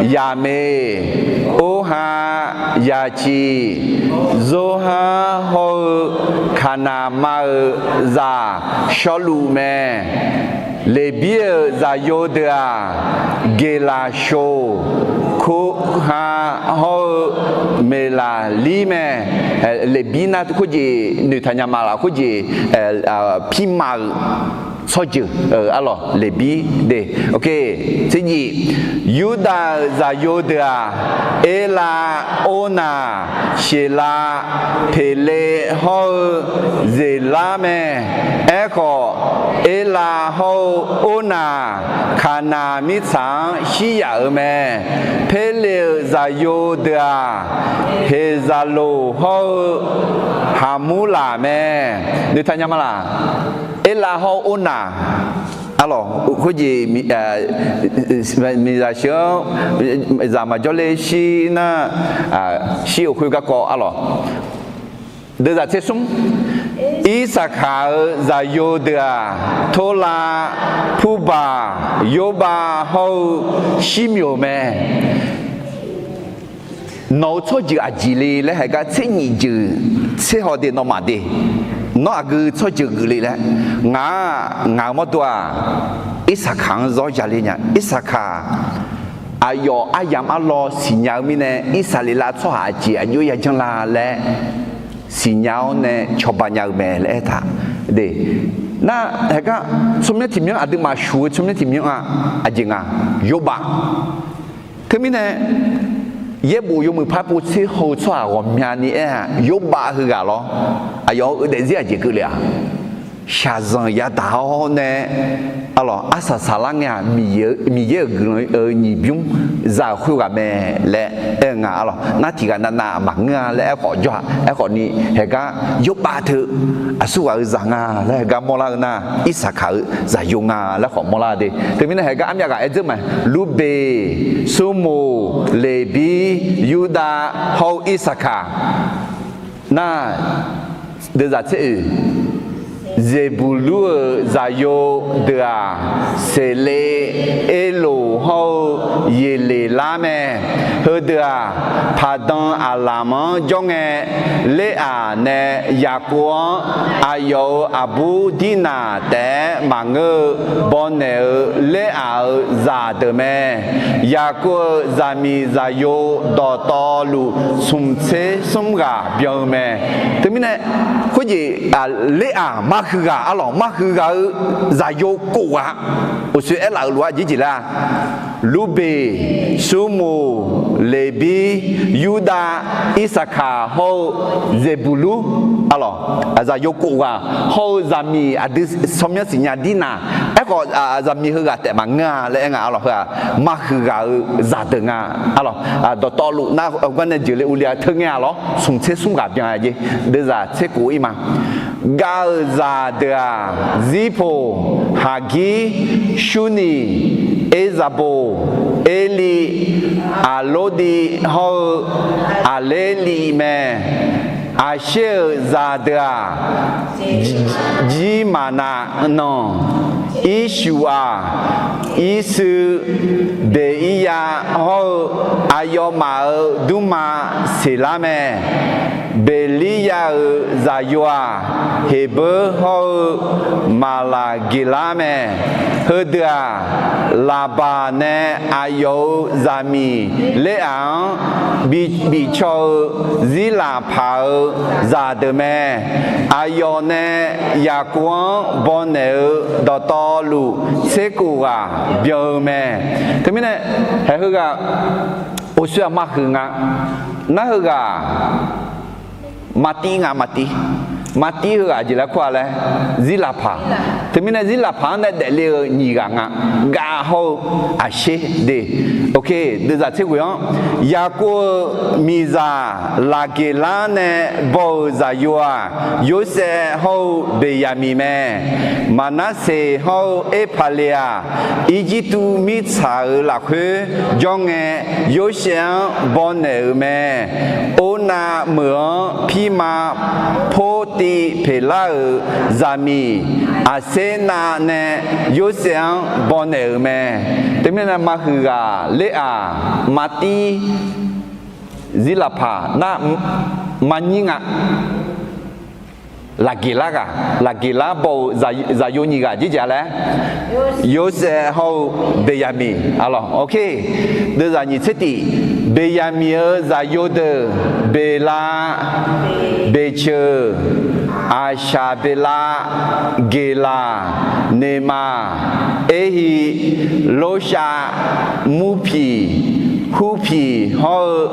Yaqmeq, Orha, Yaqciq, Zorhar hawr-eu Kaqnaqma-euq zaq Shawrluf mae. Leqbir-euq zaqyo deuq-aq, Geqlaqshoq, Kurha hawr-eu Meqlaqlir mae. Leqbir nar khoerjeq noeqtaq nya ma laf, khoerjeq pirma-euq tsawrjeuq, arlawq, Leqbir de. Tser jif, Yurdav-euq zaqyo deuq-aq, Erlav, Ornaq, Sheqlav, Peqle hawr-eu Zeqlar mae. Aerkhawf, Erlav hawr-eu Ornaq, Kaqnaq mirtsaq-anr shir yaf-euq mae. Perle-euq zaqyo deuq-aq, Heqzaqloq hawr-eu Haqmurlaq mae. Noeqtaq nya ma laf? Erlav hawr-eu Ornaq, arlawq, khoerjeq miqzaq sheuq-anr zaq maqjawr ler shir nar, shir-euq khoer garkawv, arlawq, deuvzaq tser smr, Irsaqkaq-euq zaqyo deuq-aq, Torlav, Purbaq, Yorbav hawr-eu Shirmyoq mae. Nawq-euq tsawrjeuq aqjeq le laer haegar tser nyif jeuq tser haw de, nawmaf de, nawr aqgeu tsawrjeuq geuf le laer. Ngaq-aq, ngaq-euq mawrdo-aq, Irsaqkaq-anr zawr ya le nya. Irsaqkaq aqyawf aryamq arlawr siqnya-eu mirnae, Irsaqleqlav tsawrhaq aqjeq aqjox yajanr la laer siqnya-awr nae cawba nya-eu mae laer aertaq de. Nar haegar tsawrmyanr tiq myanr, aqduimaf shuq-eu tsawrmyanr tiq myanr-aq, aqjeq nga, Yorbav. Teumirnae, yaerbof yawmuiq par pov tser haw-eu tsawrhaq ghawqmyani aer-aq, Yorbav heughaq lawr. Aqyawf-euq daefzir aqjeq keuvle-aq, shaqzanq yadaq-awr nae, arlawq, arsaq saqlar ngae-aq, Miqyaer-euq guiqlanq-eu nyiq bymr za-euq khoerghaq mae laer aer-eu nga, arlawq. Nar tiq ghaq navnav maqngeur-a laer aerkhawf jawr-a. Aerkhawfni haegar Yorbav teu aqsurghaq-euq zaq nga laer haegar mawrlar-eu nar, Irsaqkaq-euq zaqyo nga laer khawf mawrlar de. Teumirnae haegar armyav ghaq aer dzeur mae, Lurbeq, Smrmuiq, Leqbir, Yurdav hawr-eu Irsaqkaq. Nar, deuvzaq tser oeq, Zeqbuqlur-euq zaqyo deuq-aq, Seqlev, Erloq hawr-eu Yeqleqlar mae. Heudeuq-aq, Paqdan aqlamq-anr jawr ngae, Leraq nae Yaqkov-anr aqyawf-euq aqbur Dirnaq taef-aer maqngeur-eu bawnaeq-eu Leraq-euq zaqdeuq mae. Yaqkov-euq zaqmiq zaqyo dawqtawvluf smq tser smr ghaq byan-eu mae. Teumirnae, khoerjeq, Leraq marhuiq ghaq, arlawq, marhuiq ghaq-eu zaqyo kof ghaq, uqshoe aerlaf-euq lof-aer jeq jeq laer-a, Lurbeq, Smrmuiq, Leqbir, Yurdav, Irsaqkaq hawr-eu Zeqbuqlur, arlawq, zaqyo kof ghaq hawr-eu zaqmiq aqdui tsawrmyanr siqnya Dirnaq. Aerkhawf, zaqmiq heughaq taef maqngeur-a laer aer nga, arlawq, heu-aq marhuiq ghaq-eu zaqdeuq nga, arlawq. Dawqtawvluf nar gar nae jeuqle uvle-a, teu ngae-aq lawr, smq tser smr ghaq byan-a jeq. Deuvzaq tser kof-ir ma. Gav-euq zaqdeuq-aq, Zirpoq, Haqgir, Surniq, Erzaqboq, Erli, Aqlordiv hawr-eu Aqlerliv mae. Aqsher-euq zaqdeuq-aq, Jirmaqnavnanq, Irshuq-aq, Irsui, Beqirya hawr-eu aqyawfmaf-euq dmrma Seqlar mae. Beqlirya-euq zaqyo-aq, Heqbeur hawr-eu Maqlaqgeqlar mae. Heudeuq-aq, Laqbaq nae aqyawf-euq zaqmiq Leraq-anr bifcaw-eu Zirlaqpaq-euq zaqdeuq mae. Aqyawf nae Yaqkov-anr bawnaeq-eu dawqtawvluf tser kof ghaq byan-eu mae. Teumirnae, haeq heughaq uqshoe-aq marhuiq nga. Nar heughaq maqtiv nga, maqtiv. Maqtiv heughaq jeq laer kur-a laer, Zirlaqpaq. Mirnae Zirlaqpaq-anr nae daefle-eu nyiq ghaq nga. Gav hawr-eu aqsher de. Deuvzaq tser ghoeq-anr, Yaqkov-euq miqzaq Laqgeqlar nae baw-euq zaqyo-aq, Yorsaev hawr-eu Beqyaqmiq mae. Maqnarseq hawr-eu Erpaqle-aq, Irjirtuv mirtsaq-euq lafkhoer jawr ngae, Yorsaev-anr baw naeq-euq mae. Ornav meuq-anr pirma Portiv Peqlar-euq zaqmiq Aqsernav nae Yorsaev-anr baw naeq-euq mae. Teumirnae maqhuiq ghaq Leraq, Martir, Zirlaqpaq nar, maqnyir nga. Laqgeqlar ghaq, Laqgeqlar baw-euq zaqyo nyiq ghaq jeq jav laer, Yorsaev hawr-eu Beqyaqmiq. Deuvzaq nyiq tser tiq, Beqyaqmiq-euq zaqyo deuq Beqla, Beqceuq, Aqshaqbeqla, Geqlaq, Neqmaq, Erhi, Lorshav, Murpiq, Hurpiq hawr-eu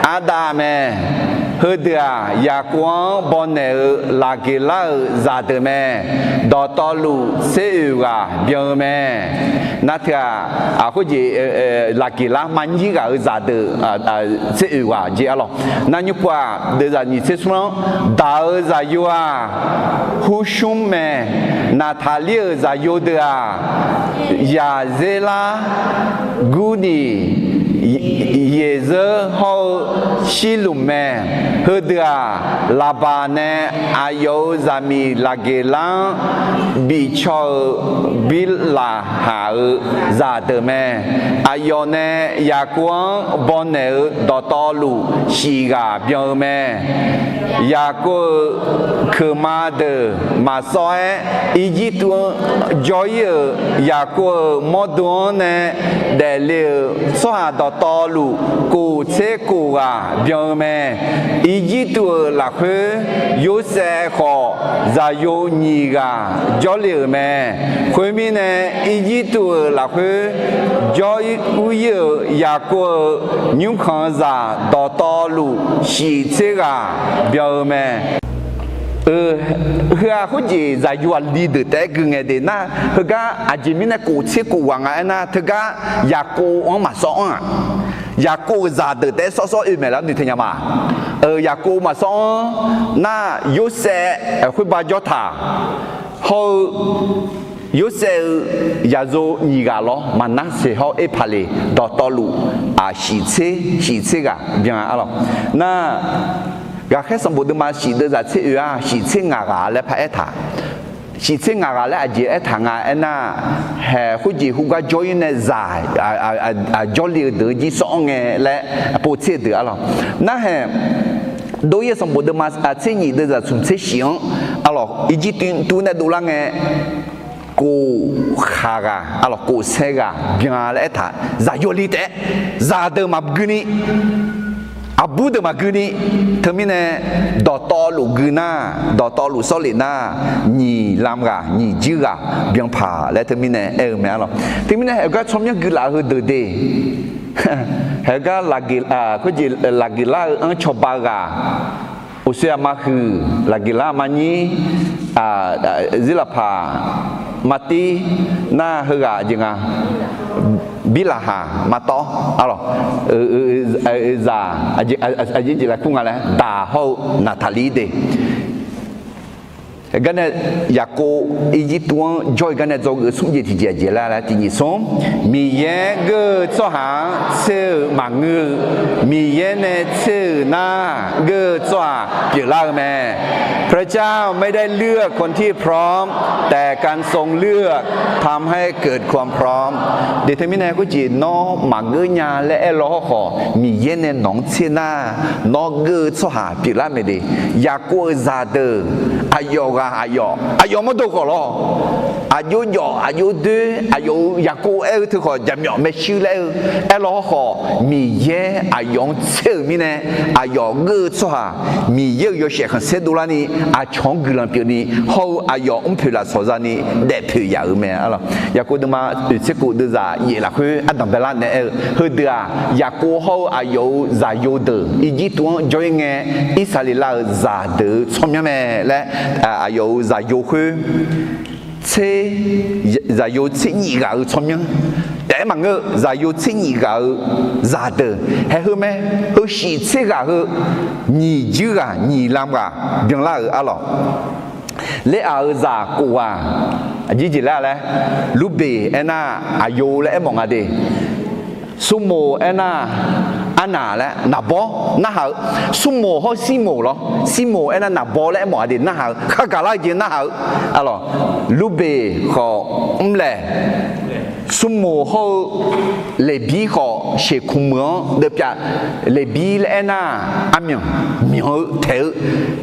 Ardav mae. Heudeuq-aq, Yaqkov-anr baw naeq-euq Laqgeqlar-euq zaqdeuq mae. Dawqtawvluf tser oeq ghaq byan-eu mae. Nar teu-aq, khoerjeq Laqgeqlar maqnyir ghaq-euq zaqdeuq tser oeq ghaq jeq arlawq. Nar nymr pov-aq, deuvzaq nyiq tser smr-anr, Daq-euq zaqyo-aq, Hursmr mae. Naftaqlir-euq zaqyo deuq-aq, Yaqzerlar, Gurniq, Yeqzeur hawr-eu Shirlmq mae. Heudeuq-aq, Laqbaq nae aqyawf-euq zaqmiq Laqgeqlar-anr bifcaw-eu Birlaqhaq-euq zaqdeuq mae. Aqyawf nae Yaqkov-anr baw naeq-euq dawqtawvluf shif ghaq byan-eu mae. Yaqkov-euq keuqma deuq maqsawr-aer, Irjirtuv-anr jawr-ir-euq Yaqkov-euq mawrdo-anr nae daefle-euq tsawrhaq dawqtawvluf kof tser kof ghaq byan-eu mae. Irjirtuv-euq lafkhoer Yorsaev khawf zaqyo nyiq ghaq jawrle-euq mae. Khoermirnae, Irjirtuv-euq lafkhoer jawr-ir ur-ir-euq Yaqkov-euq nymrkhanq-eu zaq dawqtawvluf shif tser ghaq byan-eu mae. Heu-aq khoerjeq zaqyo aqli deuq taef-aer gui ngae de nar, heugar aqjeq mirnae kof tser kof ghaq nga aernar, teugar Yaqkov-anr maqsawr-anr-aq, Yaqkov-euq zaqdeuq taef-aer sawr sawr oe maeq lar noeqtaq nya ma. Yaqkov maqsawr-anr nar, Yorsaev khoerba jawr taq hawr-eu Yorsaev-eu yaqzo nyiq ghaq lawr, Maqnarseq hawr Erpaqleq dawqtawvluf shif tser shif tser ghaq byan arlawq. Nar, ghaqkhaer sanqbof deuvma shif deuvzaq tser oe-aq, shif tser ngaq ghaq laer paraer taq. Shif tser ngaq ghaq laer aqjeq aertaq nga aernar, haeq khoerjeq hu gar jawr-ir nae zaq jawrle-eu deuq-anr jir sawr-anr ngae laer pov tser-eu deuq arlawq. Narhaeq dov-ir sanqbof deuvma tser nyiq deuvzaq smq tser shif-anr arlawq, Irjirtuv nae dovlar ngae, kof khaq ghaq arlawq, kof sae ghaq byan laer aertaq, zaqyo li taef-aer zaqdeuq maqgui ni, aqbur deuq maqgui ni. Teumirnae dawqtawvluf gui nar, dawqtawvluf sawr lef nar, nyiq lam ghaq nyiq jir ghaq byan paq laer teumirnae aer-eu mae arlawq. Teumirnae haeq gar tsawrmyanr guilaf-eu heudeuq de, haeq gar khoerjeq Laqgeqlar-eu anr cawba ghaq, uqshoe aqma huiq, Laqgeqlar aqma nyir, Zirlaqpaq, Martir, nar heughaq jeq nga, Birlaqhaq maqtawv arlawq, zaq aqjeq jeq lafkur nga laer daq hawr-eu Naftaqlir de. Gar nae Yaqkov Irjirtuv-anr jawr-eu gar nae dzawgeuf-eu smr jeq tiqjeq aqjeq laer laer tiq nyiq smr, Miqyaer geur-eu tsawrhaq-anr tser-euq maqngeur-eu, Miqyaer nae tser-euq nar geur-eu tsawrhaq pyeuflar-eu mae. พระเจ้าไม่ได้เลือกคนที่พร้อม แต่การทรงเลือกทำให้เกิดความพร้อม De teumirnae khoerjeq nawr maqgeur nya laer aer law hawrkhawf, Miqyaer nae nawq-anr tser nar, nawr geur-eu tsawrhaq pyeuflar mae de. Yaqkov-euq zaqdeuq aqyawf ghaq aqyawf, aqyawf mawrdo khawf lawr, aqjox jawf aqjox doer, aqyawf-euq Yaqkov aer-eu teukhawf jaqmyawf maershuir laer aer-eu, aer law hawrkhawf, Miqyaer aqyawf-anr tser-euq mirnae, aqyawf geur-eu tsawrhaq Miqyaer-euq yawshaef khanqsaer dovlarni aqcawq-anr guiqlanq pyeufni hawr-eu aqyawf mrpoeq lafsawq zani daefpoeq yaf-euq mae. Yaqkov deuvma oeq tser kof deuvzaq yaef lafkhoer ardanq baelar nae aer-eu, heudeuq-aq Yaqkov hawr-eu aqyawf-euq zaqyo deuq Irjirtuv-anr jawr-ir ngae, Irsaqleqlav-euq zaqdeuq-euq tsawrmyanr mae laer, aqyawf-euq zaqyo khoer tser, zaqyo tser nyif ghaq-euq tsawrmyanr taef-aer maqngeur-eu, zaqyo tser nyif ghaq-euq zaqdeuq haeq heu mae. Heu shif tser ghaq heu nyiq juir ghaq nyiq lam ghaq byanlar-euq arlawq. Ler-aq-euq zaq kof ghaq, aqjeq jeq laer-a laer, Lurbeq aernar, aqyo laer aermawf nga de. Surmoq aernar, arnaq laer naqbawr narhaq-eu. Surmoq hawr Sirmoq lawr, Sirmoq aernar naqbawr laer aermawf-a de, narhaq-eu, khar gaqlar-eu jeq narhaq-eu arlawq. Lurbeq khawf mrlaeq, Surmoq hawr-eu Leqbir khawf sheqkmq meuq-anr deuvpyav. Leqbir laer aernar, armyanq, myanq-eu taeq-eu.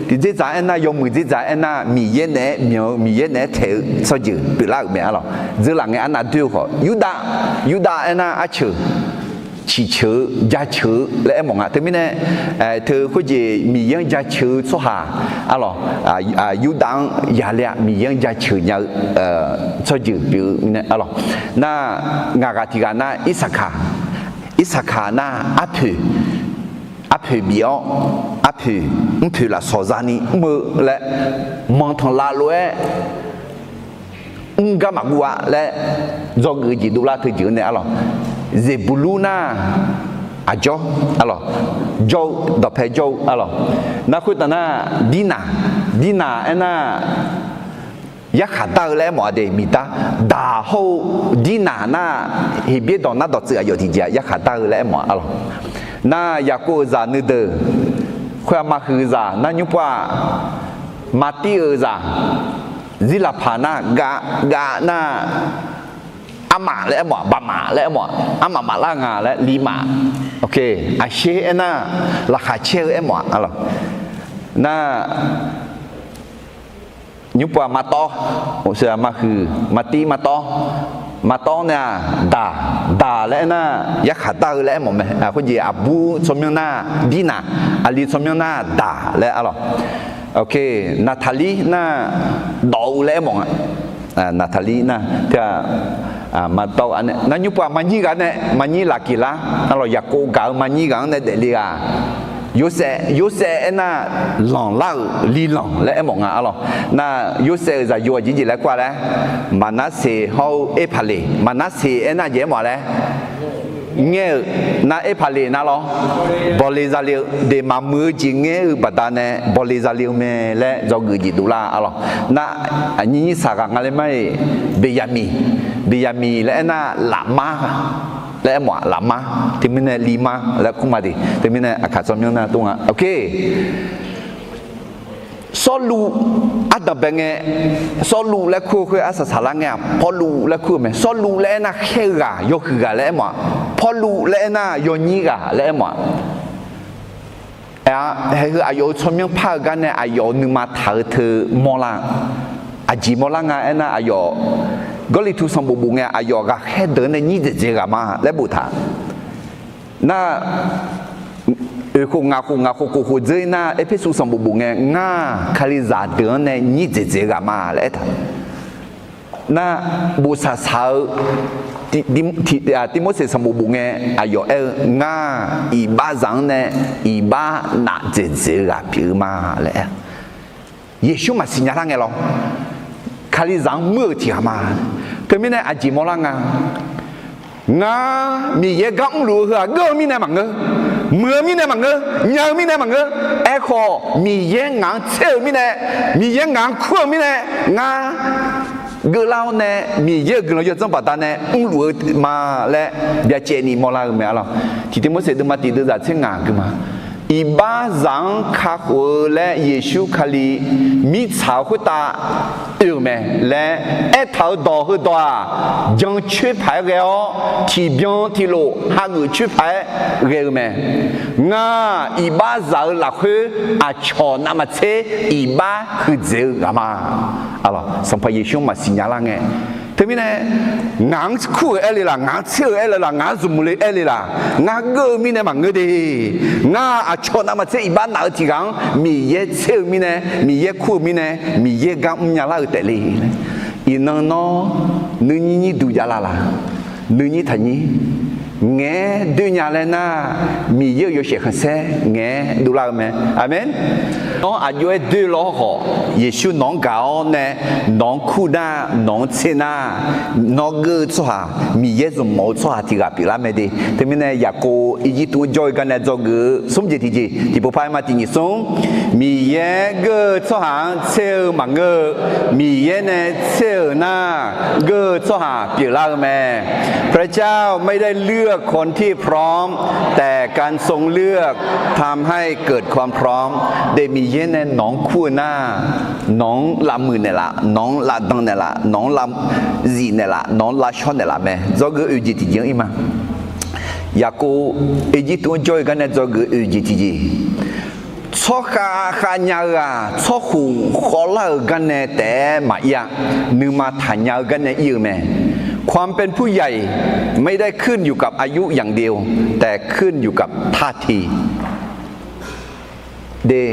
Tiqdzerdzaq aernar, yawmuiq dzerdzaq aernar, Miqyaer naeq-aer myanq-eu, Miqyaer naeq-aer taeq-eu tsawrjeuq pyeuflar-euq mae arlawq. Dzeurlaf ngae arnav doer-eu khawf, Yurdav, Yurdav aernar arceuq, ciqceuq-eu, jaceuq-eu laer aermawf nga. Teumirnae, teu khoerjeq Miqyaer-anr jaceuq-eu tsawrhaq arlawq, Yurdav-anr yale-a, Miqyaer-anr jaceuq nya-eu tsawrjeuq pyeuf-eu nae arlawq. Nar, ngaq ghaq tiq ghaq nar Irsaqkaq, Irsaqkaq nar arpoeq, arpoeq bif-awr, arpoeq mrpoeq lafsawq zani mr-eu laer, manqtanqlav lof-aer mr gar maqguv-a laer, dzawgeuf jeq dovlar teu jeq-anr nae arlawq. Zeqbuqlur nar aqjawr arlawq, jawr-eu, dawqpae jawr-eu arlawq. Nar khoertav nar, Dirnaq, Dirnaq aernar yarkhaq dar-eu laer aermawf-a de, miqdar. Daq hawr-eu Dirnaq nar, Heqbyaer dawq nar dawqtsuif aqyawf tiqjeq-aq yarkhaq dar-eu laer aermawf-a arlawq. Nar Yaqkov-euq zaq nuideuq, khoer-aq maqhuiq zaq nar nymrpov-aq, Maqtir-euq zaq, Zirlaqpaq nar, Gav, Gav nar, armaf laer aermawf-aq, baqmaf laer aermawf-aq, armaf maflar nga laer, Lirmaf. Aqsher aernar, laqkhaq caer-eu aermawf-aq arlawq. Nar nymrpov-aq Maqtawv, maqhuiq, Maqtir, Maqtawv. Maqtawv nae-aq daq, daq laer aernar yarkhaq dar-eu laer aermawf mae. Khoerjeq aqbur tsawrmyanr nar Dirnaq, aqli tsawrmyanr nar daq laer arlawq. Naqtaqlir nar dawq-eu laer aermawf nga. Naqtaqlir nar, Maqtawv-aq nae nar nymrpov-aq maqnyir ghaq nae, maqnyir Laqkeqlar arlawq, Yaqkov gaq-eu maqnyir ghaq-anr nae daefle-aq, Yorsaev, Yorsaev aernar lanqlar-euq lilanq laer aermawf nga arlawq. Nar Yorsaev-euq zaqyo aqjeq jeq laer kur-a laer, Maqnarseq hawr-eu Erpaqleq, Maqnarseq aernar jeq aermawf-a laer ngaer-euq, nar Erpaqleq nar lawr, bawle zale-eu de, maqmuiq-eu jeq ngaer-eu baqdanae bawle zale-eu mae laer dzawgeuf jeq dovlar arlawq. Nar aqnyir nyir saq ghaq nga laer mar-iq, Beqyaqmiq, Beqyaqmiq laer aernar lafmar laer aermawf-aq, lafmar. Teumirnae Lirmar laer kur ma de. Teumirnae aqkaq tsawrmyanr nar tov nga. Sawrluv, ardanqbae ngae, Sawrluv laer kur-eu khoer arsaq saqlar ngae-aq, Pawrluv laer kur-eu mae. Sawrluv laer aernar khaer-eu ghaq, yawhuiq ghaq laer aermawf-aq. Pawrluv laer aernar yawnyir ghaq laer aermawf-aq. Aer-a, haeq heu aqyawf-euq tsawrmyanr par-eu gar nae aqyawf-euq nuima taq-eu teu mawrlar-eu, aqjeq mawrlar nga aernar, aqyawf Gawrliqtu sanqbof bof ngae, aqyawf ghaqkhaer deuq-anr nae nyir dzaeqdzaeq ghaq ma laer boftaq. Nar, oeq khof ngaq khof ngaq khof kof khof dzeur-ir nar, Erpersu sanqbof bof ngae, ngar-aq Kalizaq deuq-anr nae nyir dzaeqdzaeq ghaq ma laer aertaq. Nar, bof saq saq-eu Ti-, Ti-, Tirmorseq sanqbof bof ngae, aqyawf aer-eu, ngar-aq iqbaxzaq-anr nae iqbax naf dzaeqdzaeq-eu ghaq pyeuf-eu ma laer aer. Yeqsur maqsiq nya lar ngae lawr, Kalizaq-anr muir-euq tiq ghaq ma. Teumirnae aqjeq mawrlar nga. Ngar Miqyaer gar mrluf-eu heu-aq geur-eu mirnae maqngeur, muiq-eu mirnae maqngeur, nya-eu mirnae maqngeur. Aerkhawf Miqyaer ngaq-anr tser-euq mirnae, Miqyaer ngaq-anr kur-euq mirnae, ngar geuflar-awr nae Miqyaer-euq guiqlanq yawdzanr baqdanae mrluf-eu ma laer byacaevni mawrlar-eu mae arlawq. Tiqtirmorseq deuvma tiq deuvzaq tser ngaq gui ma. Iqbaxzaq-anr kakhof-eu laer Yeqsur Kali mirtsaq-eu khoertav oe-euq mae laer aertaq-euq dawq heudawq-aq, jancoer paq-aer ghae-awr tiqbyan tiqlof hageuf coer paq-aer ghae-eu mae. Ngar iqbaxzaq-euq lafkhoer aqcawq navmaqtser iqbax huiqdzaeq-eu ghaq ma. Sanqpaq Yeqsur maqsiq nya lar ngae. Teumirnae, ngaq-anr kur-euq aer le laq, ngaq-anr tser-euq aer le laq, ngaq-anr zmq le aer le laq, ngar geur-eu mirnae maqngeur de. Ngar aqcawq navmaqtser iqbax naf-eu tiq ghaq-anr Miqyaer tser-eu mirnae, Miqyaer kur-eu mirnae, Miqyaer gar mrnya lar-eu taef le. Iqnan nawr nuinyir nyir duq jav laf laq, nuinyir taqnyir ngaeq-aer doer nya laer nar, Miqyaer-euq yawshaef khanqsaer ngaeq-aer dovlar-eu mae. Aqmeq. Nawr aqjox-aer doer law khawf, Yeqsur nawq-anr gaq-awr nae nawq-anr kur nar, nawq-anr tser nar, nawr geur-eu tsawrhaq, Miqyaer zmq mawf-eu tsawrhaq tiq ghaq pyeuflar mae de. Teumirnae Yaqkov irjirtuv-anr jawr-eu gar nae dzawgeuf-eu smr jeq tiqjeq, tiqpov par-aer ma tiq nyiq smr, Miqyaer geur-eu tsawrhaq-anr tser-eu maqngeur-eu, Miqyaer nae tser-euq nar, geur-eu tsawrhaq pyeuflar-eu mae. พระเจ้าไม่ได้เลือกคนที่พร้อม แต่การทรงเลือกทำให้เกิดความพร้อม Deuq Miqyaer nae nawq-anr kur-eu nar, nawq-anr lavmuiq naeqlaf, nawq-anr lavdan naeqlaf, nawq-anr lavzif naeqlaf, nawq-anr lavshawr naeqlaf mae. Dzawgeuf oeq jeq tiqjeq-anr ir ma. Yaqkov irjirtuv-anr jawr-eu gar nae dzawgeuf oeq jeq tiqjeq, tsawrkhav khav nya-eu-aq, tsawrkhof khawvlar-euq gar nae taef-aer maqir-a. Nuima taqnya-eu gar nae ir-eu mae. ความเป็นผู้ใหญ่ไม่ได้ขึ้นอยู่กับอายุอย่างเดียว แต่ขึ้นอยู่กับท่าที De,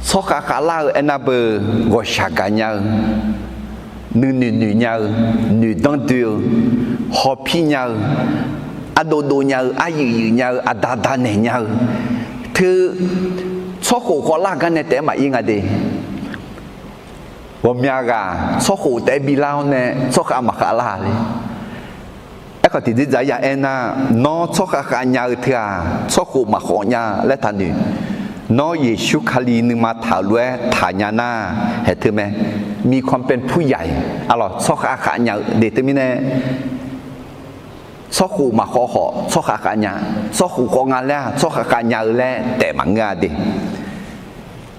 tsawrkhav khavlar-eu aernar beu, ghawqshaq gaq nya-eu, nuinoeq noeq nya-eu, noeqdanr doe-eu, hawpir nya-eu, ardov dov nya-eu, aryuif yuif nya-eu, aqda da naeq nya-eu, teu tsawrkhof khawvlar gar nae taef-aer maqir nga de. Ghawqmya ghaq tsawrkhof taef-aer bilar-awr nae tsawrkhav maqkhavlar le. Aerkhawf tiqjeq dzaq-aer ya aernar, nawr tsawrkhav khav nya-eu teu-aq, tsawrkhof maqkhawv nya laer taqnoeq. Nawr Yeqsur Kali nuima taq-euq lof-aer taqnya nar, haeq teu mae. มีความเป็นผู้ใหญ่ arlawq tsawrkhav khav nya-eu de teumirnae, tsawrkhof maqkhawv khawf tsawrkhav khav nya, tsawrkhof khawv nga laer-aq tsawrkhav khav nya-eu laer taef maqngeur-a de.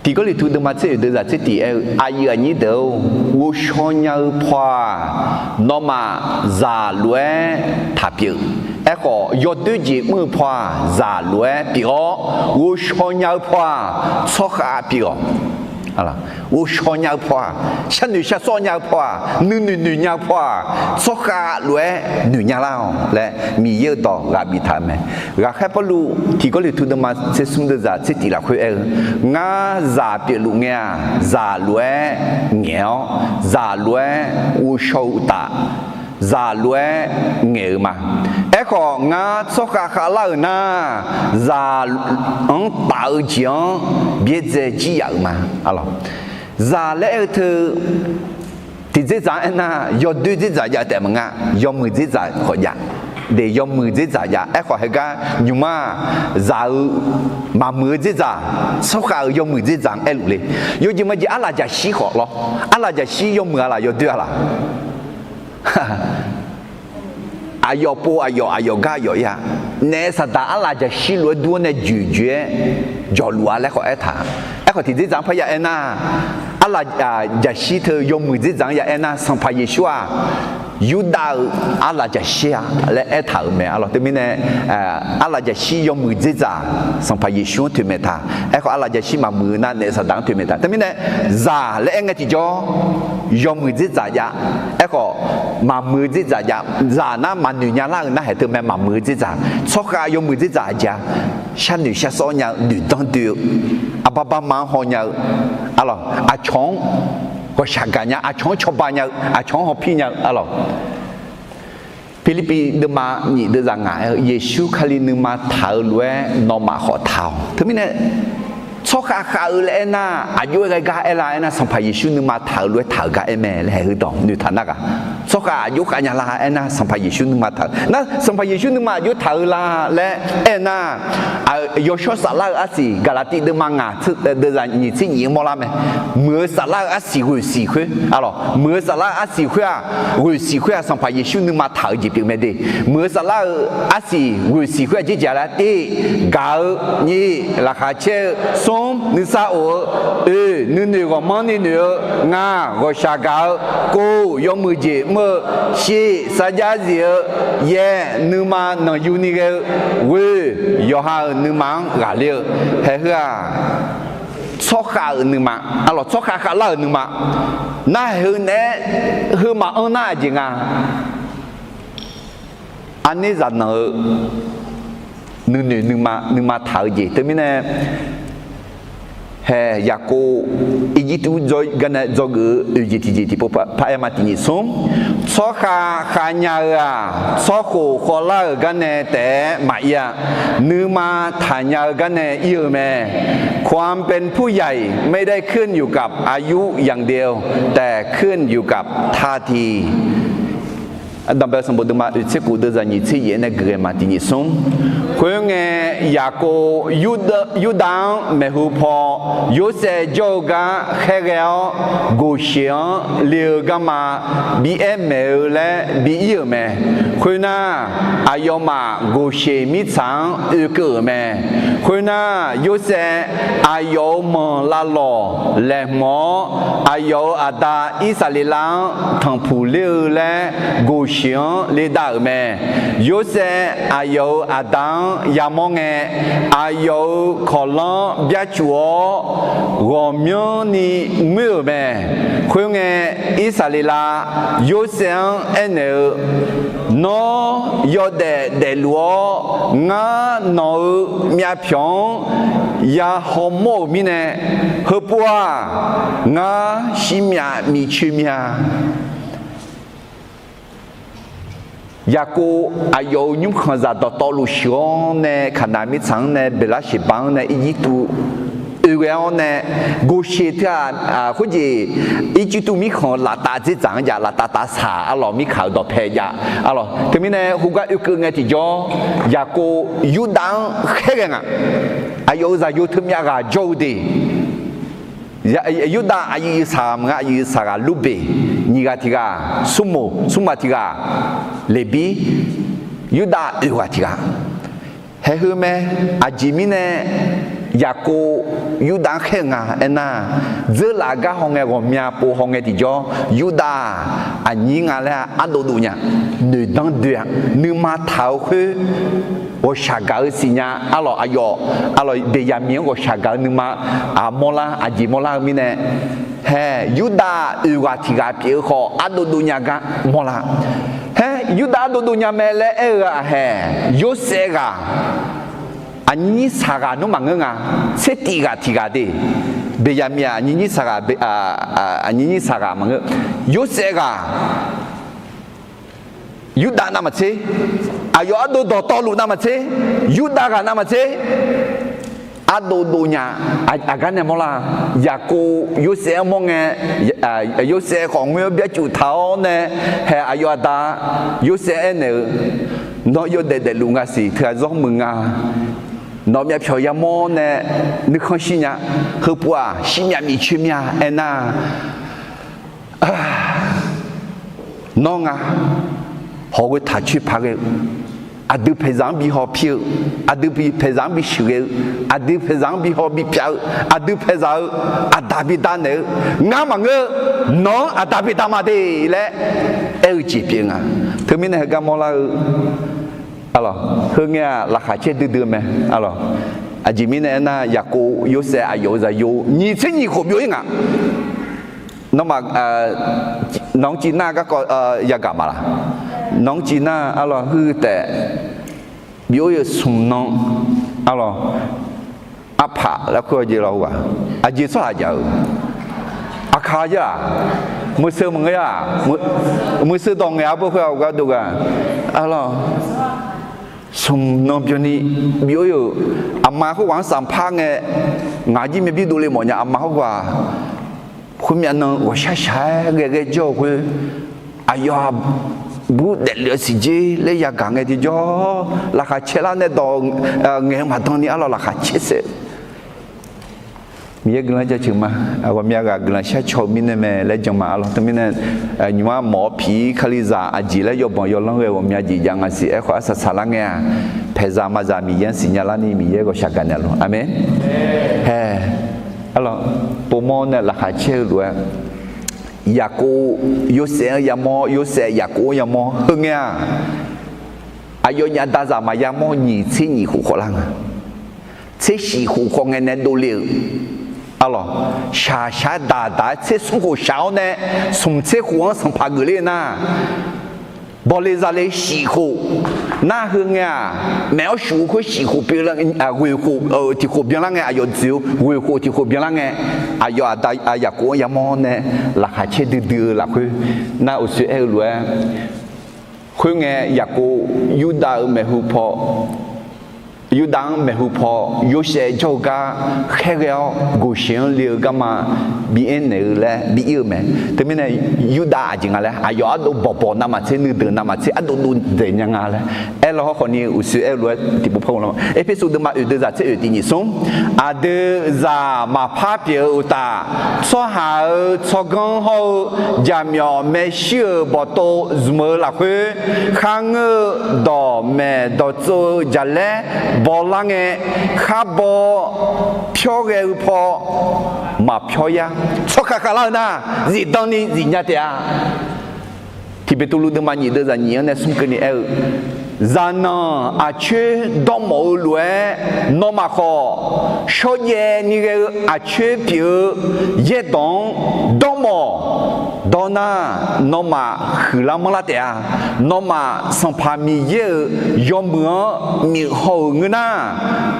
Tiq Gawrliqtu deuvma tser oeq deuvzaq tser tiq aer-eu, aqyuif aqnyir deuq-or, ghovshaw nya-eu paw-aq, nawmaf zaq lof-aer taq pyeuf. Aerkhawf yawdoer jeq mr-eu paw-aq, zaq lof-aer pyeuf-awr, ghovshaw nya-eu paw-aq, tsawrkhav pyeuf-awq. Ghovshaw nya-eu paw-aq, sharnoeq sharsawr nya-eu paw-aq, nuinoeq noeq nya-eu paw-aq, tsawrkhav lof-aer noeq nya lar-awq laer Miqyaer-euq dawq ghaq biftaq-euq mae. Ghaqkhaer Pawrluv tiq Gawrliqtu deuvma tser smr deuvzaq tser tiq lafkhoer aer-eu, ngar zaq pyeufluf ngae-aq, zaq lof-aer ngaeq-awr, zaq lof-aer ghovshaw-eu uqtaf, zaq lof-aer ngaeq-eu ma. Aerkhawf ngar tsawrkhav khavlar-euq nar, zaq-anr taf-eu jeq-anr byaerdzae jir yaf-euq ma. Zaq laer aer-eu teu tiqdzerdzaq-anr aernar, yawdoer dzerdzaq jav taef maqnga, yawmuiq dzerdzaq khawf jav. De, yawmuiq dzerdzaq jav. Aerkhawf heugar nymq-mr-aq, zaq-eu maqmuiq-eu dzerdzaq, tsawrkhav-euq yawmuiq dzerdzaq-anr aerluf le. Yawjeq majeq arlaq jaqshir khawf lawr. Arlaq jaqshir yawmuiq-a laq yawdoer-a laq? Aqyawf pov aqyawf, aqyawf gar aqyawf ir-a. Naef saqdaq arlaq jaqshir lof-aer dur-awr nae joeqjoeq-aer jawqluf-a laer khawf aertaq. Aerkhawf tiqdzerdzaq-anr parya aernar, arlaq jaqshir teu yawmuiq dzerdzaq-anr ya aernar, Sanqpaq Yeqsur-aq, Yurdav-euq arlaq jaqshir-a laer aertaq-euq mae. Arlawq teumirnae, arlaq jaqshir yawmuiq dzerdzaq Sanqpaq Yeqsur-anr toeqmaeq taq. Aerkhawf arlaq jaqshir maqmuiq-eu nar naef saqdaq-anr toeqmaeq taq. Teumirnae, zaq laer aer ngae tiqjawr, yawmuiq dzerdzaq jav. Aerkhawf maqmuiq-eu dzerdzaq jav. Zaq nar maqnoeq nya lar-euq nar haeq teu mae, maqmuiq-eu dzerdzaq. Tsawrkhav yawmuiq dzerdzaq aqjeq-a, sharnoeq sharsawr nya-eu, noeqdanr doe-eu, arbar barma-anr haw nya-eu, arlawq aqcawq-anr ghawqshaq gaq nya, aqcawq-anr cawba nya-eu, aqcawq-anr hawpir nya-eu, arlawq. Pirlirpiv deuvma nyif deuvzaq ngaq aer-eu, Yeqsur Kali nuima taq-eu lof-aer nawmaf khawf taq-awq. Teumirnae, tsawrkhav khav-eu laer aernar, aqjox-aer ghae gar aerlar aernar, Sanqpaq Yeqsur nuima taq-eu lof-aer taq-euq gar aer mae laer haeq heudawq noeqtaq nar ghaq. Tsawrkhav aqjox khav nya lar aernar, Sanqpaq Yeqsur nuima taq-eu nar, Sanqpaq Yeqsur nuima aqjox taq-eu la laer aernar, yawshawr saflar-eu arsiq, Gaqlaqtiv deuvma ngaq, deuvzaq nyiq tser nyiq-anr mawrlar mae. Muiq-eu saflar-eu arsiq ghoeq siq khoer, arlawq, muiq-eu saflar-eu arsiq khoer-aq, ghoeq siq khoer-aq, Sanqpaq Yeqsur nuima taq-eu jeq pyeuf mae de. Muiq-eu saflar-eu arsiq ghoeq siq khoer-aq, jeqjaq lar tir, gaq-eu, nyir, laqkhaq caer-eu, smr, nuisar of-eu, oe, nuinoeq ghawqmanrni noeq-eu, nga, ghawqshaq gaq-eu, kov, yawmuiq jeq mr-eu, shiq, sarjax zif-eu, yaeq, nuima nanqyuni ghae-eu, ghoe, yawqha-euq nuima-anr ghaqler-eu, haeq heu-aq, tsawrkhav-euq nuima, arlawq, tsawrkhav khavlar-euq nuima, nar haeq heu naeq-aer, heu maqanr nar aqjeq nga. Arner zaqnanq-eu nuinoeq nuima, nuima taq-eu jeq teumirnae, Hae, Yaqkov Irjirtuv garnae dzawgeuf-eu oeq jeq tiqjeq tiqpov paraer ma tiqnyif smr. Tsawrkhav khavnya-eu-aq, tsawrkhof khawvlar-euq garnae taef-aer maqir-a. Nuima taqnya-eu garnae ir-eu mae. ความเป็นผู้ใหญ่ไม่ได้ขึ้นอยู่กับอายุอย่างเดียว แต่ขึ้นอยู่กับท่าที Danqbae sanqbof deuvma oeq tser khof deuvzaq nyiq tser yaef nae geuf ghae ma tiqnyif smr. Khoerngae, Yaqkov Yurdav-anr maeqhu paw Yorsaev jawr-eu gar khaerghae-awr, Goqsheq-anr le-eu garma bi aer maeq-eu laer bi ir-euq mae. Khoernar, aqyawfmaf Goqsheq mirtsaq-anr oekeuv-euq mae. Khoernar, Yorsaev aqyawf-euq manq lavlawq laeqhmq-awr, aqyawf-euq aqda Irsaqleqlav-anr tanqpuq ler-eu laer Goqsheq-anr ledav-euq mae. Yorsaev aqyawf-euq aqda-anr yamawr ngae, aqyawf-euq kawqlanr byarcuf-awr, ghawqmyanrni ngoer-euq mae. Khoerngae, Irsaqleqlav Yorsaev-anr aernaeq-eu, Nawr yawdaef daefluf-awr, ngar nawq-euq myavpyawq-anr ya hawmawr-euq mirnae, heupov-aq, ngar shirmyav miqcoe mya. Yaqkov aqyawf-euq nymrkhanqzaq dawqtawvluf sheuq-awr nae, Kaqnaq mirtsaq-anr nae, Beqlarseqba-anr nae, Irjirtuv oe ghae-awr nae, Goqsheq teu-aq, khoerjeq Irjirtuv mirkhanq-euq laftav dzerdzaq-anr jav, laftav tavsaq arlawq mirkaq-euq dawqpae jav arlawq. Teumirnae heugar oekeuv ngae tiqjawr, Yaqkov Yurdav-anr khaerghae nga. Aqyawf-euq zaqyo teumyav ghaq jawr-eu de. Yurdav aqyuif saq ghaq maqngeur, aqyuif saq ghaq Lurbeq, nyiq ghaq tiq ghaq Smrmoq, smrma tiq ghaq Leqbir, Yurdav oeq ghaq tiq ghaq. Haeq heu mae. Aqjeq mirnae Yaqkov Yurdav-anr khaer-eu nga aernar, dzeurlaf gar hawngae ghawqmya pov hawngae tiqjawr, Yurdav-aq aqnyir nga laer ardov dov nya, noeqdanr doe-a. Nuima taq-eu khoer ghawqshaq gaq-eu siqnya arlawq, aqyawf arlawq Beqyaqmiq-anr ghawqshaq gaq-eu nuima aqmawr lar, aqjeq mawrlar-eu mirnae, hae, Yurdav oeq ghaq tiq ghaq pyeuf-eu khawf ardov dov nya gar mawrlar. Hae, Yurdav ardov dov nya mae laer aer-eu-aq hae, Yorsaev ghaq aqnyir nyir saq ghaq nmr maqngeur nga. Tser tif ghaq tiq ghaq de. Beqyaqmiq-aq aqnyir nyir saq ghaq, aqnyir nyir saq ghaq maqngeur. Yorsaev ghaq Yurdav navmaqtser, aqyawf ardov dawqtawvluf navmaqtser, Yurdav ghaq navmaqtser, ardov dov nya. Aqgar nae mawrlar, Yaqkov Yorsaev-anr mawr ngae, Yorsaev khawf ngoer-awr byarcuf taq-awr nae, hae, aqyawf aqda Yorsaev aernaeq-eu, Nawr yawdaef daefluf nga siq, teughaq zawr muiq nga. Nawq myavpyawq yamawr nae nuikhanr shir nya. Heupov-aq shirmyav miqcoer mya aernar, nawr nga hawq ghoe taq coer paq ghae-eu, aqdui paeqzaq-anr bi haw pir-eu, aqdui paeqzaq-anr bi sheuqghae-eu, aqdui paeqzaq-anr bi haw bi pyav-eu, aqdui paeqzaq-eu aqda bi davnaeq-eu, ngar maqngeur, nawq-anr aqda bi dav ma de laer aer-eu jeq pyeuf nga. Teumirnae heugar mawrlar-eu, arlawq, heungae-aq laqkhaq caer duidui-eu mae, arlawq. Aqjeq mirnae aernar, Yaqkov Yorsaev aqyawf-euq zaqyo nyiq tser nyiq khof byov-ir nga. Nawmaf, nawq-anr civ nar garkawv yagaq ma laq? Nawq-anr civ nar arlawq, heugheu taef byov-ir-eu smq nan, arlawq, arpaq laer khoer-eu jeq lawq-aq, aqjeq tsawrhaq jaq-eu, aqkaq jir-aq, meuqseu maqngeur-a, meuqseu dawq ngaeq-a beu khoer-aq, uqgar dov gaq, arlawq, smq nan byanni byov-ir-euq, aqma khoerghaq-anr sanqpar ngae, ngaq jir myavbir dovle mawfnya aqma khoerghaq, khoermyav nan ghawqshaq shaq-aer ghae ghae jawr-eu khoer, aqyawf-aq bur daeflef-eu siq jer laer yagaq ngae tiqjawr, laqkhaq caer lar nae dawq ngaeq-eu maqdan ni arlawq laqkhaq caer saef. Miqyaer guiqlanq jaceuq ma. Ghawqmya ghaq guiqlanq shar caw-eu mirnae mae laer jan ma arlawq. Teumirnae, nymq-mr mawf-awr piq-ir kalizaq aqjeq laer yawbanq yawlanr ghae ghawqmya jeq jav nga siq. Aerkhawf arsaq saqlar ngae-aq, paeqzaq maqzaq Miqyaer-anr siqnya larni Miqyaer ghawqshaq gaqnaeq lawq. Aqmeq. Hae, arlawq, povmawr nae laqkhaq caer-eu lof-aer, Yaqkov Yorsaev-anr yamawr, Yorsaev Yaqkov-anr yamawr. Heungae-aq, aqyawfnyaf dazaq maqya mawr nyiq tser nyiq khof khawf lar nga. Tser shif khof khawf ngae nae dovle-euq, arlawq, shaq shaq-aer daq daq-aer tser smr khof shaq-awr nae, smq tser khof-anr sanqpaq geufler nar, Bawle zale shif khof nar heu ngae-aq, maef-awr shuf-eu khoer shif khof pyeuf, ghoeq khof tiq khof byanlar ngae, aqyawf dzoeq-eu ghoeq khof tiq khof byanlar ngae, aqyawf aqda Yaqkov-anr yamawr nae laqkhaq caer duidui-eu lafkhoer nar uqshoe aer-eu lof-aer, khoerngae Yaqkov Yurdav-euq maeqhu paw, Yurdav-anr maeqhu paw Yorsaev jawr-eu gar khaerghae-awr Goqsheq-anr le-eu garma bi aernaeq-eu laer bi ir-eu mae. Teumirnae Yurdav aqjeq nga laer aqyawf ardov bawqbawq navmaqtser nuideuq navmaqtser ardov dov dzaeq nya nga laer aerlar hawrkhawf ni uqshoe aer-eu lof-aer tiqpov par lar. Erpersu deuvma oeq deuvzaq tser oeq tiq nyiq smr, aqdui zaq maqpar pyeuf-eu uqtaf, tsawrhaq-euq tsawrganr hawr-eu jaqmyawf maershuir-euq bawqtov zmq-eu lafkhoer, kharngeur-eu dawqmaeq dawqtsov-eu jaqlaer bawlar ngae, kharbaw pyawr ghae-eu paw maqpyawr yar. Tsawrkhav khavlar-eu nar, zifdan ni zifnya taef-a. Tiqbeqtuvluv deuvma nyiq deuvzaq nyiq-anr nae smr keuvni aer-eu, zaqnanq aqcoer dawrmawf-eu lof-aer, nawmaf khawf shawrjaev ni ghae-eu aqcoer pyeuf-eu yaerdawq-anr dawrmawf dawr nar, nawmaf huiqlar manrlar taef-a. Nawmaf Sanqpaq Miqyaer-euq yawmuiq-anr miq haw-euq ngeur nar,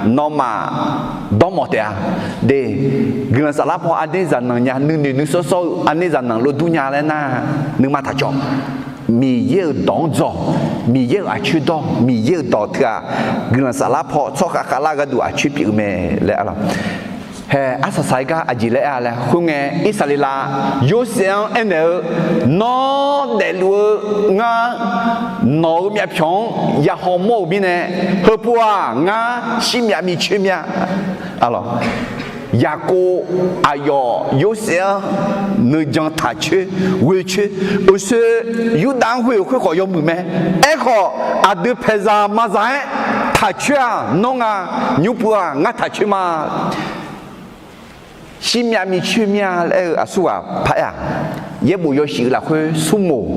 nawmaf dawrmawf taef-a. De, guiqlanq saflar paw aqner zaqnanq nya, nuinoeq nuisawr sawr-eu aqner zaqnanq lof dur nya laer nar, nuima taq cawv. Miqyaer-euq dawq-anr dzawq, Miqyaer-euq aqcoer dawr, Miqyaer-euq dawq teughaq guiqlanq saflar paw tsawrkhav khavlar gharduq aqcoer pyeuf-eu mae laer arlawq. Hae, arsaq saq-aer gar aqjeq laer aer-a laer khoerngae, Irsaqleqlav Yorsaev-anr aernaeq-eu, nawr daefluf-eu ngar nawq-euq myavpyawq-anr yahaw mawr-euq mirnae, heupov-aq ngar shirmyav micoer myav. Arlawq, Yaqkov aqyawf Yorsaev-anr nuijan taqcoer ghoecoer, uqshoe Yurdav-anr ghoe-euq khoerkhawf yawmuiq mae. Aerkhawf aqdui paeqzaq mazaq-aer taqcoer-aq nawr nga, nymrpuv-aq ngar taqcoer ma. Shirmyav micoer myav laer-eu aqsurghaq paraer-aq, yaerbof yawshuif-eu lafkhoer smrmoq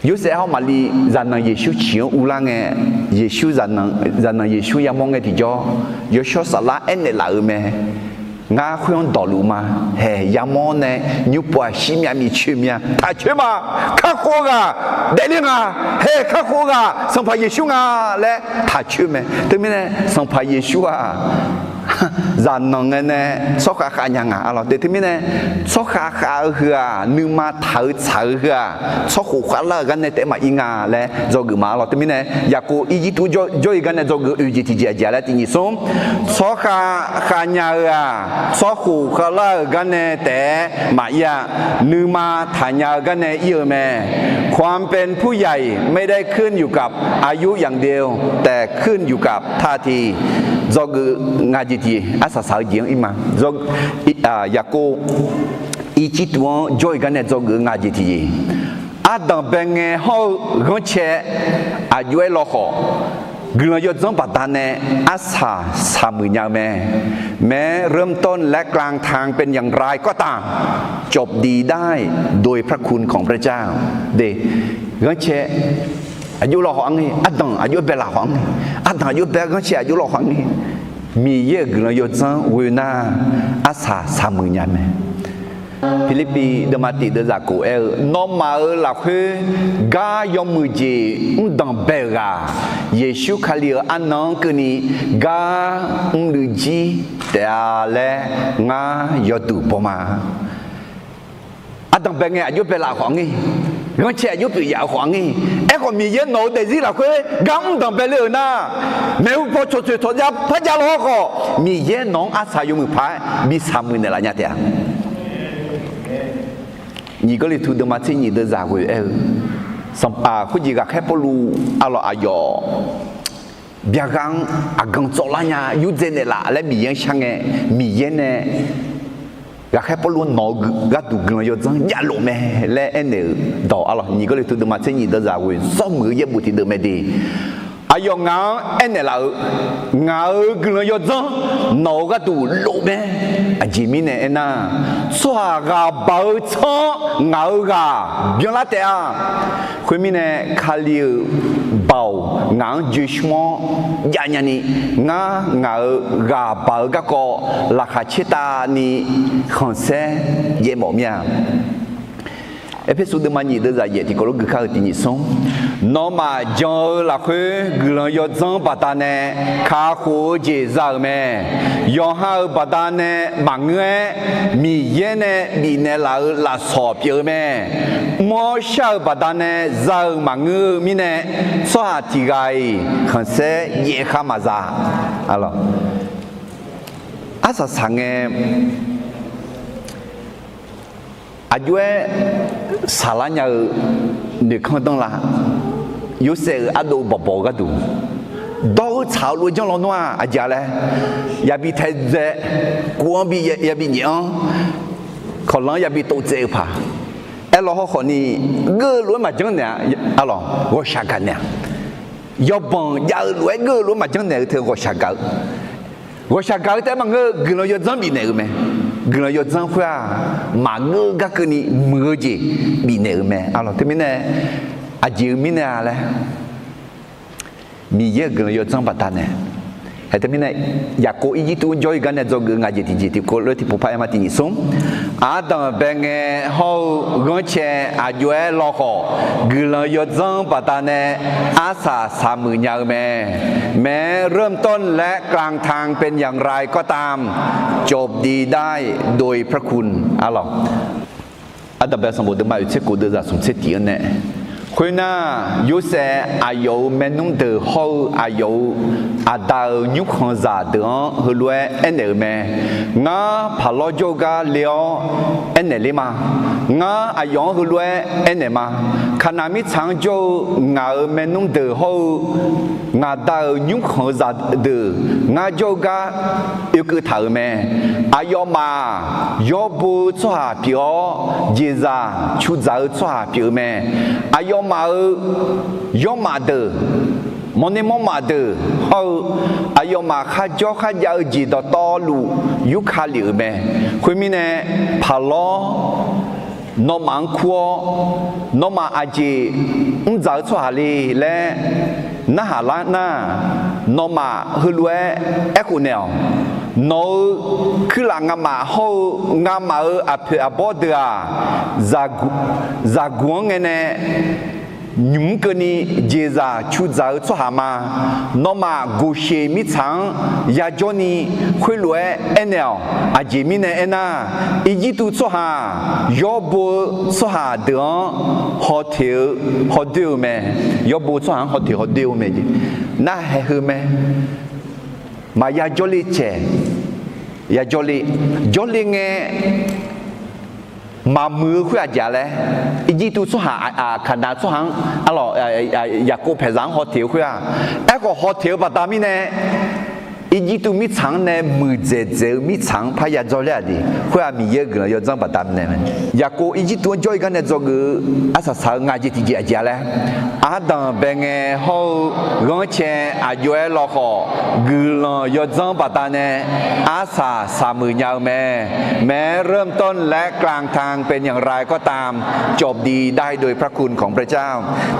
Yorsaev hawr Maqli zaqnanq Yeqsur ciq-anr uvlar ngae, Yeqsur, zaqnanq Yeqsur yamawr ngae tiqjawr, yawshawr saflar aernaeq laf-euq mae. Ngar khoer-anr dawqluf ma. Hae, yamawr nae nymrpuv-aq shirmyav micoer myav taqcoer ma. Kakhof-eu ghaq daefler nga. Hae, kakhof-eu ghaq Sanqpaq Yeqsur nga laer taqcoer mae. Teumirnae Sanqpaq Yeqsur-aq zaqnanq ngae nae tsawrkhav khav nya nga. Arlawq, te teumirnae tsawrkhav khav-eu heu-aq, nuima taq-eu tsaq-eu heu-aq, tsawrkhof khavlar-euq gar nae taef maqir nga laer dzawgeuf ma. Arlawq, teumirnae Yaqkov Irjirtuv jawr-ir gar nae dzawgeuf-eu oeq jeq tiqjeq aqjeq laer tiq nyiq smr, tsawrkhav khav nya-eu-aq, tsawrkhof khavlar-euq gar nae taef-aer maqir-a. Nuima taqnya-eu gar nae ir-eu mae. ความเป็นผู้ใหญ่ไม่ได้ขึ้นอยู่กับอายุอย่างเดียว แต่ขึ้นอยู่กับท่าที Dzawgeuf nga jeq tiq, arsaq saq-eu jeq-anr ir ma. Yaqkov Irjirtuv-anr jawr-ir gar nae dzawgeuf-eu nga jeq tiq jeq, ardanq bae ngae hawr-eu ghanrcae aqjox-aer lawkhawf, guiqlanq yawdzanr baqdanae arsaq saqmuiq nya-eu mae. แม้เริ่มต้นและกลางทางเป็นอย่างไรก็ตาม จบดีได้โดยพระคุณของพระเจ้า De, ghanrcae aqjox lawkhawf-anr, ardanq aqjox bae lafkhawf-anr, ardanq aqjox bae ghanrcae aqjox lawkhawf-anr, Miqyaer-euq guiqlanq yawdzanr ghoe nar, arsaq saqmuiq nya mae. Pirlirpiv deuvma tiq deuvzaq kof aer-eu, nawmaf-euq lafkhoer gar yawmuiq jeq mrdanq bae-euq ghaq, Yeqsur Kali-euq arnan-anr keuvni gar mrluiv jir taef-a laer ngar yawduq baw ma. Ardanq bae ngae aqjox bae laf khawf-anr ir, ghanrcae aqjox pyeuf yaf-eu khawf-anr ir. Aerkhawf Miqyaer nawq-euq daefzir lafkhoer gar mrdanq bae le-euq nar, maeqhu paw cawqtsoeq tawqjav par jav lawr khawf, Miqyaer nawq-anr arsaq yawmuiq paq-aer bi saqmuiq naeqlaf nya taef-a. Nyiq Gawrliqtu deuvma tser nyiq deuvzaq ghoe aer-eu, sanqpaq khoerjeq ghaqkhaer Pawrluv arlawq aqyawf byaqgha-anr aqgan tsawvlar nya yurdzae naeqlaf laer Miqyaer-anr shar ngae, Miqyaer nae ghaqkhaer Pawrluv nawq-eu gharduq guiqlanq yawdzanr javlof mae laer aernaeq-euq dawq arlawq. Nyiq Gawrliqtu deuvma tser nyiq deuvzaq ghoe zawr muiq-eu yaerbof tiqdeuv mae de. Aqyawf ngaq-anr aernaeq laf-eu, ngaq-euq guiqlanq yawdzanr nawq-eu gharduq lof mae. Aqjeq mirnae aernar, tsawrhaq ghaq baq-eu tsanr-anr ngaq-euq ghaq byanlar taef-a. Khoermirnae Kali-euq baoq ngaq-anr joe shmr-awr jav nyani, ngar ngaq-euq ghaq baq-eu garkawv laqkhaq caertavni khanqsaer jaev mawf mir-a. Erpersu deuvma nyiq deuv zaqyaef tiqkawv lof gui kar-eu tiq nyiq smr. Nawmaf jan-eu lafkhoer guiqlanq yawdzanr baqdanae kakhof-eu jeq za-euq mae. Yawqha-euq baqdanae maqngeur-aer, Miqyaer nae bifnaeq laf-euq lafsawq pyeuf-eu mae. Mr-awr shar-euq baqdanae za-euq maqngeur-eu mirnae, tsawrhaq tiq ghaq-iq khanqsaer yaef khar maqza. Arsaq saq ngae, aqjox-aer saqlar nya-eu noeqkanr danrla, Yorsaev-euq ardov bawqbawq-eu gharduq, dawr-eu tsaq-eu lof-aer janr lawnmr-aq aqjeq-a laer, yabi taedzae, kov-anr bi yabi nyaef-anr, kawqlanq-anr yabi tov tsaev-eu paq, aerlaw hawrkhawf ni, geur-eu lof-aer maqjanr naeq-a, arlawq ghawqshaq gaq naeq-a. Yawbanq jav-eu lof-aer geur-eu lof-aer maqjanr naeq-eu teu ghawqshaq gaq-eu. Ghawqshaq gaq-eu taef-aer maqngeur-eu, guiqlanq yawdzanr bifnaeq-euq mae. Guiqlanq yawdzanr khoer-aq, maqgeur-eu gar keuvni muiq-eu jeq bifnaeq-euq mae. Arlawq teumirnae, aqjeq-eu mirnae-a laer, Miqyaer-euq guiqlanq yawdzanr baqdanae, hae teumirnae, Yaqkov Irjirtuv-anr jawr-ir gar nae dzawgeuf-eu ngaq jeq tiqjeq tiqkawv lof-aer tiqpov par-aer ma tiq nyiq smr. Ardanqbae ngae hawr-eu ghanrcae aqjox-aer lawkhawf, guiqlanq yawdzanr baqdanae arsaq saqmuiq nya-eu mae. แม้เริ่มต้นและกลางทางเป็นอย่างไรก็ตาม จบดีได้โดยพระคุณ Arlawq, Ardanqbae sanqbof deuvma oeq tser kof deuv zaq smq tser tiq-anr nae, khoernar, Yorsaev aqyawf-euq maernmr deuq hawr-eu aqyawf-euq aqda-euq nymrkhanqzaq deuq-anr heulof-aer aernaeq-euq mae. Ngar paqlawr jawr-eu gar le-awr aernaeq ler ma. Ngar aqyawf-anr heulof-aer aernaeq ma. Kaqnaq mirtsaq-anr jawr-eu ngaq-euq maernmr deuq hawr-eu ngaq da-euq nymrkhanq-eu zaqdeuq ngar jawr-eu gar oekeuv taq-euq mae. Aqyawfmaf yawbo-eu tsawrhaq pyeuf-awr, jeqzaq cudzaq-eu tsawrhaq pyeuf-eu mae. Aqyawfmaf-euq yawrmaf deuq, mawrner mawrmaf deuq hawr-eu, aqyawfmaf kharjawr kharjav-eu jeq dawqtawvluf yurka lef-euq mae. Khoermirnae, paqlawr nawmaf-anr kur-awr, nawmaf aqjeq mrdzaq-eu tsawrhaq le laer narhaq lar nar, nawmaf heulof-aer aerkhof naeq-awq. Nawq-euq kuirlaf ngamaf hawr-eu ngamaf-euq aqpoeq aqbawr deuq-aq, zaqguq-anr ngae nae nymq mr keuvni jeqzaq cudzaq-eu tsawrhaq ma. Nawmaf Goqsheq mirtsaq-anr yajawrni khoerlof-aer aernaeq-awq. Aqjeq mirnae aernar, Irjirtuv tsawrhaq yawbo-eu tsawrhaq deuq-anr hawteq-eu hawdoer-eu mae. Yawbo-eu tsawrhaq-anr hawteq hawdoer-eu mae jeq. Narhaq heu mae. Maqya jawrle caeq, ya jawrle, jawrle ngae maqmuiq-eu khoer aqjeq-a laer, Irjirtuv tsawrhaq, Kaqnaq tsawrhaq-anr, arlawq, Yaqkov paeqzaq-anr hawteq-eu khoer-aq, aerkhawf hawteq-eu baqda mirnae, Irjirtuv mirtsaq-anr nae muiqdzaeq dzaeq-eu mirtsaq-anr parya dzawrler-aq de. Khoer-aq Miqyaer-euq guiqlanq yawdzanr baqda mirnae mae. Yaqkov Irjirtuv-anr jawr-ir gar nae dzawgeuf-eu arsaq saq-eu ngaq jeq tiqjeq aqjeq-a laer, ardanqbae ngae hawr-eu ghanrcae aqjox-aer lawkhawf, guiqlanq yawdzanr baqdanae arsaq saqmuiq nya-eu mae. แม้เริ่มต้นและกลางทางเป็นอย่างไรก็ตาม จบดีได้โดยพระคุณของพระเจ้า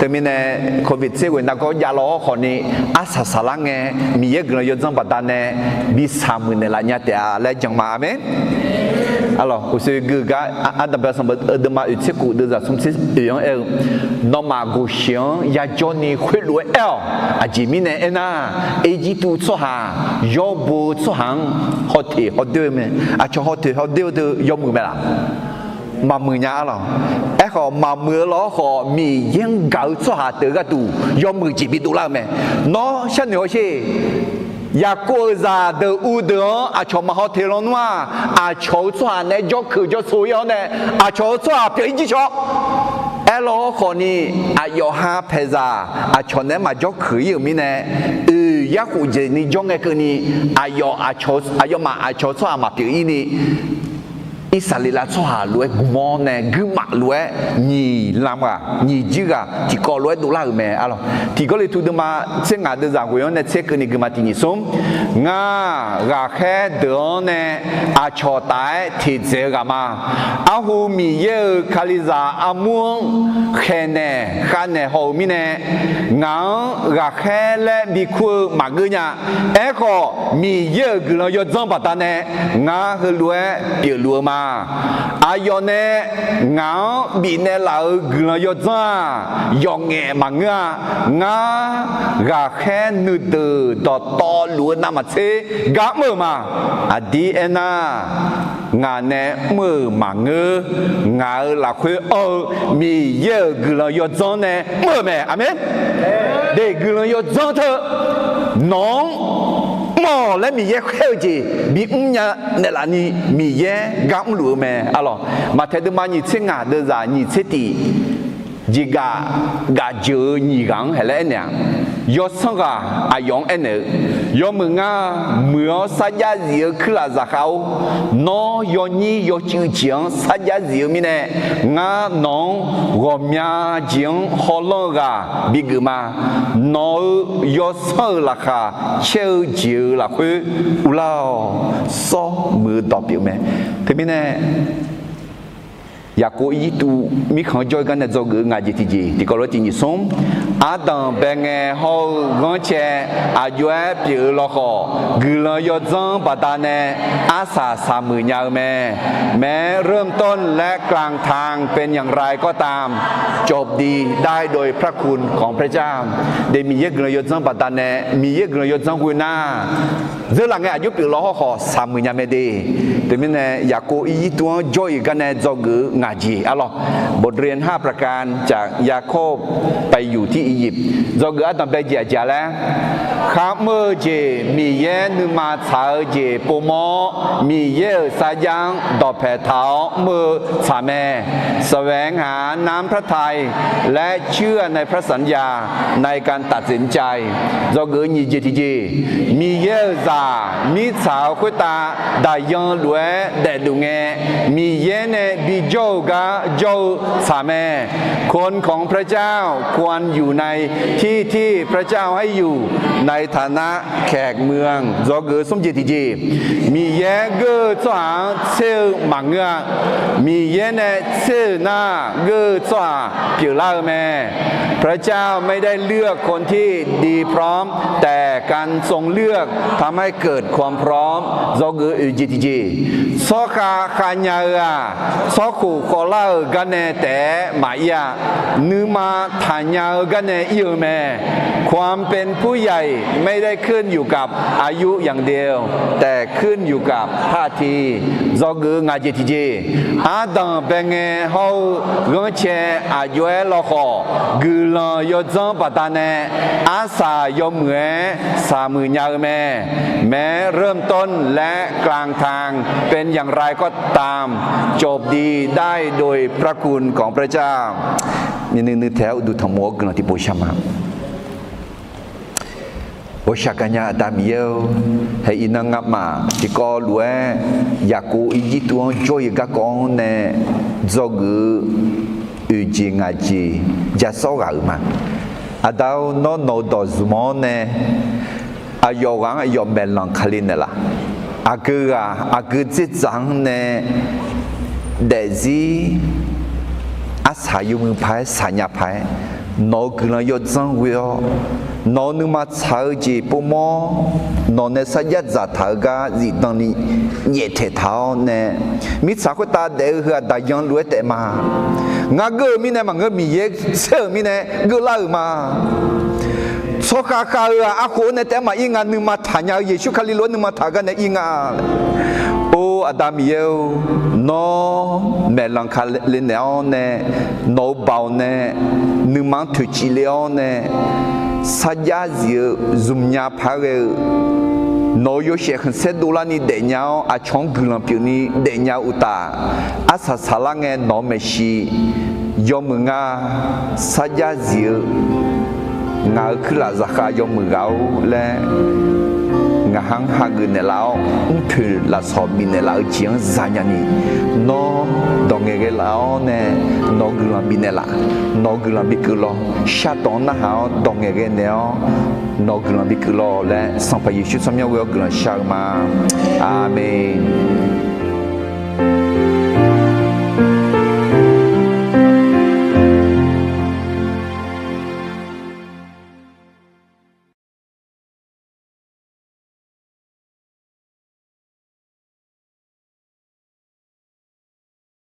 Teumirnae, Covid tser ghoeq nargawr jav law-awr khawfni, arsaq saqlar ngae, Miqyaer guiqlanq yawdzanr baqdanae bi saqmuiq naeqlaf nya taef-a laer jan ma. Aqmeq. Arlawq, uqshoe gui-eu gar, ardanqbae sanqbof deuvma oeq tser kof deuv zaq smr tser oeq-anr aer-eu, nawmaf Goqsheq-anr yajawrni khoerlof-aer aer-awq. Aqjeq mirnae aernar, Irjirtuv tsawrhaq yawbo-eu tsawrhaq-anr hawteq hawdoer-eu mae. Aqcawq hawteq hawdoer-eu deuq yawmuiq mae laq? Maqmuiq nya arlawq. Aerkhawf, maqmuiq-eu law-awr khawf, Miqyaer-anr gaq-eu tsawrhaq deuq gharduq yawmuiq jeq bi dovlar-eu mae. Nawr sharnoeq hawsher. Yaqkov-euq zaqdeuq uvdeuq-anr aqcawq maq hawteq lawnmr-aq, aqcawq-euq tsawrhaq naeq-aer jawrkeuq jawrso-ir-awr nae, aqcawq-euq tsawrhaq pyeuf-ir jircawq. Aerlaw-awr khawfni, aqyawf ha paeqzaq aqcawq naeq-aer maqjawr keuq-ir-euq mirnae, oeq yarkhof jeq ni jawr ngae keuvni, aqyawf aqcawq, aqyawfmaf aqcawq-eu tsawrhaq maqpyeuf-ir ni, Irsaqleqlav tsawrhaq lof-aer gmq-awr nae guirmaf lof-aer nyiq lam ghaq nyiq jir ghaq tiqkawv lof-aer dovlar-euq mae arlawq. Tiq Gawrliqtu deuvma tser ngaq deuv zaq ghoeq-anr nae tser keuvni guiqma tiq nyiq smr. Ngar, ghaqkhaer deuq-anr nae aqcawq taf-aer teqdzaeq-eu ghaq ma. Arhu Miqyaer-euq Kalizaq armur-anr khaeqnaeq khavnaeq haw-euq mirnae, ngaq-anr ghaqkhaer laer bikur-eu maqgeur nya. Aerkhawf, Miqyaer-euq guiqlanq yawdzanr baqdanae ngar heulof-aer pyeufluf-eu ma. Aqyawf nae ngaq-anr bifnaeq laf-euq guiqlanq yawdzanr-aq, yawqngaef maqngeur-a. Ngar ghaqkhaer nuideuq dawqtawvluf-eu navmaqtser gar mr-euq ma. Aqdir aernar, ngaq nae mr-euq maqngeur. Ngaq-euq lafkhoer anr-eu Miqyaer-euq guiqlanq yawdzanr nae mr-euq mae. Aqmeq. Deuq guiqlanq yawdzanr teu nawq-anr mr-awq laer Miqyaer khaer-eu jeq bimr nya naeqlaf ni Miqyaer gar mrluf-eu mae. Arlawq, Maqtaeq deuvma nyiq tser ngaq deuvzaq nyiq tser tiq jeqgaf gafjeuq-eu nyiq ghaq-anr haeq laer aernaeq-aq, yawsanr ghaq aqyawf-anr aernaeq-eu, Yawmuiq ngar muiq-awr sarjax zif-eu kuirlaf zaqkhav-or, nawr yawnyir yawcuiv jeq-anr sarjax zif-eu mirnae, ngar nawq-anr ghawqmya jeq-anr hawlanr-eu ghaq bigeuf ma. Nawq-euq yawsanr-euq laqkhaq caer-eu jeq-euq lafkhoer uvlar-awq. Sawr muiq-eu dawq pyeuf mae. Teumirnae, Yaqkov Irjirtuv mirkhanq-anr jawr-eu gar nae dzawgeuf-eu ngaq jeq tiqjeq tiqkawv lof-aer tiq nyiq smr. Ardanq bae ngae hawr-eu ghanrcae aqjox-aer pyeuf-eu lawkhawf, guiqlanq yawdzanr baqdanae arsaq saqmuiq nya-eu mae. แม้เริ่มต้นและกลางทางเป็นอย่างไรก็ตาม จบดีได้โดยพระคุณของพระเจ้า Deuq Miqyaer guiqlanq yawdzanr baqdanae, Miqyaer guiqlanq yawdzanr ghoe nar, dzeurlaf ngae aqjox pyeuf law hawrkhawf saqmuiq nya mae de. Teumirnae Yaqkov Irjirtuv-anr jawr-iq gar nae dzawgeuf-eu ngaq jeq arlawq. บทเรียนห้าประการจากยาโคบไปอยู่ที่อียิปต์ Dzawgeuf ardanq bae jeq aqjeq-a laer, kharmr-eu jeq Miqyaer nuima tsaq-eu jeq povmawr-awr, Miqyaer-euq sarjax-anr dawqpaeq taq-awr mr-eu tsaq mae. แสวงหาน้ำพระทัยและเชื่อในพระสัญญาในการตัดสินใจ Dzawgeuf-eu nyiq jeq tiqjeq, Miqyaer-euq zaq mirtsaq-euq khoertav daqyan lof-aer daefluf ngae, Miqyaer nae bijawr-eu gar jawr-eu tsaq mae. คนของพระเจ้าควรอยู่ในที่ที่พระเจ้าให้อยู่ในฐานะแขกเมือง Dzawgeuf-eu smr jeq tiqjeq, Miqyaer geur-eu tsawrhaq-anr tser-eu maqngeur-a. Miqyaer nae tser-euq nar, geur-eu tsawrhaq pyeuflar-eu mae. พระเจ้าไม่ได้เลือกคนที่ดีพร้อม แต่การทรงเลือกทำให้เกิดความพร้อม Dzawgeuf-eu oeq jeq tiqjeq, tsawrkhav khav nya-eu-aq, tsawrkhof khawvlar-euq gar nae taef-aer maqir-a. Nuima taqnya-eu gar nae ir-eu mae. ความเป็นผู้ใหญ่ไม่ได้ขึ้นอยู่กับอายุอย่างเดียว แต่ขึ้นอยู่กับท่าที Dzawgeuf-eu ngaq jeq tiqjeq, ardanq bae ngae hawr-eu ghanrcae aqjox-aer lawkhawf, guiqlanq yawdzanr baqdanae arsaq yawmuiq-aer saqmuiq nya-eu mae. แม้เริ่มต้นและกลางทางเป็นอย่างไรก็ตาม จบดีได้โดยพระคุณของพระเจ้า Miqnuiv nuiv taeq-aer uqduq tanqmov-awr guiqlanq tiqpov shar ma. Ghawqshaq gaqnya Aqda Miqyaer-or, haeq iqnan ngamaf tiqkawv lof-aer Yaqkov Irjirtuv-anr jawr-eu garkawv-anr nae dzawgeuf-eu oeq jeq ngaq jeq ja sawr ghaq-euq ma. Aqda-or, nawr nawq-eu dawq zmq-awr nae aqyawf ghaq-anr aqyawf maeqlanq Kali naeqlaf. Aqgeu ghaq aqgeu dzerdzaq-anr nae daefzir arsaq yawmuiq paq-aer saqnya paq-aer, nawq-eu guiqlanq yawdzanr ghoe-awr, nawq-eu nuima tsaq-eu jeq povmawr, nawq nae sarjax dzaqtaq-eu gar zifdan ni nyaeftaeq taq-awr nae, mirtsaq khoertav daef-eu heu-aq daqyan lof-aer taef ma. Ngar geur-eu mirnae maqngeur, Miqyaer tser-euq mirnae geuvlar-euq ma. Tsawrkhav khav-eu-aq arkhof-anr nae taef-aer maqir nga, nuima taqnya-eu Yeqsur Kali lof-aer nuima taq-eu gar nae ir nga. Or Aqda Miqyaer-or, nawr maeqlanq Kali naeq-awr nae, nawq-eu baoq nae nuima-anr toeqciv le-awr nae, sarjax zif-eu zmqnya paq-aer ghae-eu nawq-eu yawshaef khanqsaer dovlarni daefnya-awr, aqcawq-anr guiqlanq pyeufni daefnya-eu uqtaf, arsaq saqlar ngae nawq-eu maeqshi yawmuiq nga, sarjax zif-eu ngaq-euq kuirlaf zaqkhav yawmuiq ghaq-or laer, ngaq-anr hageuf naeqlaf-awr, mrpoeq lafsawq bifnaeq laf-eu jeq-anr zanya ni, nawr dawq ngaeqghae laf-awr nae, nawq-eu guiqlanq bifnaeq laf, nawq-eu guiqlanq bikeuv law, shartawq-anr narhaq-awr dawq ngaeqghae naeq-awr, nawq-eu guiqlanq bikeuv law laer, Sanqpaq Yeqsur tsawrmyanr ghoe-awr guiqlanq shar-eu ma. Aqmeq.